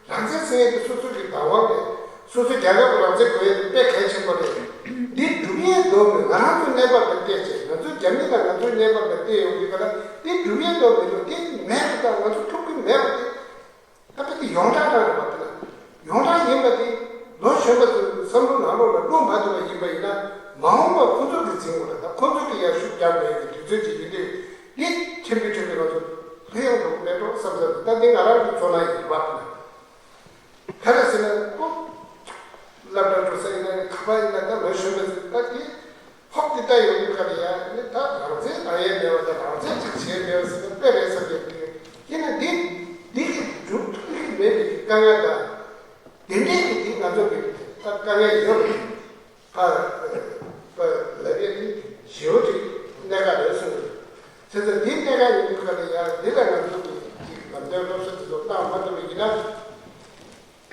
རང་བཙན་ཟེར་ཡས་དེ་སོ་སོ་གི་བདག་དབང་རེད། སོ་སོའི་རྒྱལ་ཁབ་ཀྱི་རང་བཙན་དགོས་ཡས་དེ་དཔེ་གལ་ཆེན་པོ་རེད། འདི་སྒྲུབ་ཡས་འདུག་མེད། ང་རང་ཚོའི་གནས་བབ་ལ་བལྟས་ཚེ། ང་ཚོའི་རྒྱ་མི་དང་ང་ཚོའི་གནས་བབ་ལ་བལྟས་ཡོང་དུས་ག་ལ་འདི་སྒྲུབ་ཡས་འདུག་མེད་འདུག་འདི་མེད་པ་དང་ང་ཚོ་ཐུབ་ཀྱི་མེད་པ་དེ། ད་ཕ་གི་ཡོངས་གྲགས་རང་རེད་པ། དེ་ལ་ཡོངས་གྲགས་ཡིན་པ་དེ་ལོ་གཞོན་པ་ཚོའི་བསམ་བློ་ནང་ལོགས་ལ་བླུག་མ་ཐུབ་པ་ཡིན་པ་ཡིན་ན། མ་འོངས་པ་ཁོ་ཚོ་གིས་འཛིན་དགོས་ལ། ད་ཁོ་ཚོ་གིས་ཡར་ཤུགས་རྒྱག་དགོས་ཡག་གི་དུས་ཚོད་ཅིག་ཡིན་དུས། འདི་ཁྱིམ་གྱི་ཁྲོད་ཀྱི་ང་ཚོ་ལྷོད་ཡོང་འགྲོ་གི་མེད་འགྲོ་བསམ་ས་རེད། ད་འདི་ང་རང་གི་ཚོར་སྣང་ཡིན་པ། ག་རེ་ཟེར་ན་ཁོ་སློབ་གྲྭ་འགྲོ་ས་ཡིན་ན་ག་པ་ཡིན་ན། ད་ལོ་གཞོན་པ་ཚོ་ད་འདི་ཧོབ་ཏེ་ལྟ་ཡོང་དུས་ག་ལ་ཡ་ནི་ད་རང་བཙན་གང་ཡང་མེད་པ་དང་རང་བཙན་ཅིག་བྱས་མེད་པ་ཟེར་ན་དཔེ་རེད་བསམ་པའི་དུས། ཡིན་ན་འདི་འདི་གི་སྒྲུབ་ཐུབ་ཀྱི་མེད་པའི་དཀའ་ངལ་དང་། དེ་འདྲའི་གི་འདི་ང་ཚོ་གི་ད་དཀའ་ངལ་ཡོད་པ་ཕར་ཕར་ལབ་ཡས་འདི་ཞེ་པོ་ཅིག་གནད་འགག་རེད་གསུངས་ཡོད། བྱས་ཙང་འདི་གནད་འགག་ཡིན་དུས་ག་ལ་ཡ་འདི་ལ་ང་ཚོ་གི་ཅིག་ལམ་སྟོན་སློབ་གསོ་དེ་ཚོ་བཏང་མ་ཐུབ་པ་ཡིན་ན།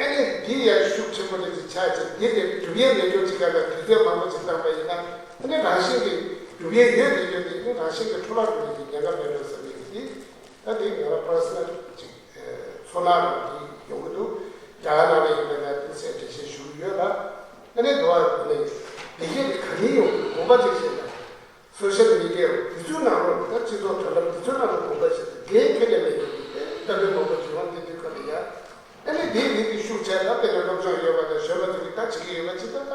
ཨ་ནི་འདི་ཡང་ཤུགས་ཆེན་པོ་ནས་ཅིག་ཆགས་ཅིག་འདི་ལས་སྒྲུབ་ཡས་མེད་རྒྱུ་ཅིག་ག་ལ་དུས་ཚོད་མང་པོ་ཅིག་བཏང་པ་ཡིན་ན། ཨ་ནི་རང་བཞིན་གྱིས་སྒྲུབ་ཡས་ཡོད་མེད་རྒྱུ་དེ་ཨ་ནི་རང་བཞིན་གྱིས་འཕྲོ་བརླག་འགྲོ་ཡས་ཀྱི་ཉེན་ཁ་མེད་འགྲོ་བསམ་པའི་གི་འདི་ད་འདི་ང་རང་པར་སོ་ནལ་ཅིག་ཚོར་སྣང་རང་གི་ཡོང་གི་འདུག་རྒྱ་གར་ནང་ལ་ཡིན་པ་ཡིན་ན་ཏོག་ཙམ་འགྲེལ་བཤད་ཞུ་གི་ཡོད་ལ། ཨ་ནི་འདི་བ་ནི་འདི་གས་དེ་ག་ནས་ཡོང་གི་དགོངས་པ་ཅིག་བཞེས་ན། སོ་ཤལ་མི་ཌི་ཡ་འདི་ཚོའི་ནང་ལོགས་ད་སྤྱི་ཚོགས་དྲ་ལམ་འདི་ཚོའི་ནང་ལ་དགོངས་པ་བཞེས་ཏེ་འགན་ཁྱོན་ནས་མེད་ཀྱི་འདུག་སྟེ། ལྟ་བུའི་མང་པོ་དྲི་བ་འདི་འདུག་ག་ལ་ཡ། ཨ་ནི་འདིའི་རིགས་ཀྱི་ཤུགས་ཆེ་ད་དཔེར་ན་སློབ་སྦྱོང་ཡོད་པ་དང་གཞོན་པ་ཚོ་གིས་ད་བྱེད་ཀྱི་ཡོད་པ་ཅིག་ད་ད་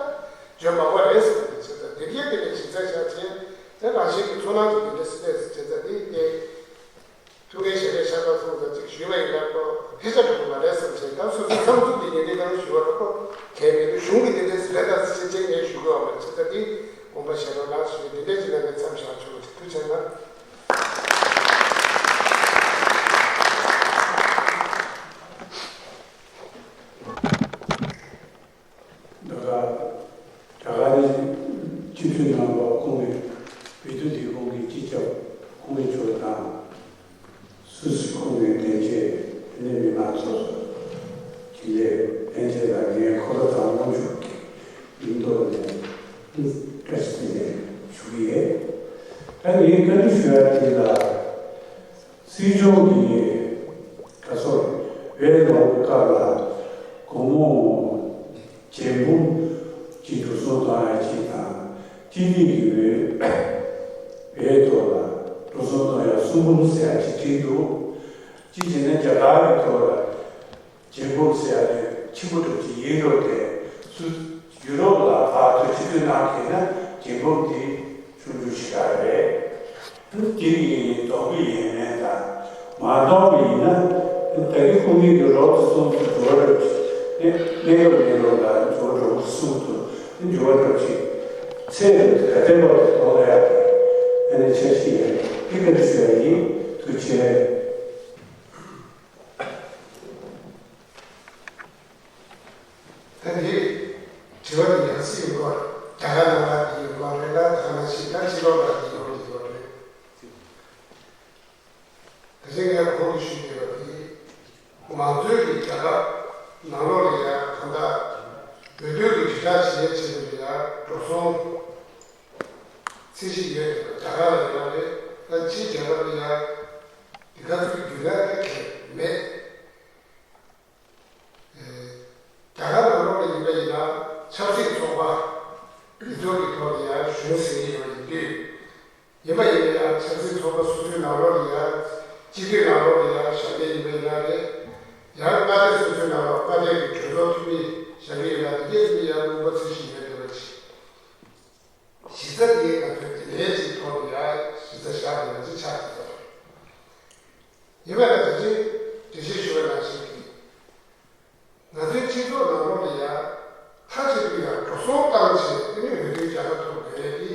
བརྗོད་མ་དགོས་རེད་ཟེར་བ་འདི་བྱེད་ད་འདི་རྒྱས་དེ་ལས་གཞི་རྩ་བཞག་བྱས་དེ་རང་བཞིན་གྱི་ཚོར་སྣང་ཅིག་འདི་འདྲ་སྲིད་པས་ཟེར་བྱེད་ད་འདི་སྐད། ཐུགས་འགན་བཞེས་པའི་ཤ་སྟག་སོང་ཙང་ཅིག་ཞུས་པ་ཡིན་ན་ཁོ་ཐེ་ཚོམ་འགྲོ་གི་མ་རེད་བསམ་བྱས། ད་སོ་སོའི་བསམ་ཚུལ་འདི་ཉིད་འདི་ལྟར་ཞུ་བ་ལ་ཁོ་གལ་མི་འདུག་གཞུང་གི་འདི་འདྲས་རེད་ད་ཟེར་བྱས་ངས་ཞུ་དགོས་པ་མ་རེད། བྱས་ཙང་འདི་དགོངས་པ་བཞེས་རོགས་གནང་ཞུས། འདི་འདྲས་ཅིག་ལ་ངས་མཚམས་བཞག་ཆོག་ཅིག་ཐུགས་རྗེ་གནང་། ད་ག་རྒྱ་གར་གྱི་སྤྱི་འཐུས་རྣམ་པ་ཁོང་གི་བོད་དོན་ལས་ཁུངས་ཀྱི་སྤྱི་ཁྱབ་ཁོང་གི་མཆོག་དང་། སུད་སི་ཁོངས་མི་དོན་གཅོད་ནས་མི་མང་ཚོགས་ཀྱི་ལས་དོན་ཆེད་ལ་ངས་ཁོ་ར་ཚང་མ་ཞུ་གི་མིང་ཐོག་ནས་བཀྲ་ཤིས་བདེ་ལེགས་ཞུ་གི་ཡོད། ད་ངས་བཀའ་འདྲི་ཞུ་ཡ་དེ་ལ་སྲིད་སྐྱོང་གིས་ག་ཚོད་བོད་ལ་ཡོང་བའི་སྐབས་ལ་སྒོར་མོ་བརྒྱད་འབུམ་གྱི་འགྲོ་སོང་གཏོང་ཡ་གཅིག་དང་། སྤྱི་བདེ་གི་བོད་བོད་ཐོག་ལ་འགྲོ་སོང་གཏོང་ཡ་གསུམ་འབུམ་ཟེར་ཡ་གཅིག་བྲིས་འདུག་གཅིག་བྱས་ན་རྒྱ་གར་གྱི་ཐོག་ལ་བརྒྱད་འབུམ་ཟེར་ཡ་དེ་ཆེན་པོ་འགྲོ་གི་ཡིན་འགྲོ་དེ་སུ་ཡུ་རོབ་ལ་ཕར་ ཕྱི་དྲོ་གནང་མཁན་ན་རྒྱལ་འབུམ་འདི་ཆུང་ཆུང་ཞིག་རག་རེད། དེ་ཡིན་ནི་ལྡོག་གི་ཡོད་མེད་དང་། མ་ལྡོག་པ་ཡིན་ན་ད་གིན་ཁོང་གཉིས་ཀྱི་རོགས་སུ་གསུང་དུ་འགྲོ་བ་རེད། གནས་སྐབས་ལས་རོགས་ལ་འགྲོ་བ་རོགས་སུ་གསུང་དུ་འགྲོ་བ་རེད་ཅིག་ཚེ་རིང་ག་དེ་བར་དུ་གཏོང་ལ་ཡག་གི་ཨ་ནི་འཆར་གཞི་ཡོད་རེད། འདི་ག་འདྲ་ཞུ་ཡ་ཡིན། ཐུགས་རྗེ་ཆེ། ད་འདི་དྲི་བ་འདི་ཡང་སྲིད་ཡོང་གི་རེད། རྒྱ་གར་ནང་ལ་འདི་ཡོང་གི་རེད་ལ། ད་ག་ནང་བཞིན་ད་ཕྱི་ལོགས་ལ་འདི་ཡོང་གི་ཡོད་རེད། ད་ཆ་ངས་གོང་དུ་ཞུས་ཡོད་པ་འདི་མང་གཙོའི་གི་རྒྱལ་ཁབ་ནང་ལོགས་ལ་ཡང་གང་ལྟར་འོས་བསྡུ་གི་དྲིལ་བསྒྲགས་བྱེད་ཡས་ཆེད་དུ་ཡང་འགྲོ་སོང་ཚད་གཞི་ཡོད་རེད། རྒྱ་གར་ལ་ཡོད་རེད། ད་ཕྱིའི་རྒྱལ་ཁབ་ལ་ཡང་འདི་ག་ཚོད་རྒྱུས་ལོན་གལ་མེད། རྒྱ་གར་ནང་ལོགས་ལ་ཡིན་པ་ཡིན་ན་ཆབ་སྲིད་ཚོགས་པ་འདི་ཚོ་གི་ཐོག་ནས་ཡང་གཞོན་ཟེར་གྱི་ཡོད་པ་ཡིན་དུས། ཡིན་པ་ཡིན་ན་ཡང་ཆབ་སྲིད་ཚོགས་པ་སོ་སོའི་ནང་ལོགས་ལ་ཡང་སྤྱི་འཐུས་ནང་ལོགས་ལ་ཡང་བཞག་མཁན་ཡིན་པ་ཡིན་ན་རེད། ཡང་མངའ་སྡེ་སོ་སོའི་ནང་ལོགས་མངའ་སྡེ་གི་གྲོས་ཚོགས་འཐུས་མི་བཞག་གི་ཡིན་ན་དེ་གས་ཀྱི་ཡང་དངུལ་འབོར་ཚད་གཞི་ཡོད་བསྡད་པ་ཅིག་གཞི་རྩ་དེ་ང་ཚོས་དེ་འདྲའི་ཅིག་ཐོག་ཏུ་ཡང་གཞི་རྩ་བཞག་དགོས་པ་ཅིག་ཆགས་ཀྱི་འདུག་ཡིན་པ་ན་ད་ཅི་འགྲེལ་བཤད་ཞུ་བ་ནང་བཞིན་གྱི་ང་ཚོའི་སྤྱི་ཚོགས་ནང་ལོགས་ལ་ཡང་མཐའ་གཅིག་ཏུ་ཡང་འགྲོ་སོང་བཏང་བྱས་དེ་ནས་འོས་བསྡུའི་རྒྱལ་ཁ་ཐོབ་དགོས་ཡས་དེ་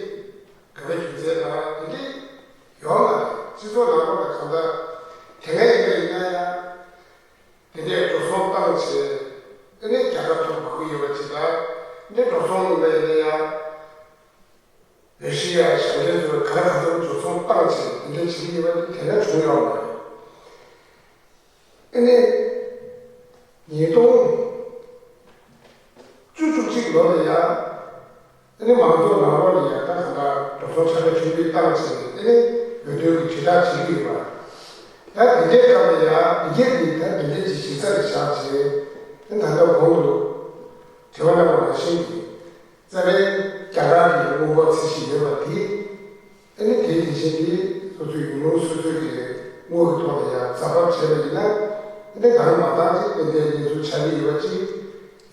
དགོས་པའི་རྒྱུ་མཚན་དང་དེ་འདྲའི་ཡོད་མ་རེད། སྤྱི་ཚོགས་ནང་ལོགས་ལ་གང་ལྟར་དེ་སྔ་ཡིན་པ་ཡིན་ན་ཡང་། དེ་འདྲའི་འགྲོ་སོང་བཏང་བྱས་ཨ་ནི་རྒྱལ་ཁ་ཐོབ་དགོས་ཀྱི་ཡོད་པ་ཅིག་དང་། འདི་འགྲོ་སོང་ཡིན་པ་ཡིན་ན་ཡང་འོས་ཤོག་ཡང་བཞག་མཁན་ཚོས་ག་རེ་ག་ཚོད་འགྲོ་སོང་བཏང་བྱས་དེ་འདྲ་བྱེད་ཀྱི་ཡོད་པ་འདི་དེ་སྔ་བྱུང་ཡོད་མ་རེད། ཨ་ནི་ཉིས་སྟོང་བཅུ་བཅུ་གཅིག་ལོ་ལ་ཡང་ཨ་ནི་མང་ཚོགས་ནང་ལོགས་ལ་ཡང་ད་གང་ལྟར་འགྲོ་སོང་ཆ་ལས་ཆུང་བུའི་བཏང་བྱས་ཨ་ནི་འོས་བསྡུ་གི་དྲིལ་བསྒྲགས་བྱེད་ཀྱི་ཡོད་པ། ད་དེ་འདྲའི་སྐབས་ལ་ཡང་འདི་གས་འདི་ད་དེ་འདྲའི་ཅིག་ཞིབ་ཚགས་ཀྱིས་བཞག་བྱས་ཨ་ནི་ད་ལྟ་གོང་དུ་དྲི་བ་གནང་བ་ནང་བཞིན་གྱི་རྩ་བའི་རྒྱ་གར་གྱི་དངུལ་འབོར་ཚད་གཞི་ཡོད་པ་དེ། ཨ་ནི་དེ་དེ་བཞིན་གྱི་སོ་སོའི་ཡུལ་ལུང་སོ་སོའི་གི་དངུལ་གྱི་ཐོག་ལ་ཡང་ཛ་དྲག་བྱས་པ་ཡིན་ན། ཨ་ནི་གང་མ་བཏང་ཅིག་ཏན་ཏན་གནས་ཚུལ་ཆགས་ཀྱི་ཡོད་པ་ཅིག་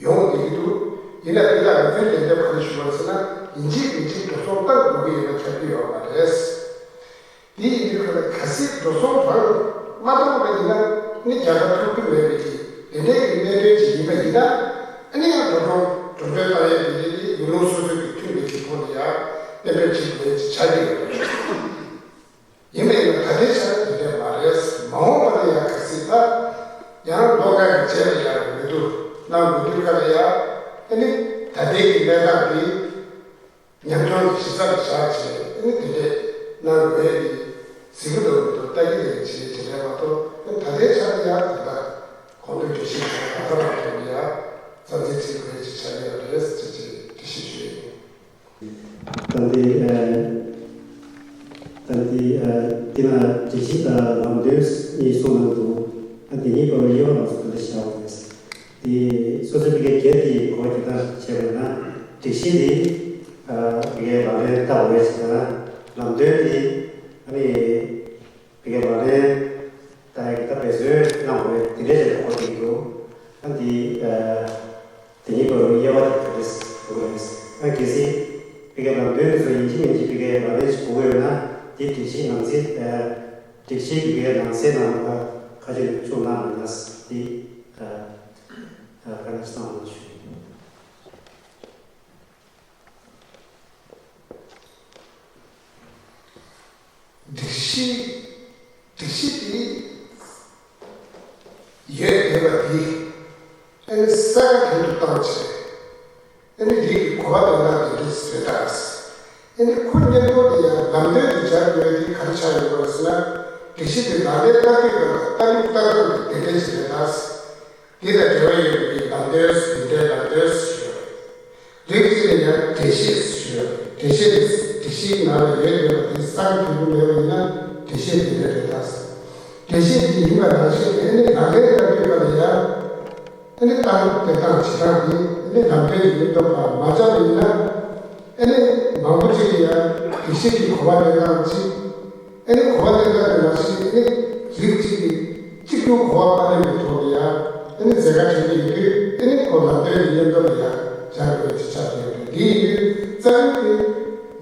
ཡོང་བསྡད་ཀྱི་འདུག་ཡིན་ན་འདི་ལ་ང་ཚོའི་ལན་འདེབས་ག་རེ་ཞུ་བ་ཟེར་ན། ཡིན་གཅིག་མིན་གཅིག་འགྲོ་སོང་བཏང་དགོས་ཀྱི་ཡོད་པ་ཆགས་ཀྱི་ཡོད་མ་རེད། དེ་ཡིན་དུས་ཁ་ལ་གལ་སྲིད་འགྲོ་སོང་རང་མ་བཏང་བ་ཡིན་ན་ནི་རྒྱལ་ཁ་ཐོབ་ཀྱི་མེད་པའི་གི་དེ་འདྲའི་གི་གནད་དོན་ཅིག་ཡིན་པ་ཡིན་ན། ཨ་ནི་ཡང་འགྲོ་གྲོན་འགྲོ་གྲོན་བཏང་ཡས་དེ་འདྲའི་ནི་ཡུལ་ལུང་སོ་སོའི་གི་མཐུན་པའི་གི་ཐོག་ནས་ཡང་གཏན་འབེབས་བྱེད་དགོས་ཅིག་ཆགས་ཀྱི་ཡོད་པ་རེད། ཡིན་པ་ཡིན་ན་ད་ལྟའི་ཆ་ལ་དེ་འདྲ་མ་རེད། མ་འོངས་པ་ལ་ཡང་གལ་སྲིད་ད་ཡང་ལོ་འགའ་གི་རྗེས་ལ་ཡང་འོས་བསྡུ་གནང་དགོས་དུས་སྐབས་ལ་ཡང་ཨ་ནི་ད་ལྟའི་གི་གནས་སྟངས་འདི་ཉམས་མྱོང་གི་གཞི་རྩ་ལ་བཞག་བྱས་ཨ་ནི་དེ་འདྲས་གནང་དགོས་ཡས་འདི་གཟིགས་གི་འདུག་མི་འདུག་ལྟ་གི་རེད་བྱས་དེ་འདྲས་མ་གཏོགས་ཨ་ནི་ད་ལྟའི་ཆ་ལ་ཡང་ད་ལྟ་གོང་དུ་འགྲེལ་བཤད་ཞུས་པ་ད་ལྟ་བར་དུ་ལ་ཡང་བསམ་ཚུལ་བརྗེ་དགོས་ཡས་ཅིག་ཆགས་ཀྱི་ཡོད་རེད་ཟེར་བྱས་འགྲེལ་བཤད་ཞུས་ཡོད། ད་འདི་ཨ། ད་འདི་ཨ། འདི་ན་སྒྲིག་གཞི་དང་ལམ་སྟོན་གཉིས་གསུངས་གནང་འདུག་ཨ་འདི་གཉིས་བར་དབྱེ་བ་ལ་སོགས་པ་འདི་བཞག་པ་རེད། འདི་སོ་སོའི་ཕ་གིའི་སྒེར་གྱི་གོ་བ་དེ་ལྟར་བྱས་པ་ཡིན་ན་སྒྲིག་གཞི་འདི་ཨ་ཕ་གིའི་ལག་ལེན་བསྟར་དགོས་ཡ་ཞིག་དང་ལམ་སྟོན་འདི་ཨ་ནི། དེ་གའི་ལག་ལེན་བསྟར་ཡག་གི་ད་འབད་བརྩོན་གནང་དགོས་དེ་འདྲའི་ཞིག་གོ་བསྡད་ཀྱི་འདུག་ཨ་འདི་ཨ་དེ་གཉིས་བར་དུ་དབྱེ་བ་དེ་ག་རེ་ཟེར་དགོས་རེད། ཨ་གལ་སྲིད་ཕ་གིའི་ལམ་སྟོན་དེ་ཚོ་ཡིན་གཅིག་མིན་གཅིག་ཕ་གིའི་ལག་ལེན་ཞིག་དགོས་ཀྱི་ཡོད་ན་དེ་སྒྲིག་གཞི་ནང་གསེས་ཨ་སྒྲིག་གཞི་གི་ཕ་གིའི་ནང་གསེས་ནང་ལ་ཁ་ཤས་བཅུག་གནང་མེད་ན་དེ་ཨ་ཨ་བཀའ་འདྲི་གནང་གནང་ཞུ། སྒྲིག་གཞི། སྒྲིག་གཞི་དེ་ཡོད་བསྡད་པ་དེ་ཨ་ནི་ས་ཁ་དོན་དུ་བཏང་བྱས་ཨ་ནི་རིགས་ཀྱི་གོ་བ་འདོན་སྟངས་དེ་འདྲ་རེད་ད། ཨ་ནི་ཁོ་སྙན་ཐོ་དེ་ཡང་ལམ་སྟོན་དུ་སྦྱར་དགོས་དེ་ག་རེ་ཆགས་ཡོད་པ་རེད་ཟེར་ན། སྒྲིག་གཞི་དེ་ལག་ལེན་བསྟར་དུས་སྐབས་ལ་ལྟ་ལུགས་ལྟ་སྟངས་དེ་དེ་འདྲ་ཞིག་རེད་ད། འདི་དང་འབྲེལ་བ་ཡོད་པའི་ལམ་སྟོན་འདི་འདྲའི་ལམ་སྟོན་ཞུ་ཡོད། རིགས་གཅིག་ལ་ཡང་འགྲེལ་བཤད་ཞུ་ཡོད། འགྲེལ་བཤད་འདི་འགྲེལ་བཤད་ནང་ལ་ཡོད་ཡོད་པ་དེ་གསར་དུ་མེད་པ་ཡིན་ན་འགྲེལ་བཤད་འདི་འདྲ་རེད་ད། འགྲེལ་བཤད་འདི་ཡིན་པ་ནང་བཞིན་ཨ་ནི་ལག་ལེན་བསྟར་དུས་སྐབས་ལ་ཡང་ཨ་ནི་ཏང་དེ་དང་བྱེད་སྟངས་འདི་ཨ་ནི་ལམ་སྟོན་གྱི་མིང་ཐོག་ལ་མ་བཅངས་པ་ཡིན་ན། ཨ་ནི་མང་པོ་ཅིག་གིས་ཡང་འགྲེལ་བཤད་ཀྱི་གོ་བ་ལེན་སྟངས་གཅིག་ཨ་ནི་གོ་བ་ལེན་སྟངས་དེ་མ་གཞི་ཨ་ནི་རིགས་གཅིག་གིས་གཅིག་ཏུ་གོ་བ་མ་ལེན་པའི་ཐོག་ལ་ཡང་ཨ་ནི་མཛད་དཀའ་འཕྲད་ཀྱི་ཡོད་དུས་ཨ་ནི་ཁོ་ལམ་སྟོན་གྱི་སྙན་ཐོ་ལ་ཡང་ སྦྱར་དགོས་ཀྱི་ཆགས་ཀྱི་ཡོད་རེད། དེ་ཡིན་དུས་རྩ་བའི་དེ་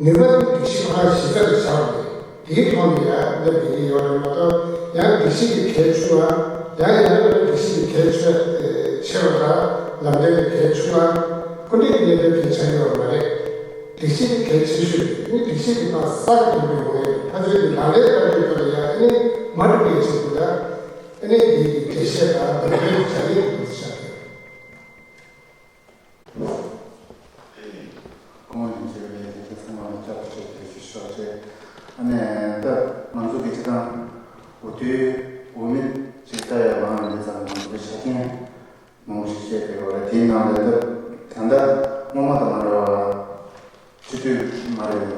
ནུས་པ་དེ་སྒྲིག་གཞི་ཁོ་རང་གཞི་རྩ་ལ་བཞག་པ་རེད། དེའི་ཐོག་ནས་ཡང་སླེབས་དགོས་ཀྱི་ཡོད་རེད་མ་གཏོགས། ཡང་སྒྲིག་གཞི་དེ་གལ་ཆུང་བ། ཡང་ཡང་སྒྲིག་གཞི་དེ་གལ་ཆེ་ཆེ་བ་དང་། ལམ་སྟོན་དེ་གལ་ཆུང་བ། སྐུ་འདྲེན་གྱི་གནད་དོན་གལ་ཆེ་ཡོད་མ་རེད། སྒྲིག་གཞི་དེ་གལ་ཆེ་ཤོས་རེད། ཨ་ནི་སྒྲིག་གཞི་དེ་ཕར་གསར་དུ་འགྱུར་བའི་ངོས་ནས། ཕལ་ཆེར་དེ་ལག་ལེན་བསྟར་དུས་སྐབས་ལ་ཡང་ཨ་ནི་མ་འགྲིག་པའི་ཆེད་དུ་ལ། ཨ་ནི་དེ་གི་འགྲེལ་བཤད་དང་ལམ་སྟོན་དེ་བྱ་ཡུལ་དུ་བཞག་ཡོད། ཁོང་ཡང་བཅས་པའི་ལས་དེ་ཚང་མ་ལ་སྐྱབས་བཅོལ་དེ་ཞུ་ཆོག་ཅེས། ཨ་ནི་ད་ང་ཚོ་གི་སྤྱི་བཏང་འོས་བསྡུའི་འོས་མི་ཅིག་ལྟ་ཡ་མང་ནས་ཙང་ང་ཚོ་གི་ཆ་རྐྱེན་མང་པོ་ཞིག་བཤད་དེ་ཡོད་རེད། དེའི་ནང་ལས་ད་ད་ལྟ་སྔོན་མ་དང་མ་འདྲ་བ། སྤྱི་འཐུས་མ་རེད།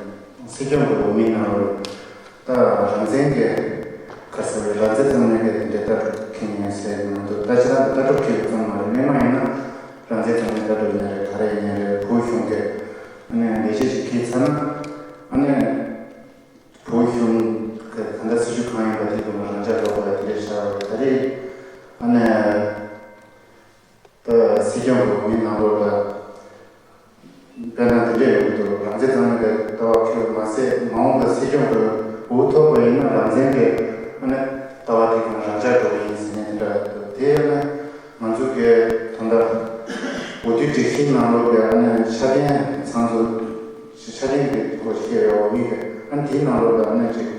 སྲིད་སྐྱོང་གི་འོས་མིའི་ནང་ལ་ད་རང་བཙན་གྱི་ག་ཟེར་བའི་རང་བཙན་གཙང་མའི་གི་དེ་འདྲའི་ལྟ་གྲུབ་འཁྱེར་མཁན་ཟེར་གྱི་མི་འདུག་ད་ཁྱེད་རང་གི་ལྟ་གྲུབ་འཁྱེར་གྱི་ཙམ་མ་རེད། སྔོན་མ་ཡིན་ན་རང་བཙན་གཙང་མའི་ལྟ་གྲུབ་ཡིན་ན་རེད། ག་རེ་ཡིན་ན་རེད། བོད་གཞུང་གི་ཨ་ནི་ལས་བྱེད་ཅིག་འཁྱེར་ཚར་ན། ཨ་ནི་བོད་གཞུང་གི་ད་ལྟ་སྲིད་ཇུས་གང་ཡིན་པ་དེ་དགོས་ན་རང་འཇགས་འགྲོ་དགོས་ཡ་དེ་འདྲ་ཆགས་པ་རེད། ད་རེས་ཨ་ནི། ད་སྲིད་སྐྱོང་གི་འོས་མིའི་ནང་ལོགས་ལ་དཔེར་ན་དེ་འདྲ་ཡོང་གི་འདུག་རང་བཙན་གཙང་མའི་ལྟ་བ་འཁྱེར་བ་མ་ཟད། མ་འོངས་པར་སྲིད་སྐྱོང་གི་འོས་ཐོབ་པ་ཡིན་ན་རང་བཙན་གྱི་ཨ་ནི་ལྟ་བ་དེ་གང་རང་འཇགས་འགྲོ་གི་ཡིན་ཟེར་ནས་དེ་འདྲ་འདུག་དེ་ཡང་ན་ང་ཚོ་གི་ད་ལྟ་འོས་བསྡུའི་སྒྲིག་གཞིའི་ནང་ལོགས་ཀྱི་ཨ་ནི་ཆ་རྐྱེན་ཚང་འཛོམས། ཆ་རྐྱེན་གྱི་སྐོར་བཤད་ཡོད་འོས་མི་གི་ཨ་ནི་དེའི་ནང་ལོགས་ལ་ཨ་ནི་ཅིག་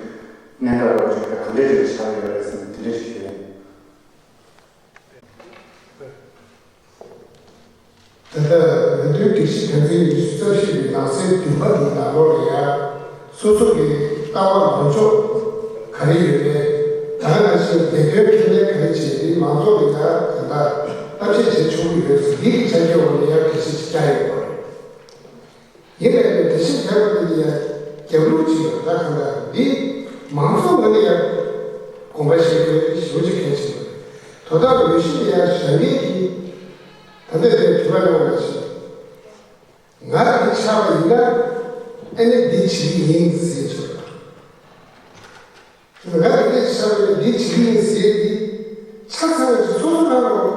གནད་འགག་འདྲ་བོ་ཅིག་ག་འདྲས་ཅིག་ཆགས་ཡོད་རེད་ཟེར་ནས་དེ་འདྲས་ཞིག་ཞུ་ཡ་ཡིན། ད་ལྟ་འོས་བསྡུའི་སྒྲིག་གཞི་དོན་ཚན་ཉི་ཤུ་རྩ་བཞི་པའི་ནང་གསེས་བདུན་པ་འདིའི་ནང་ལོགས་ལ་ཡང་སོ་སོ་གི་ལྟ་བ་ལངས་ཕྱོགས་ག་རེ་ཡོད་པས། ད་ག་ནང་བཞིན་ལས་དོན་འཕྲིན་ལས་ག་རེ་བྱས་ཏེ་མང་ཚོགས་ལ་ཡང་ད་ལྟ་གཏམ་བཤད་བྱེད་ཆོག་གི་ཡོད་ཟེར། འདི་གི་ཆ་རྐྱེན་འོག་ལ་ཡང་གལ་ཆེ་ཆེ་བསྐྱལ་ཡོད་པ་རེད། ཡིན་ནའི་འགྲེལ་བཤད་བྱས་པ་དེ་ནི་ཡང་རྒྱབ་ལོགས་ཅིག་ཡོད་ད་གང་ལྟར་འདི་མང་ཚོགས་ངོས་ནས་ཡང་དགོངས་པ་བཞེས་དགོས་ཞེ་པོ་ཅིག་གལ་ཆེན་པོ་རེད། དོ་བདག་འོས་གཞི་ལ་ཡང་བཞེངས་མཁན་གྱིས་ད་ལྟ་དེར་དྲི་བ་གནང་བ་ནང་བཞིན། ང་འདི་ཆགས་པ་ཡིན་ན་ཨ་ནི་འདི་བྱེད་ཀྱི་ཡིན་ཟེར་ཆོག་ག་ང་དེ་འདྲས་བྱས་པ་ཡིན་ན་འདི་བྱེད་ཀྱི་ཡིན་ཟེར་ཏེ། ཆ་ཚང་བའི་སོ་སོ་རང་ལ་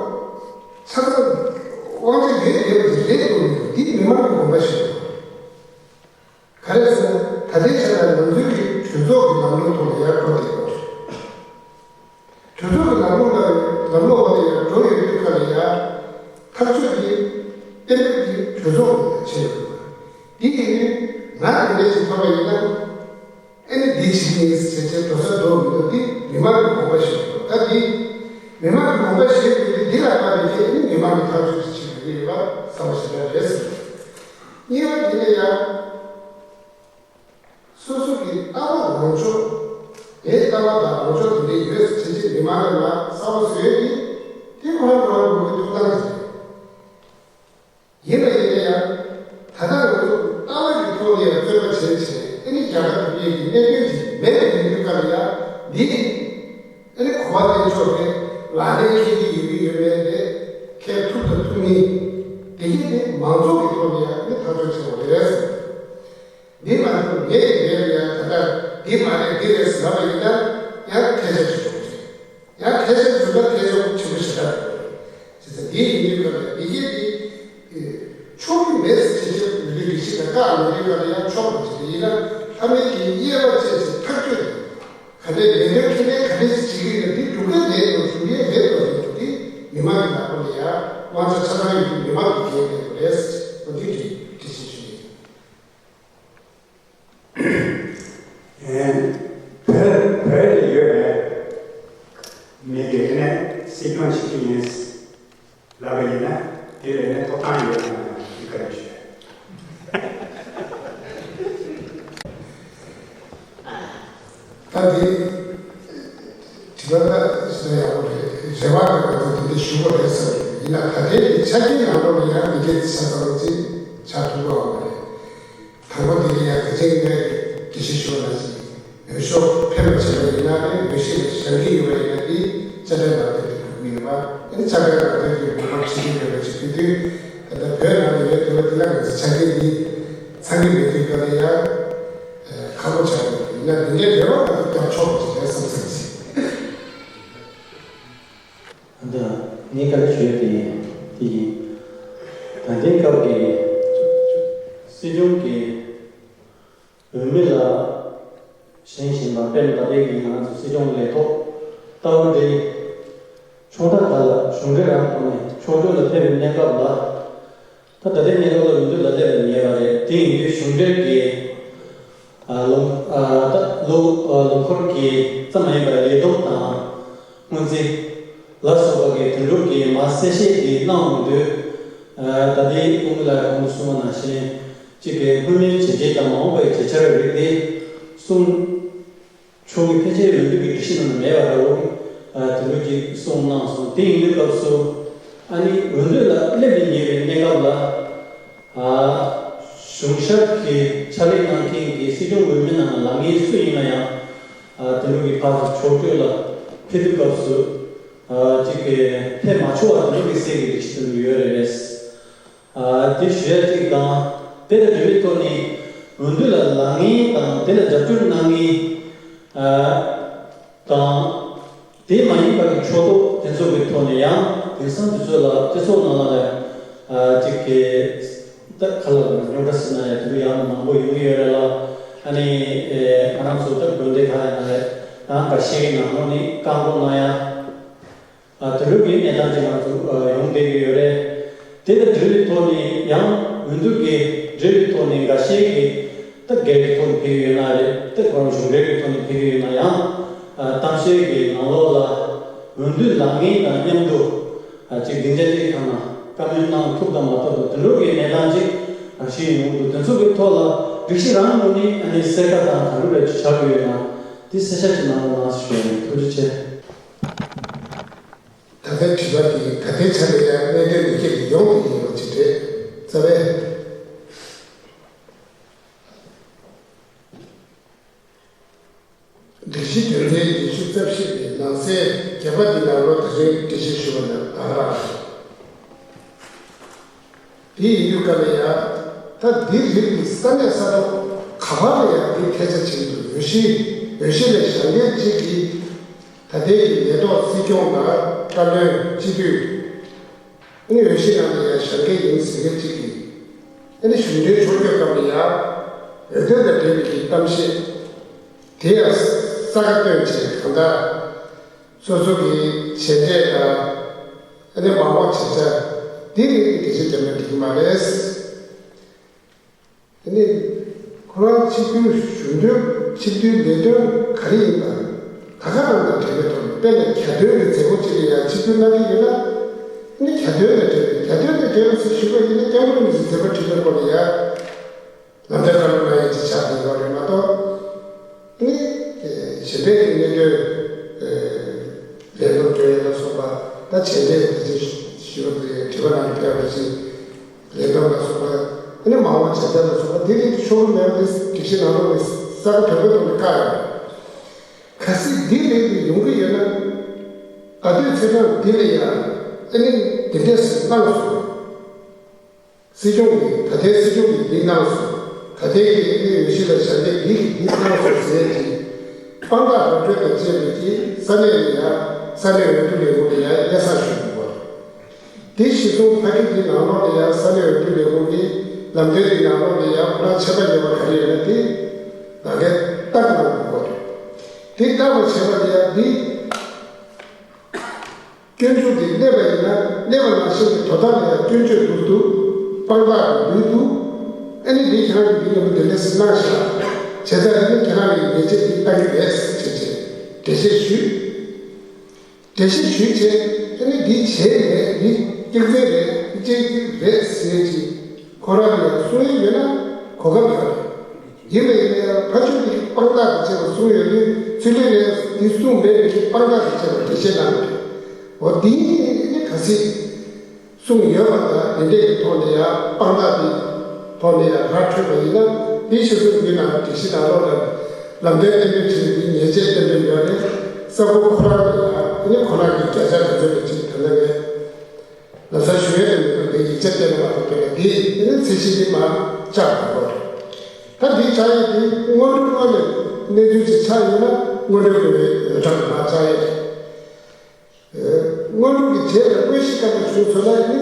ཆ་ཚང་དབང་ཆ་ཡོད་བསྡད་པ་དེ་རེད་འདུག་མི་འདུག་འདི་མི་མང་གི་དགོངས་པ་ཞིག་རེད། ག་རེ་ཟེར་ན་ད་ལྟའི་ཆ་ལ་ང་ཚོའི་གི་གྲོས་ཚོགས་ཀྱི་ལམ་ལུགས་ཐོག་ལ་ཡར་འགྲོ་བསྡད་ཡོད་རེད། གྲོས་ཚོགས་ཀྱི་ལམ་ལུགས་ལ་ལམ་ལུགས་འོག་ལ་ཡར་འགྲོ་ཡོད་དུས་སྐབས་ལ་ཡ། ཐག་གཅོད་ཀྱི་གཏན་འབེབས་ཀྱི་གྲོས་ཚོགས་ཀྱིས་བྱས་ཡོད་པ། འདི་ཡིན་དུས་ང་དེ་འདྲས་ཞིག་ཐོབ་པ་ཡིན་ན། ཨ་ནི་འདི་བྱེད་ཀྱི་ཡིན་ཟེར་བྱས་འགྲོ་ས་འགྲོ་མི་འདུག་འདི་མི་མང་གི་དགོངས་པ་ཞིག་འདུག་ད་འདི་མི་མང་གི་དགོངས་པ་ཞིག་འདུག་འདི་འདི་ལ་བལྟས་ཏེ་ཨ་ནི་མི་མང་གི་ཐག་གཅོད་ཅིག་བྱེད་དགོས་ཀྱི་ཡོད་པ་གསལ་པོ་ཞེ་དྲག་རེད་ཟེར། གཉིས་པ་དེ་ནས་ཡང་། སོ་སོ་གི་ལྟ་བ་ལངས་ཕྱོགས། ངའི་ལྟ་བ་དང་ལངས་ཕྱོགས་དེ་འདྲ་ཡོད་ཟེར་བྱས་མི་མང་ལ་གསལ་པོ་བཟོས་ཏེ། དེ་ཁོ་རང་ཁོ་རང་ངོས་ཀྱི་ཐོབ་ཐང་རེད། ཡིན་པ་ཡིན་ན་ཡང་། ད་ལྟ་ང་ཚོ་ལྟ་བ་གི་ཐོག་ནས་ཡང་རྩོད་པ་བྱས་བྱས་ཨ་ནི་རྒྱ་གར་བོད་པའི་གི་གནད་དོན་ཅིག་མེད་པ་ཡིན་དུས་སྐབས་ལ་ཡང་འདི། ཨ་ནི་གོ་བ་ལེན་ཕྱོགས་དེ་ལག་ལེན་འཁེལ་གྱི་ཡོད་མིན་ཡོད་མེད་དེ་འཁེལ་ཐུབ་དང་ཐུབ་མིན། དེ་གས་དེ་མང་ཚོགས་ཀྱི་ཐོག་ནས་ཡང་ཨ་ནི་ཐག་གཅོད་བྱེད་དགོས་རེད་ཟེར། འདི་མ་གཏོགས་ངས་ཀྱི་རེད་ལ་ཡང་ད་ལྟ་འདི་མ་རེད་འདི་རེད་ཟེར་བ་ཡིན་ན་ཡང་ཐལ་ཆ་ཞིག་ཡོང་གི་རེད། ཡང་ཐལ་ཆ་ཞིག་ཡོང་ན་ཐལ་ཆ་ཆེན་པོ་ཞེ་དྲག་ཡོང་གི་རེད། བྱས་ཙང་འདི་ཡིན་དུས་སྐབས་ལ་འདི་གས་འདི་ཆོག་གི་མེད་ཟེར་བྱས་བྱས་འོས་བསྡུའི་སྒྲིག་གཞི་ལ་བཀག་མེད་དུས་སྐབས་ལ་ཡང་ཆོག་མ་བྱས་ཏེ་ཡིན་ན་ཕ་མེས་ཀྱི་དབྱེ་བ་བཅད་ཚེ་ཐག་གཅོད་དེ་ག་འདྲའི་ལས་དོན་འཕྲིན་ལས་ག་འདྲས་ཤིག་བྱེད་ཀྱི་ཡོད་འདི་སྒྲུབ་མཁན་མེད་དོ་སྒྲུབ་མཁན་མེད་དོ་ཡིན་འདི་མི་མང་གི་ལག་པ་ལ་ཡང་དབང་ཆ་ཆ་ཚང་ཡོད་འདི་མི་མང་གི་འགན་རེད་དོ་རེད། འོ་འདི་འདྲའི་འགྲེལ་བཤད་ཞུ་ཡིན། བོད་བོད་ལ་ཡོད་པའི་མི་དེ་ནས་སྲིད་སྐྱོང་བྱེད་ཀྱི་ཡིན་ལབ་པ་ཡིན་ན་དེ་ལ་ནས་ཐོབ་ཐང་ཡོད་དམ་དེ་ག་རེ་ཞུ། ད་དེ་དྲི་བ་ལ་ཞེ་དྲག་ཡག་པོ་རེད། རེ་བ་དང་ང་ཚོ་དེ་འདྲ་ཞུ་དགོས་རེད་བསམ་གྱི་ཡིན་ན་ད་ལྟའི་གི་ཆ་རྐྱེན་ནང་ལོགས་ལ་ཡང་མི་སྐད་ཆ་ཚང་མ་ཅིག་ཆགས་ཐུབ་ཀྱི་ཡོད་མ་རེད། དང་པོ་དེ་ནི་ཡང་དེ་རིང་ངས་དགེ་བཤེས་ཞུ་བ་ནང་བཞིན་འོས་ཤོག་འཕེན་པ་བྱས་པ་ཡིན་ན་ནི་འོས་གཞི་ལ་བཞེངས་ཀྱི་ཡོད་པ་ཡིན་ན་དེ་དཔྱ་ཁྲལ་ནང་དོན་དུ་འགྲོ་གི་ཡོད་པ། ཨ་ནི་དཔྱ་ཁྲལ་ནང་དོན་དུ་འགྲོ་བ་བྱེད་ཀྱི་ཡོད་པ་ཅིག་ཕུལ་དུས་ད་ལྟ་བོད་ནང་ལ་ཡོད་དེ་བ་དེ་ལ་ང་ཚོ་ཆ་རྐྱེན་འདི་ཚང་གི་མེད་དུས་སྐབས་ལ་ཡང་ཁག་པོ་ཆགས་ཡོད་པ་ཡིན་ན་འདི་འདྲའི་རེ་བ་ང་ཚོ་རྒྱབ་ཆོག་པ་ཅིག་རེད་བསམ་བསམ་ཞིག་ཨ་ད་ངས་བཀའ་འདྲི་ཞུ་ཡ་དེ་དེ་ཡིན། ད་ལྟའི་སྐབས་ཀྱི་སྲིད་སྐྱོང་གི་འོས་མི་ལ་བཞེངས་བཞིན་པ། དཔེར་ན་ད་ལྟའི་གི་ང་ཚོ་སྲིད་སྐྱོང་ལས་ཐོག་ལྟ་བུ་འདི་ཕྱོགས་མཐའ་ཁག་ལ་གཞུང་འབྲེལ་རང་ཐོག་ནས་ཕྱོགས་བསྐྱོད་ལ་ཕེབས་པའི་གནས་སྐབས་ལ། ད་ད་ལྟའི་གནས་སྐབས་ལ་འོས་བསྡུ་ལ་སླེབས་པ་ཉེ་བ་རེད། དེ་ཡིན་དུས་གཞུང་འབྲེལ་གྱི་ཨ་ལུང་ཨ་ད་ལོ་ཨ་ལོ་འཁོར་གྱི་ཙམ་མ་ཡིན་པར་ལས་བསྡོམས་དང་སྔོན་རྩིས་ལ་སོགས་པ་གི་དོན་འགྲུབ་ཀྱི་མ་གསལ་བཤད་ཀྱི་གནང་འོང་དུས། ཨ་ད་ལྟའི་དབུ་མ་ལགས་གོང་དུ་གསུངས་པ་ནང་བཞིན་གཅིག་གི་སྔོན་མའི་བྱས་རྗེས་དང་མ་འོངས་པའི་བྱ་འཆར་རིགས་དེ་གསུང་ཆོག་གི་ཕལ་ཆེར་འོས་བསྡུ་གི་སྒྲིག་གཞི་ནང་ན་མེད་པ་འདྲ་བོ། ཨ་དེ་འདྲ་ཅིག་གསུངས་གནང་སོང་། དེ་ཡིན་དུས་སྐབས་སུ་ཨ་ནི་འོས་བསྡུ་ལ་སླེབས་ནས་ཉེ་བའི་གནས་སྐབས་ལ། ཨ་གཞུང་ཞབས་ཀྱི་ཕྱག་ལས་གནང་མཁན་གྱི་སྲིད་སྐྱོང་འོས་མི་རྣམས་ལ་ལངས་མཁན་སུ་ཡིན་ན་ཡང་། ཨ་དེ་འདྲ་གི་ཕར་ཚུར་ཕྱོགས་བསྐྱོད་ལ་ཕེབས་དུས་སྐབས་སུ། ཨ་གཅིག་གི་ཕེབས་མ་ཆོག་པ་དེ་འདྲ་གི་སྲིད་ཀྱི་སྒྲིག་གཞི་དེ་འདྲ་ཡོད་རེད་པས། ཨ་དེ་ཞུ་ཡ་གཅིག་དང་། དེ་དང་འབྲེལ་བའི་ཐོག་ནས་འོས་བསྡུ་ལ་ལངས་མཁན་དང་དེ་ལ་རྒྱབ་སྐྱོར་གནང་མཁན། ཨ་དང་། དེ་མ་ཡིན་པ་གི་ཕྱོགས་གཏོགས་དེ་ཚོ་གི་ཐོག་ནས་ཡང་དེང་སང་དུས་ཚོད་ལ་སྤྱི་ཚོགས་ནང་ལ་ལ་ཨ་གཅིག་གི་ད་ག་ལ་རྙོག་དྲ་ཟེར་ན་ཡང་དེ་འདྲ་ཡང་མང་པོ་ཡོང་གི་ཡོད་རེད་ལ། ཨ་ནི་ཨེ་ང་རང་ཚོ་ད་དགོན་སྡེ་ཁག་ཡིན་ན་རེད། ཡང་འགའ་ཤས་ཀྱི་ནང་ལོགས་ནས་བཀག་འགོག་གནང་ཡ། ཨ་དེ་འདྲ་གི་གནས་སྟངས་ཅིག་ང་ཚོ་ཨ་ཡོང་བསྡད་ཀྱི་ཡོད་རེད། དེ་དང་འབྲེལ་བའི་ཐོག་ནས་ཡང་འོས་བསྡུ་གི་འབྲེལ་བའི་ཐོག་ནས་འགའ་ཤས་ཀྱིས་ད་སྒེར་གྱི་ཐོག་ནས་ཕེབས་ཀྱི་ཡོད་ན་རེད། ད་ཁོ་རང་གཞུང་འབྲེལ་གྱི་ཐོག་ནས་ཕེབས་ཀྱི་ཡོད་ན་ཡང་། ཨ་གཏམ་བཤད་ཀྱི་ནང་ལོགས་ལ་འོས་བསྡུ་ལངས་མཁན་དང་མཉམ་དུ་ཨ་ཅིག་སྡིངས་ཆ་གཅིག་ཐང་ན་བཀའ་མོལ་གནང་ཐུབ་དང་མ་ཐུབ་དང་དེ་འདྲ་གི་གནས་སྟངས་ཅིག་ཨ་ཞིག་ཡོང་གི་འདུག་དེ་ཚོ་གི་ཐོག་ལ་སྒྲིག་གཞི་རང་ངོས་ནས་ཨ་ནི་གསལ་ཁ་དང་ག་འདྲ་རེ་ཆགས་ཀྱི་ཡོད་ན་དེ་གསལ་ཆ་ཅིག་གནང་རོགས་གནང་ཞུ་ཡ་ཡིན། ཐུགས་རྗེ་ཆེ། ད་ལྟའི་དྲི་བ་འདི་ད་ལྟའི་ཆ་ནས་ཡང་གནད་དོན་འདི་སྐད་ཡོང་དེ་ཡིན་པ་ཅིག་རེད། རྩ་བའི་སྒྲིག་གཞི་དོན་ཚན་ཉི་ཤུ་རྩ་བཞི་པའི་ནང་གསེས་བརྒྱད་པ་འདི་ནང་ལོགས་ད་རིང་འགྲེལ་བཤད་ཞུ་བ་ནང་ད་ག་རང་རེད། དེ་ཡིན་དུས་སྐབས་ལ་ཡང་ད་འདི་རིགས་ཀྱི་ས་གནས་ས་ཐོག་ག་པར་ལ་ཡང་འདི་ཐད་ཆ་བྱེད་ཀྱི་འདུག་འོས་གཞི་འོས་གཞི་ལ་བཞེངས་མཁན་གཅིག་གིས་ད་ལྟའི་གི་ལས་ཐོག་སྲིད་སྐྱོང་དང་བཀའ་བློན་སྤྱི་འཐུས། ཨ་ནི་འོས་གཞི་ནང་ལ་ཡང་བཞེངས་མཁན་ཡིན་ཟེར་མཁན་གཅིག་གིས། ཨ་ནི་གཞུང་འབྲེལ་ཕྱོགས་བསྐྱོད་སྐབས་ལ་ཡང་འོས་འདེམས་དང་འབྲེལ་བའི་གི་གཏམ་བཤད་དེ་ཡང་ས་ཁ་སྟོན་བྱས། གང་ལྟར་སོ་སོ་གི་བྱས་རྗེས་དང་། ཨ་ནི་མ་འོངས་བྱས་རྗེས་འདི་རིགས་ཀྱི་འགྲེལ་བཤད་བརྒྱབ་ན་འགྲིག་གི་མ་རེད། དེ་ནས་ཁོ་རང་སྤྱི་འཐུས་གཞུང་འབྲེལ་སྤྱི་འཐུས་ལས་དོན་ག་རེ་ཡིན་པ་ད་ག་རང་དང་འབྲེལ་བའི་ཐོག་ནས། དཔེར་ན་གྱ་སྟོན་གྱི་མཛད་སྒོ་ཅིག་ལ་ཡང་སྤྱི་འཐུས་གནང་གི་ཡོད་ན། ཨ་ནི་གྱ་སྟོན་དང་འབྲེལ་བའི་གྱ་སྟོན་དང་འབྲེལ་བའི་ཟེར་ཞུ་བ་ཡིན་ན། སྐྱབས་མགོན་རིན་པོ་ཆེའི་མཛད་པ་འཕྲིན་ལས་སྐོར་ལ་ཡང་ལམ་སྟོན་བཀའ་སློབ་གནང་ཡས་ཅིག་ཆགས་བསྡད་ཡོད་རེད་མ་གཏོགས། ཨ་ནི་གཞན་པའི་གནད་དོན་ལས་དོན་སྤྲོད་ཡས་ལ་སོགས་པ། ད་བྱས་རྗེས་དེ་ཚོ་ཞུ་བ་དེ་དྲི་བ་ནང་ལ་ཕེབས་པ་བཞིན། ལས་དོན་ལ་སོགས་པ། ཨ་ནི་མ་འོངས་བྱ་འཆར་ལ་སོགས་པ་དེ་རིགས་ཤོར་མེད་པ་དེ་སྒྲིག་གཞི་ནང་ལོགས་ནས་གསལ་ཁ་དོད་པོའི་ཐོག་ནས་བཀག་ཡོད། གལ་སྲིད་འདི་རིགས་ཀྱི་ཡོང་གི་ཡོད་ན། ད་དུས་ཚེས་གྲངས་འདི་ལ་ཡང་ཨ་ནི་འདི་འདྲས་སུ་གནང་སོང་། སྲིད་སྐྱོང་གིས་ད་ལྟའི་སྲིད་སྐྱོང་གིས་འདི་གནང་སོང་། ད་ལྟའི་གི་ཨ་ནི་འོས་གཞི་ལ་བཞེངས་མཁན་འདི་གིས་འདི་གནང་སོང་ཟེར་གྱི་དཔང་རྟགས་ར་སྤྲོད་དང་བཅས་པའི་གི་ས་གནས་ལ་ཡང་ས་གནས་འོས་བསྡུ་ལས་ཁུངས་ལ་ཡང་སྙན་སེང་ཞུ་དགོས་པ་རེད། དེ་གཞིར་བཟུང་ཕ་གི་འདི་ནང་ལོགས་ལ་ཡང་ས་གནས་འོས་བསྡུ་ལས་ཁུངས་ཀྱི་ལམ་སྟོན་འདི་ནང་ལོགས་ལ་ཡང་ཁོ་རང་ཆད་པ་ཡོད་པ་ག་རེ་ཡོད་ན་དེ་ལག་ལེན་བསྟར་གནང་དགོས་པ་རེད། དེ་བསྟར་བ་བྱས་པ་ལ་ཡང་འདི་སྐྱོན་བརྗོད་འདི་གནས་པ་ཡིན་ན་གནས་པ་ནང་བཞིན་གྱི་དོ་བདག་ལ་ཡང་སྐྱོན་བརྗོད་འདུག་འདུག་དཔང་རྟགས་འདུག་འདུག་ཨ་ནི་འདི་ཁྱེད་རང་གིས་འདི་ལྟ་བུ་དེ་འདྲ་ཟིན་གནང་ཤག་བྱས་ཙང་ཨ་ནི་ཁྱེད་རང་གིས་ཉེས་ཆད་འདི་བཏང་གི་རེད་ཟེར་བྱས་བྱས་འགྲེལ་བཤད་ཞུས། འགྲེལ་བཤད་ཞུས་བྱས། ཨ་ནི་འདི་བྱས་རེད། འདི་གཅིག་མཚུངས་རེད། གཅིག་གཅིག་རེད་ཟེར་གྱི་ཁོ་རང་ལ་ཡང་གསུང་ཡས་ཡོད་ན་གོ་སྐབས་ཡོད་རེད། ཡིན་པ་ཡིན་ན་ཡང་ཕར་ཕྱོགས་ཀྱི་དཔང་རྟགས་དང་བཅས་པ་གསུངས་ཡོད་དུས་ཚུར་ལན་རེད། འདི་གསུངས་མེད་པའི་དཔང་རྟགས་དང་བཅས་པ་འགྲེལ་བཤད་གནང་རེད། འོ་འདི་ནི་གལ་སྲིད་གསུངས་ཡོད་པ་དང་དེ་འདྲས་ཀྱི་ཐོག་ནས་ཡང་དཔང་རྟགས་དེ་ཐོག་ནས་ཡང་ར་འཕྲོད་པ་ཡིན་ན། དེའི་ཕྱིར་ཚུར་མི་ནང་སྒྲིག་གཞི་ནང་ལོགས་ལ་ལམ་སྟོན་གཏན་འབེབས་བྱས་ཏེ་ཉེས་ཆད་གཏན་འབེབས་ཡོད་རེད། ས་ཁུལ་ཁོ་རང་གི་ཡང་ཨ་ནི་ཁོ་རང་གི་བརྒྱ་ཆ་དེ་ཚོ་ལ་ཅིག་ད་ལྟ་ངས་ལམ་སང་ཞུ་ཡས་དེ་མི་འདུག་དེ་ཡིག་ཆ་གཏན་ནས་མ་གཏོགས་དེ་ལ་དེ་ཨ་ནི་ཚད་གཞི་དེ་མར་བཅག་དགོས་རེད། ད་འདི་བཅག་ཡས་དེ་སྔོན་འགྲོའི་ངོས་ནས་གནས་ཚུལ་ཅིག་ཆགས་ཡོད་ན་སྔོན་འགྲོའི་ངོས་ནས་འོས་གྲངས་མར་བཅག་ཡས་རེད། དངོས་གྲུབ་ཀྱི་རྗེས་ལ་དངོས་གཞི་བཀའ་མ་བྱུང་ཚོད་ལ་ནི་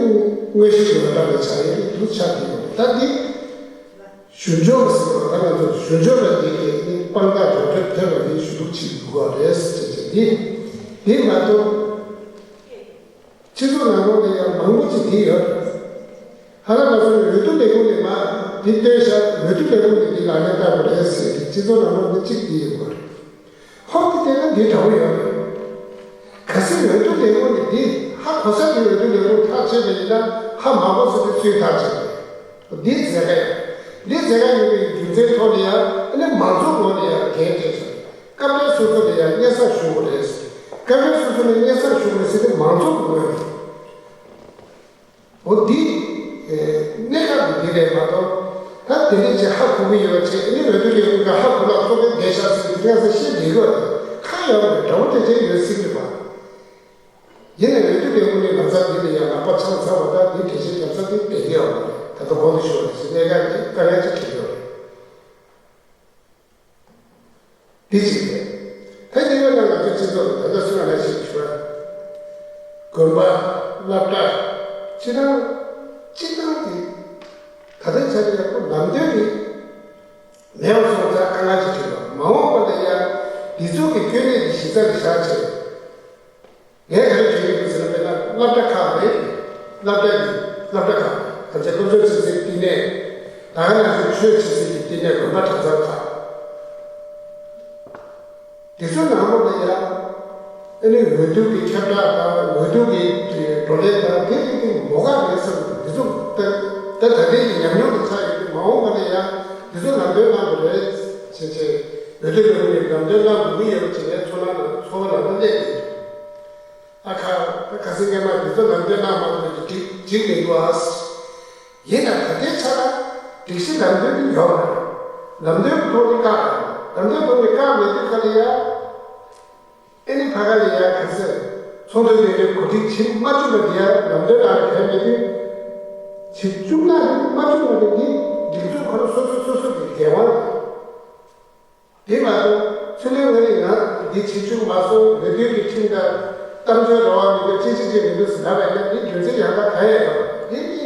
དངོས་གཞི་ཡོད་པ་འདྲ་བའི་ཆ་ཡོད་དུ་ཆགས་ཀྱི་ཡོད། ད་འདི་ཞུ་སྦྱོར་བ་ཟེར་བ་ད་ང་ཚོ་ཞུ་སྦྱོར་བ་འདི་གི་ནི་དཔང་རྟགས་དོན་འགྲེལ་ཐོན་པ་ནི་ཞུ་གཏུག་ཅིག་དགོས་པ་རེད་ཟེར་བྱས་འདི་འདི་མ་གཏོགས། སྤྱི་ཚོགས་ནང་ལོགས་ལ་ཡང་མང་པོ་ཅིག་འདི་ཡོད་རེད། ཧ་ལམ་ང་ཚོ་འོས་བསྡུ་ལས་ཁུངས་ནས་མ་འདི་བཏོན་ཤག་འོས་བསྡུ་ལས་ཁུངས་ནས་འདི་ལག་ལེན་བསྟར་དགོས་རེད་ཟེར་ཏེ་སྤྱི་ཚོགས་ནང་ལོགས་ནས་གཅིག་འདི་ཡོད་དགོས་རེད། ཧོབ་ཏེ་བལྟས་ན་འདི་འདྲ་བོ་ཡོད་རེད། གལ་སྲིད་འོས་བསྡུ་ལས་ཁུངས་ནས་འདི་ཧ་གོ་ས་འདི་འོས་བསྡུ་ལས་ཁུངས་ཐག་བཅད་པ་ཡིན་ན་ཧ་མ་གོ་ས་འདི་སུས་ཐག་བཅད་པ་རེད། འདི་མཛད་ཀ་ཡོད། འདི་མཛད་ཀ་ཡོད་པའི་རྒྱུ་མཚན་ཐོག་ནས་ཡང་ཨ་ནི་མང་ཚོགས་ངོས་ནས་ཡང་འགན་སྤྲད་སོང་། སྐབས་དེར་སོ་སོ་ལ་ཡང་སྙན་སེང་ཞུ་དགོས་རེད། སྐབས་དེར་སོ་སོ་ལ་སྙན་སེང་ཞུ་དགོས་ཟེར་ཏེ་མང་ཚོགས་ཀྱི་ངོས་ནས། འོ་འདི་གནད་འགག་གི་འདི་རེད་མ་གཏོགས། ད་དེ་འདྲས་ཅིག་ཧ་གོ་གི་ཡོད་ཅེས་ཨ་ནི་འོས་བསྡུ་ལས་ཁུངས་ཀྱི་ཧ་གོ་ལ་གཙོ་བོ་འགན་བཞག་ཟེར་ཏེ་དེ་ག་ས་བཤད་བསྡད་ཡོད་རེད། ཁ་ཡོད་རེད། འདྲ་བོ་དེ་ཅན་ཡོད་སྲིད་གི་རེད་པ། ཡིན་ནའི་འོས་བསྡུ་ལས་ཁུངས་ནས་ང་ཚོ་འདི་ལ་ཡང་ལག་པ་འཆང་ཚར་བ་དང་འདི་འགྲེལ་བཤད་རྒྱབ་ས་འདི་བསྡད་ཀྱི་ཡོད་མ་རེད། ད་ལྟ་གོང་དུ་ཞུས་པ་ནང་བཞིན་གནད་འགག་འདི་དཀའ་ངལ་ཅིག་འཕྲད་ཀྱི་ཡོད་རེད། འདི་གཅིག་རེད། ད་གཉིས་པ་ནང་ང་ཚོ་སྤྱི་ཚོགས་ལ་ད་ལྟ་སུ་ལ་ཞིག་ཞུ་བ། དགོན་པ། སློབ་གྲྭ། སྤྱི་བཏང་། སྤྱི་བཏང་འདི་ད་ལྟའི་ཆ་ནས་ཡག་པོ་ལམ་སྟོན་འདི་མེད་པ་སོང་ཙང་དཀའ་ངལ་ཅིག་འཕྲད་པ། མ་འོངས་པ་ལ་ཡང་འདི་ཚོ་གི་སྐྱོན་གནད་འདི་གཞི་རྩ་ལ་བཞག་བྱས། ངས་ག་རེ་བརྗོད་ཀྱི་འདུག་ཟེར་ན། དཔེར་ན་སློབ་གྲྭ་ཁག་རེད། སློབ་གྲྭ་གི་སློབ་གྲྭ་ཁག་རེད། ད་ཆ་སློབ་སྦྱོང་བྱེད་སའི་བསྟི་གནས། ད་ག་ནང་བཞིན་ཆོས་བྱེད་སའི་བསྟི་གནས། དགོན་པ་གྲྭ་ཚང་ཁག་དེ་ཚོ་ནང་ལོགས་ལ་ཡང་ཨ་ནི་འོས་བསྡུ་གི་ཁྱབ་བསྒྲགས་དང་འོས་བསྡུ་གི་བགྲོ་གླེང་དང་དེ་དེ་དེ་མོ་ག་རེད་བསམ་འདུག་དེ་ཚོ་ད་ད་ད་ལྟའི་ཉམས་མྱོང་དུ་ཆགས་ཡོད་དུས། མ་འོངས་པ་ལ་ཡང་དེ་ཚོ་ལམ་སྟོན་གནང་དགོས་རེད་ཟེར་བྱས། འོས་བསྡུ་ལས་ཁུངས་ནས་ལམ་སྟོན་གནང་དགོས་ཀྱི་ཡོད་པ་བྱས་ནས་ཚོར་སྣང་དང་ཚོར་བ་ལམ་སྟོན་སླེབས་ཡོད། ཨ་ཁ། ད་ཁ་སང་སྔས་མ་དེ་ཚོ་ལམ་སྟོན་གནང་མ་ཐུབ་ཀྱི་འགྲིག་འགྲིག་མི་འདུག་ཨ། ཡིན་ན་ད་ལྟའི་ཆ་ལ་སྒྲིག་གཞི་ལམ་སྟོན་དེ་ཡོད་མ་རེད། ལམ་སྟོན་གྱི་ཐོག་ནས་བཀག་རེད། ལམ་སྟོན་ཐོག་ནས་བཀག་མེད་དུས་ག་ལ་ཡ། ཨེ་ནི་ཕ་ག་ལ་ཡ་ག་ཚོད། ཚོགས་འདུ་དེ་འདྲའི་གོ་སྒྲིག་བྱེད་མ་བཅུག་པ་དེ་ཡ་ལམ་སྟོན་གནང་གལ་མེད་དུས། བྱེད་བཅུག་ན་རེད། མ་བཅུག་ན་རེད། འདི་སྒྲིག་འཛུགས་ཁོ་རང་སོ་སོ་སོ་སོ་གི་འགན་དབང་རེད། དེ་མ་གཏོགས་ཚུར་ལོག་ང་རང་ང་འདི་བྱེད་བཅུག་མ་སོང་། འོས་བསྡུ་གི་ཁྲིམས་དང་གཏམ་བརྗོད་རང་དབང་མི་འདུག་ཅི་ཅི་ཅི་མི་འདུག་ཟེར་ལབ་པ་ཡིན་ན། འདི་རྒྱུ་མཚན་ཡང་དག་གང་ཡང་ཡོད་མ་རེད། འདི་ནི་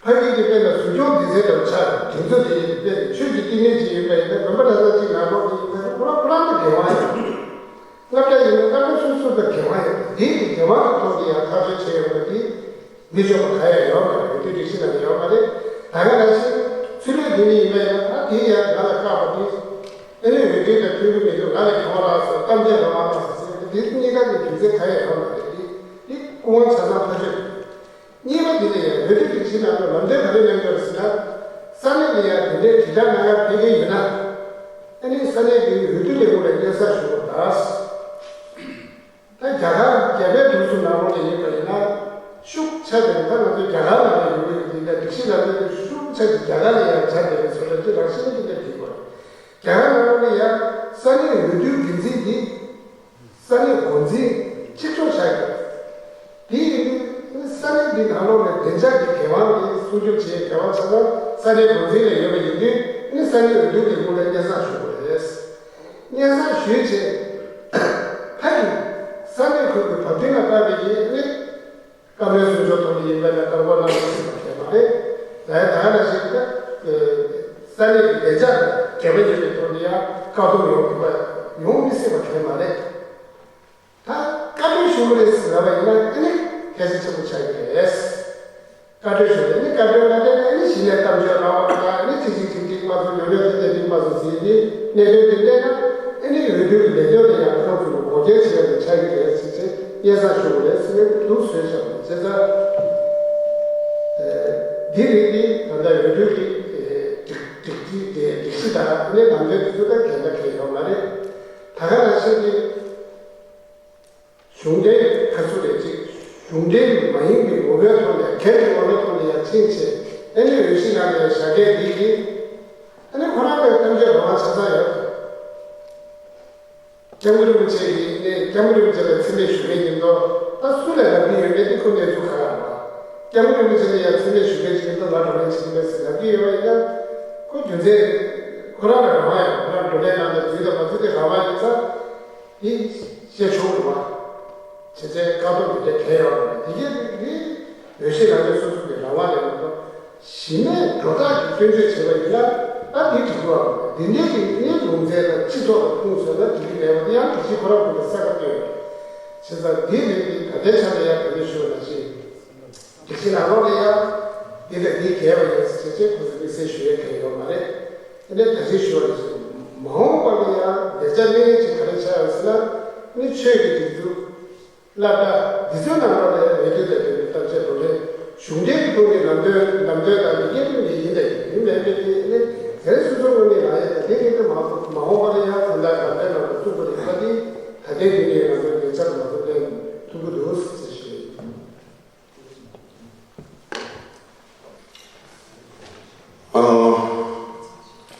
ཕ་གི་གི་དཔེ་ལ་གཟུགས་སྐྱོང་སྡེ་ཚན་ལ་ཆགས་དེ་ཚོ་དེ་ཡིན། དཔེ་ཆོས་ཀྱི་བསྟི་གནས་ཅིག་ཡིན་པ་ཡིན་ན། དགོན་པ་གྲྭ་ཚང་ཅིག་ནང་ལོགས་ཀྱི་ཡིན་ན་ཁོ་རང་ཁོ་རང་ལ་འགན་དབང་ཡོད། སློབ་གྲྭ་ཡིན་ན་སློབ་གྲྭ་སོ་སོ་ལ་འགན་དབང་ཡོད། འདི་ནི་འགན་དབང་གི་ཐོག་ནས་ཡང་ཐག་གཅོད་བྱས་ཡོང་བ་འདི། མི་ཆོག་པ་གང་ཡང་ཡོད་མ་རེད། འོས་བསྡུའི་སྒྲིག་གཞི་ནང་ཡོད་མ་རེད། ད་ག་ནང་བཞིན་ཚུར་ལོག་འདི་ནས་ཡིན་པ་ཡིན་ན། ད་དེ་ཡང་ང་ལ་བཀག་པ་དེ། ཨ་ནི་འོས་བསྡུ་དང་མཐུན་གྱི་མི་འདུག་ང་ལ་གང་བ་རག་སོང་། གཏམ་བརྗོད་རང་དབང་རག་སོང་ཟེར་ཏེ། འདི་གཉིས་ཀ་གི་རྒྱུ་མཚན་གང་ཡང་ཡོད་མ་རེད། འདི་འདི་སྐུ་དབང་ཆ་ཚང་ཕར་ཕྱོགས་རེད། གཉིས་པ་འདི་ལ་ཡང་འོས་བསྡུའི་སྒྲིག་གཞི་ནང་དུ་ལམ་སྟོན་ག་རེ་གནང་གི་ཡོད་ཟེར་ན། ས་གནས་ལ་ཡང་དེ་འདྲའི་དྲིལ་བསྒྲགས་གནང་གར་ཕེབས་ཀྱི་ཡོད་ན། ཨ་ནི་ས་གནས་ཀྱི་འོས་བསྡུ་ལས་ཁུངས་ལ་སྙན་སེང་ཞུ་དགོས་ད། ད་རྒྱ་གར་རྒྱ་བལ་འབྲུག་གསུམ་ནང་ལོགས་ལ་ཡིན་པ་ཡིན་ན། ཤུགས་ཆེ་དེ་ད་ང་ཚོ་རྒྱ་གར་ནང་ལ་ཡོད་ཀྱི་ཡོད་དེ་འདྲ། སྒྲིག་གཞི་ལམ་ལུགས་དེ་ཤུགས་ཆེ་དེ་རྒྱ་གར་ལ་ཡང་སྦྱར་བསྡད་པའི་བཟོ་འདྲ་ཅིག་རང་བཞིན་གྱིས་འདྲ་འགྲིག་པ་རེད། རྒྱ་གར་ནང་ལོགས་ལ་ཡང་ས་གནས་འོས་བསྡུའི་འགན་འཛིན་འདི་ས་གནས་འགོ་འཛིན་གཅིག་ལྕོགས་ཆགས་ཡོད། དེ་ཡིན་དུས་ས་གནས་འདི་ནང་ལོགས་ནས་བདེ་འཇགས་ཀྱི་འགན་དབང་དེ་སྲུང་སྐྱོབ་བྱེད་འགན་དབང་ཆ་ཚང་ས་གནས་འགོ་འཛིན་ལ་ཡོད་པ་ཡིན་དུས། ཨ་ནི་ས་གནས་འོས་བསྡུ་ལས་ཁུངས་ལ་སྙན་སེང་ཞུ་དགོས་རེད། སྙན་སེང་ཞུས་རྗེས་ཕ་གི་ས་གནས་ཁུལ་གྱི་བབ་བསྟུན་ལ་བལྟས་པ་ཡིན་ན། བཀའ་མོལ་གསུང་ཆོག་ཐོག་ནས་ཡིན་པ་ན་བཀག་འགོག་གནང་མི་སྲིད་པ་གང་ཡང་མ་རེད། ད་ཡང་ད་ག་ནང་བཞིན་ད་ས་གནས་ཀྱི་བདེ་འཇགས་དང་འབྲེལ་བ་ཡོད་པའི་ཐོག་ནས་ཡང་བཀག་སྡོམ་ཡོང་དགོས་པ་ཡོང་མི་སྲིད་པ་གང་ཡང་མ་རེད། ད་བཀའ་འཁྲོལ་ཞུ་གི་རེད་ཟེར་ལབ་པ་ཡིན་ན། ཨ་ནི་གལ་ཆེ་ཆེན་པོ་ཆགས་ཀྱི་རེད། བཀའ་འཁྲོལ་ཞུ་རེད། ཨ་ནི་བཀའ་འཁྲོལ་མ་བསྡད་ན། ཨ་ནི་གཞི་ནས་གཏམ་བརྗོད་རང་དབང་དང་། ཨ་ནི་ཅི་ཅི་ཅི་འགྲིག་མ་སོང་། ཉོ་ཉོ་ཐེ་ཐེ་འགྲིག་མ་སོང་ཟེར་ནས་གནད་དོན་དེ་གླེང་ན། ཨ་ནི་འོས་བསྡུ་གི་ལས་དོན་ལ་ཡང་ཁོ་རང་ཚོ་ལ་འགོག་རྐྱེན་བྱེད་ཡ་དེ་ཆགས་ཀྱི་རེད་ཟེར་བྱས་སྙན་སེང་ཞུ་དགོས་རེད་ཟེར་ནས་འདུག་བཟོས་བཞག་པ་རེད། བྱས་ཙང་འདི་རིགས་འདི་ད་ལྟ་འོས་བསྡུ་གི་སྒྲིག་སྒྲིག་སྒྲིག་སྒྲིག་གཞི་དང་། ཨ་ནི་ལམ་སྟོན་དེ་ཚོ་ད་འགལ་ཟླ་གང་ཡང་ཡོད་མ་རེད། ད་ག་ནང་བཞིན་གྱི། གཞུང་འབྲེལ་ག་ཚོད་རེད་ཅིག་གཞུང་འབྲེལ་མ་ཡིན་པའི་ངོ་བོའི་ཐོག་ནས། སྒེར་གྱི་ངོ་བོའི་ཐོག་ནས་ཡར་ཕྱིན་བྱས། ཨ་ནི་འོས་གཞི་ནང་ནས་བཞག་མཁན་འདི་གིས་ཨ་ནི་ཁོ་རང་ལ་གཏམ་བརྗོད་རང་དབང་ཆ་ཚང་ཡོད། སྐྱབས་མགོན་རིན་པོ་ཆེ་གིས་ནི་སྐྱབས་མགོན་རིན་པོ་ཆེ་ལ་མཚན་སྨད་ཞུ་མཁན་ཡིན་མདོག་ད་སུ་ལ་ལབ་ཀྱི་ཡོད་མེད་དེ་ཁོ་གནས་ཚུལ་ག་རེ་རེད་པ། སྐྱབས་མགོན་རིན་པོ་ཆེ་ལ་ཡང་མཚན་སྨད་ཞུ་མཁན་ཅིག་ཡིན་མདོག་ལ་བགྲོ་གླེང་བྱེད་ཀྱི་མེད་ཟེར་ལབ་ཀྱི་ཡོད་པ་ཡིན་ན། ཁོ་རྒྱུ་མཚན་ཁོ་རང་ལ་རང་དབང་ཡོད། ཁོ་རང་བགྲོ་གླེང་གནང་ན་འཛུལ་དང་མ་འཛུལ་དེ་རང་དབང་ཡིན་ཙང་། དེ་བཤད་ཆོག་གི་རེད་པ། བྱས་ཙང་བཀག་སྡོམ་དེ་འདྲ་གང་ཡང་ཡོད་མ་རེད། དེ་གའི་རིགས་འདི་འོས་ཤིང་རང་སྐྱོང་སོ་སོ་གི་རང་དབང་རེད་མ་གཏོགས། གཞི་ནས་སྒྲོ་བཏགས་ཀྱིས་སྐྱོན་བརྗོད་བྱས་པ་ཡིན་ན་ད་འདི་འགྲིག་གི་རེད། འདི་འདྲའི་གི་གནས་ལུགས་མཚན་དང་སྤྱི་ཚོགས་ལ་ཁུངས་བཟོས་ན་འགྲིག་གི་མེད་པ་དེ་ཡང་དེ་བཞིན་ཁོ་རང་ཁོ་ན་གསལ་ཁ་བཏོན་ཡོད་རེད། བྱས་ཙང་འདི་རིགས་འདི་ད་ལྟའི་ཆ་ལ་ཡང་ག་རེ་ཞུ་བ་ནང་བཞིན། དེ་བཞིན་ནང་ལོགས་ལ་ཡང་འདི་ལས་འདི་གལ་བ་ཡོད་ཟེར་བྱས་ཁོ་ཚོས་དམིགས་བསལ་ཞུ་ཡས་གལ་ཡོད་མ་རེད། དེ་ནས་ད་གིན་ཞུ་བ་ནང་བཞིན་མ་འོངས་པ་ལ་ཡང་བདེ་འཇགས་གནས་ཡས་ཅིག་ག་རེ་ཆགས་ཡོད་ཟེར་ན། ནི་ཆོས་ཀྱི་སྒྲིག་འཛུགས། སློབ་གྲྭ་འདི་ཚོའི་ནང་ལོགས་ལ་ཡང་འོས་བསྡུ་དང་འབྲེལ་བའི་གཏམ་བཤད་བགྲོ་གླེང་། གཞུང་འབྲེལ་གྱི་ཐོག་ནས་ལམ་སྟོན་ལམ་སྟོན་དང་ལས་འགན་ཐོག་ནས་ཡིན་དང་ཡིན་མིན་མེད་མེད་དེ་ནི་དེ་སོ་སོ་ངོས་ནས་རང་ཡས་དང་དེ་ནི་དུ་མ་གཏོགས་མ་འོངས་པ་ལ་ཡང་ད་ལྟ་ལམ་སྟོན་ནང་དུ་ཐུག་པ་རེད་ཁ་དེ་ད་ལྟའི་དུས་ནས་ལམ་སྟོན་ལས་འཆར་མ་གཏོགས་ལེན་ཐུབ་ཀྱི་འདུག་ཟེར་ཞུ་ཡི། ཨ།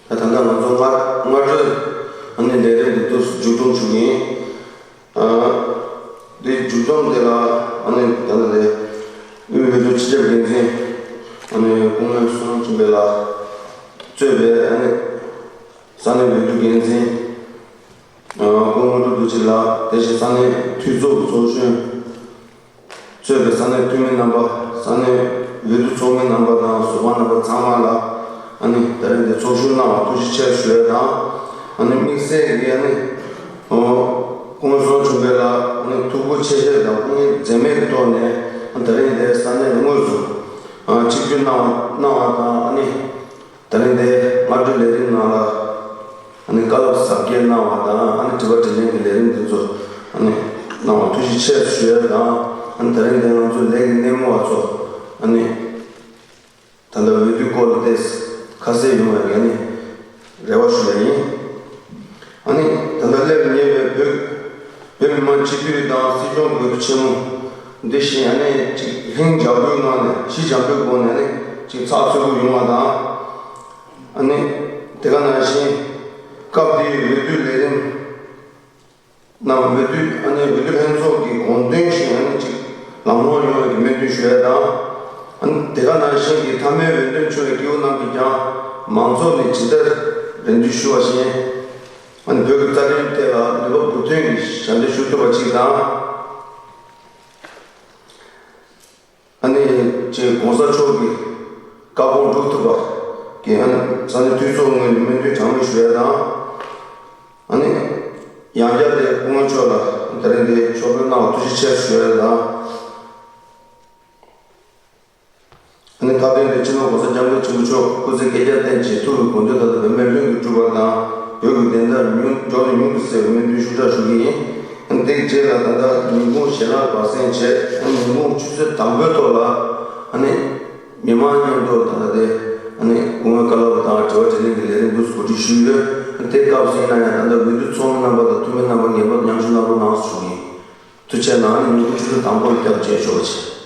ད་ལྟ་ང་ཚོ་སྔ་སྔ་དྲོའི་ཨ་ནི་ལས་རིམ་འདི་ཚོ་མཇུག་སྡོམ་ཞུ་གི་ཡིན། ཨ། འདི་མཇུག་སྡོམ་དེ་ལ་ཨ་ནི་ད་ལྟ་དེ་དབུས་འོས་བསྡུ་སྤྱི་ཁྱབ་འགན་འཛིན་ཨ་ནི་སྐུ་ངོ་བསོད་ནམས་ཆོས་འཕེལ་ལགས་གཙོས་པའི་ཨ་ནི་ས་གནས་འོས་བསྡུ་འགན་འཛིན་ཨ་སྐུ་ངོ་དངོས་གྲུབ་རྡོ་རྗེ་ལགས། དེ་བཞིན་ས་གནས་འཐུས་ཚོགས་ཀྱི་ཚོགས་གཞོན། གཙོས་པའི་ས་གནས་འཐུས་མི་རྣམ་པ། ས་གནས་འོས་བསྡུ་ཚོགས་མི་རྣམ་པ་དང་ཟུར་པ་རྣམ་པ་ཚང་མ་ལ་ཨ་ནི་ད་རིང་འདིར་ཚོགས་ཞུགས་གནང་བར་ཐུགས་རྗེ་ཆེ་ཞུ་ཡ་དང་། ཨ་ནི་དམིགས་བསལ་གྱིས་ཨ་ནི་ཨོ་སྐུ་ངོ་བསོད་ནམས་ཆོས་འཕེལ་ལགས་ཨ་ནི་ཐུགས་ཁུར་ཆེ་བཞེས་དང་དཔུང་ཡིག་འཛེམས་མེད་ཀྱི་ཐོག་ནས་ཨ་ད་རིང་འདིར་ས་གནས་དངོས་སུ་ཨ་ཆིབས་བསྒྱུར་གནང་བ་གནང་བ་དང་། ཨ་ནི་ད་རིང་འདིར་སྔ་དྲོའི་ལས་རིམ་ནང་ལ་ཨ་ནི་བཀའ་སློབ་ཟབ་རྒྱས་གནང་བ་དང་། ཨ་ནི་དྲི་བ་དྲིས་ལན་གྱི་ལས་རིམ་འདི་ཚོ་ཨ་ནི་གནང་བར་ཐུགས་རྗེ་ཆེ་ཞུ་ཡ་དང་། ཨ་ནི་ད་རིང་འདིར་ང་ཚོའི་ལས་ཀྱི་སྣེ་མོ་བ་ཚོ་ཨ་ནི་ད་ལྟ་འོས་བསྡུའི་སྐོར་ལ་ཏོག་ཙམ་ཁ་གསལ་ཡོང་བའི་ཨ་ནི་རེ་བ་ཞུ་ཡ་ཡིན། ཨ་ནི་ད་ལྟ་སླེབས་ཉེ་བའི་བོད་བོད་མི་མང་སྤྱི་འཐུས་དང་སྲིད་སྐྱོང་འོས་བསྡུ་ཆེན་མོ་འདི་བཞིན་ཨ་ནི་གཅིག་ལྷིང་འཇགས་པོའི་ངང་ནས་ཞི་འཇམ་པོའི་སྒོ་ནས་ཨ་ནི་གཅིག་ཚགས་ཚུད་པོ་ཡོང་བ་དང་། ཨ་ནི་དེ་ག་ནང་བཞིན་སྐབས་འདིའི་འོས་བསྡུ་ལས་རིམ་ནང་འོས་བསྡུ་ཨ་ནི་འོས་བསྡུ་ལྷན་ཚོགས་ཀྱི་དགོངས་དོན་བཞིན་ཨ་ནི་གཅིག་ལམ་ལྷོང་ཡོང་བའི་སྨོན་འདུན་ཞུ་ཡ་དང་། ཨ་ནི་དེ་ག་ནང་བཞིན་གྱི་མཐའ་མའི་འོས་འདེམས་བྱུང་བའི་སྐྱེ་བོ་རྣམས་ཀྱིས་ཀྱང་མང་ཚོགས་ནས་ཇི་ལྟར་རེ་འདུན་ཞུ་བ་བཞིན། ཨ་ནི་བོད་ཀྱི་རྩ་དོན་ཐད་ལ་ནུས་པ་མུ་མཐུད་ཀྱིས་ཞབས་འདེགས་ཞུ་ཐུབ་པ་ཅིག་དང་། ཨ་ནི་ཅེས་༸གོང་ས་མཆོག་གི་བཀའ་དགོངས་སྒྲུབ་ཐུབ་པ་གི་ཨ་ནི་ས་གནས་འཐུས་ཚོགས་ངོས་ནས་སྨོན་འདུན་གྲངས་མེད་ཞུ་ཡ་དང་། ཨ་ནི་ཡང་བསྐྱར་དེ་སྐུ་ངོ་མཆོག་ལ་ད་རིང་འདི་ཕྱོགས་ཕེབས་གནང་བར་ཐུགས་རྗེ་ཆེ་ཞུ་ཡ་དང་། ཨ་ནི་མཐའ་དོན་དུ་སྤྱི་ནོར་༸གོང་ས་༸སྐྱབས་མགོན་ཆེན་པོ་མཆོག་སྐུ་ཚེ་བསྐལ་བརྒྱར་བརྟན་ཅིང་ཐུགས་ཀྱི་དགོངས་དོན་མཐའ་དག་བོད་མིའི་ལྷུན་གྱིས་གྲུབ་པ་དང་། བོད་ཀྱི་བདེན་མཐའ་མྱུར་མགྱོགས་ནས་མྱུར་དུ་གསལ་བའི་སྨོན་འདུན་ཤུགས་དྲག་ཞུ་གི་ཡིན། ཨ་ནི་དེའི་རྗེས་ལ་ད་ལྟ་ཉིན་གུང་ཞལ་ལག་སྦར་གསེང་བྱས། ཨ་ནི་ཉིན་གུང་ཆུ་ཚོད་དང་པོའི་ཐོག་ལ་ཨ་ནི་མི་མང་མཉམ་དུ་ད་ལྟ་དེ་ཨ་ནི་སྐུ་ངོའི་བཀའ་སློབ་དང་དྲི་བ་དྲིས་ལན་གྱི་ལས་རིམ་འདུག་གོ་སྒྲིག་ཞུས་ཡོད། ཨ་ནི་དེ་སྐབས་སུ་ཡིན་ན་ཡང་ད་ལྟ་འོས་བསྡུ་ཚོགས་མི་རྣམ་པ་དང་འཐུས་མི་རྣམ་པ་ངེས་པར་མཉམ་ཞུགས་གནང་རོགས་གནང་ཞུ་གི་ཡིན། ཐུགས་རྗེ་གནང་། ཨ་ནི་ཉིན་གུང་ཆུ་ཚོད་དང་པོ་ལ་སྐྱབས་མཇལ་ཆོག་པ་བྱས།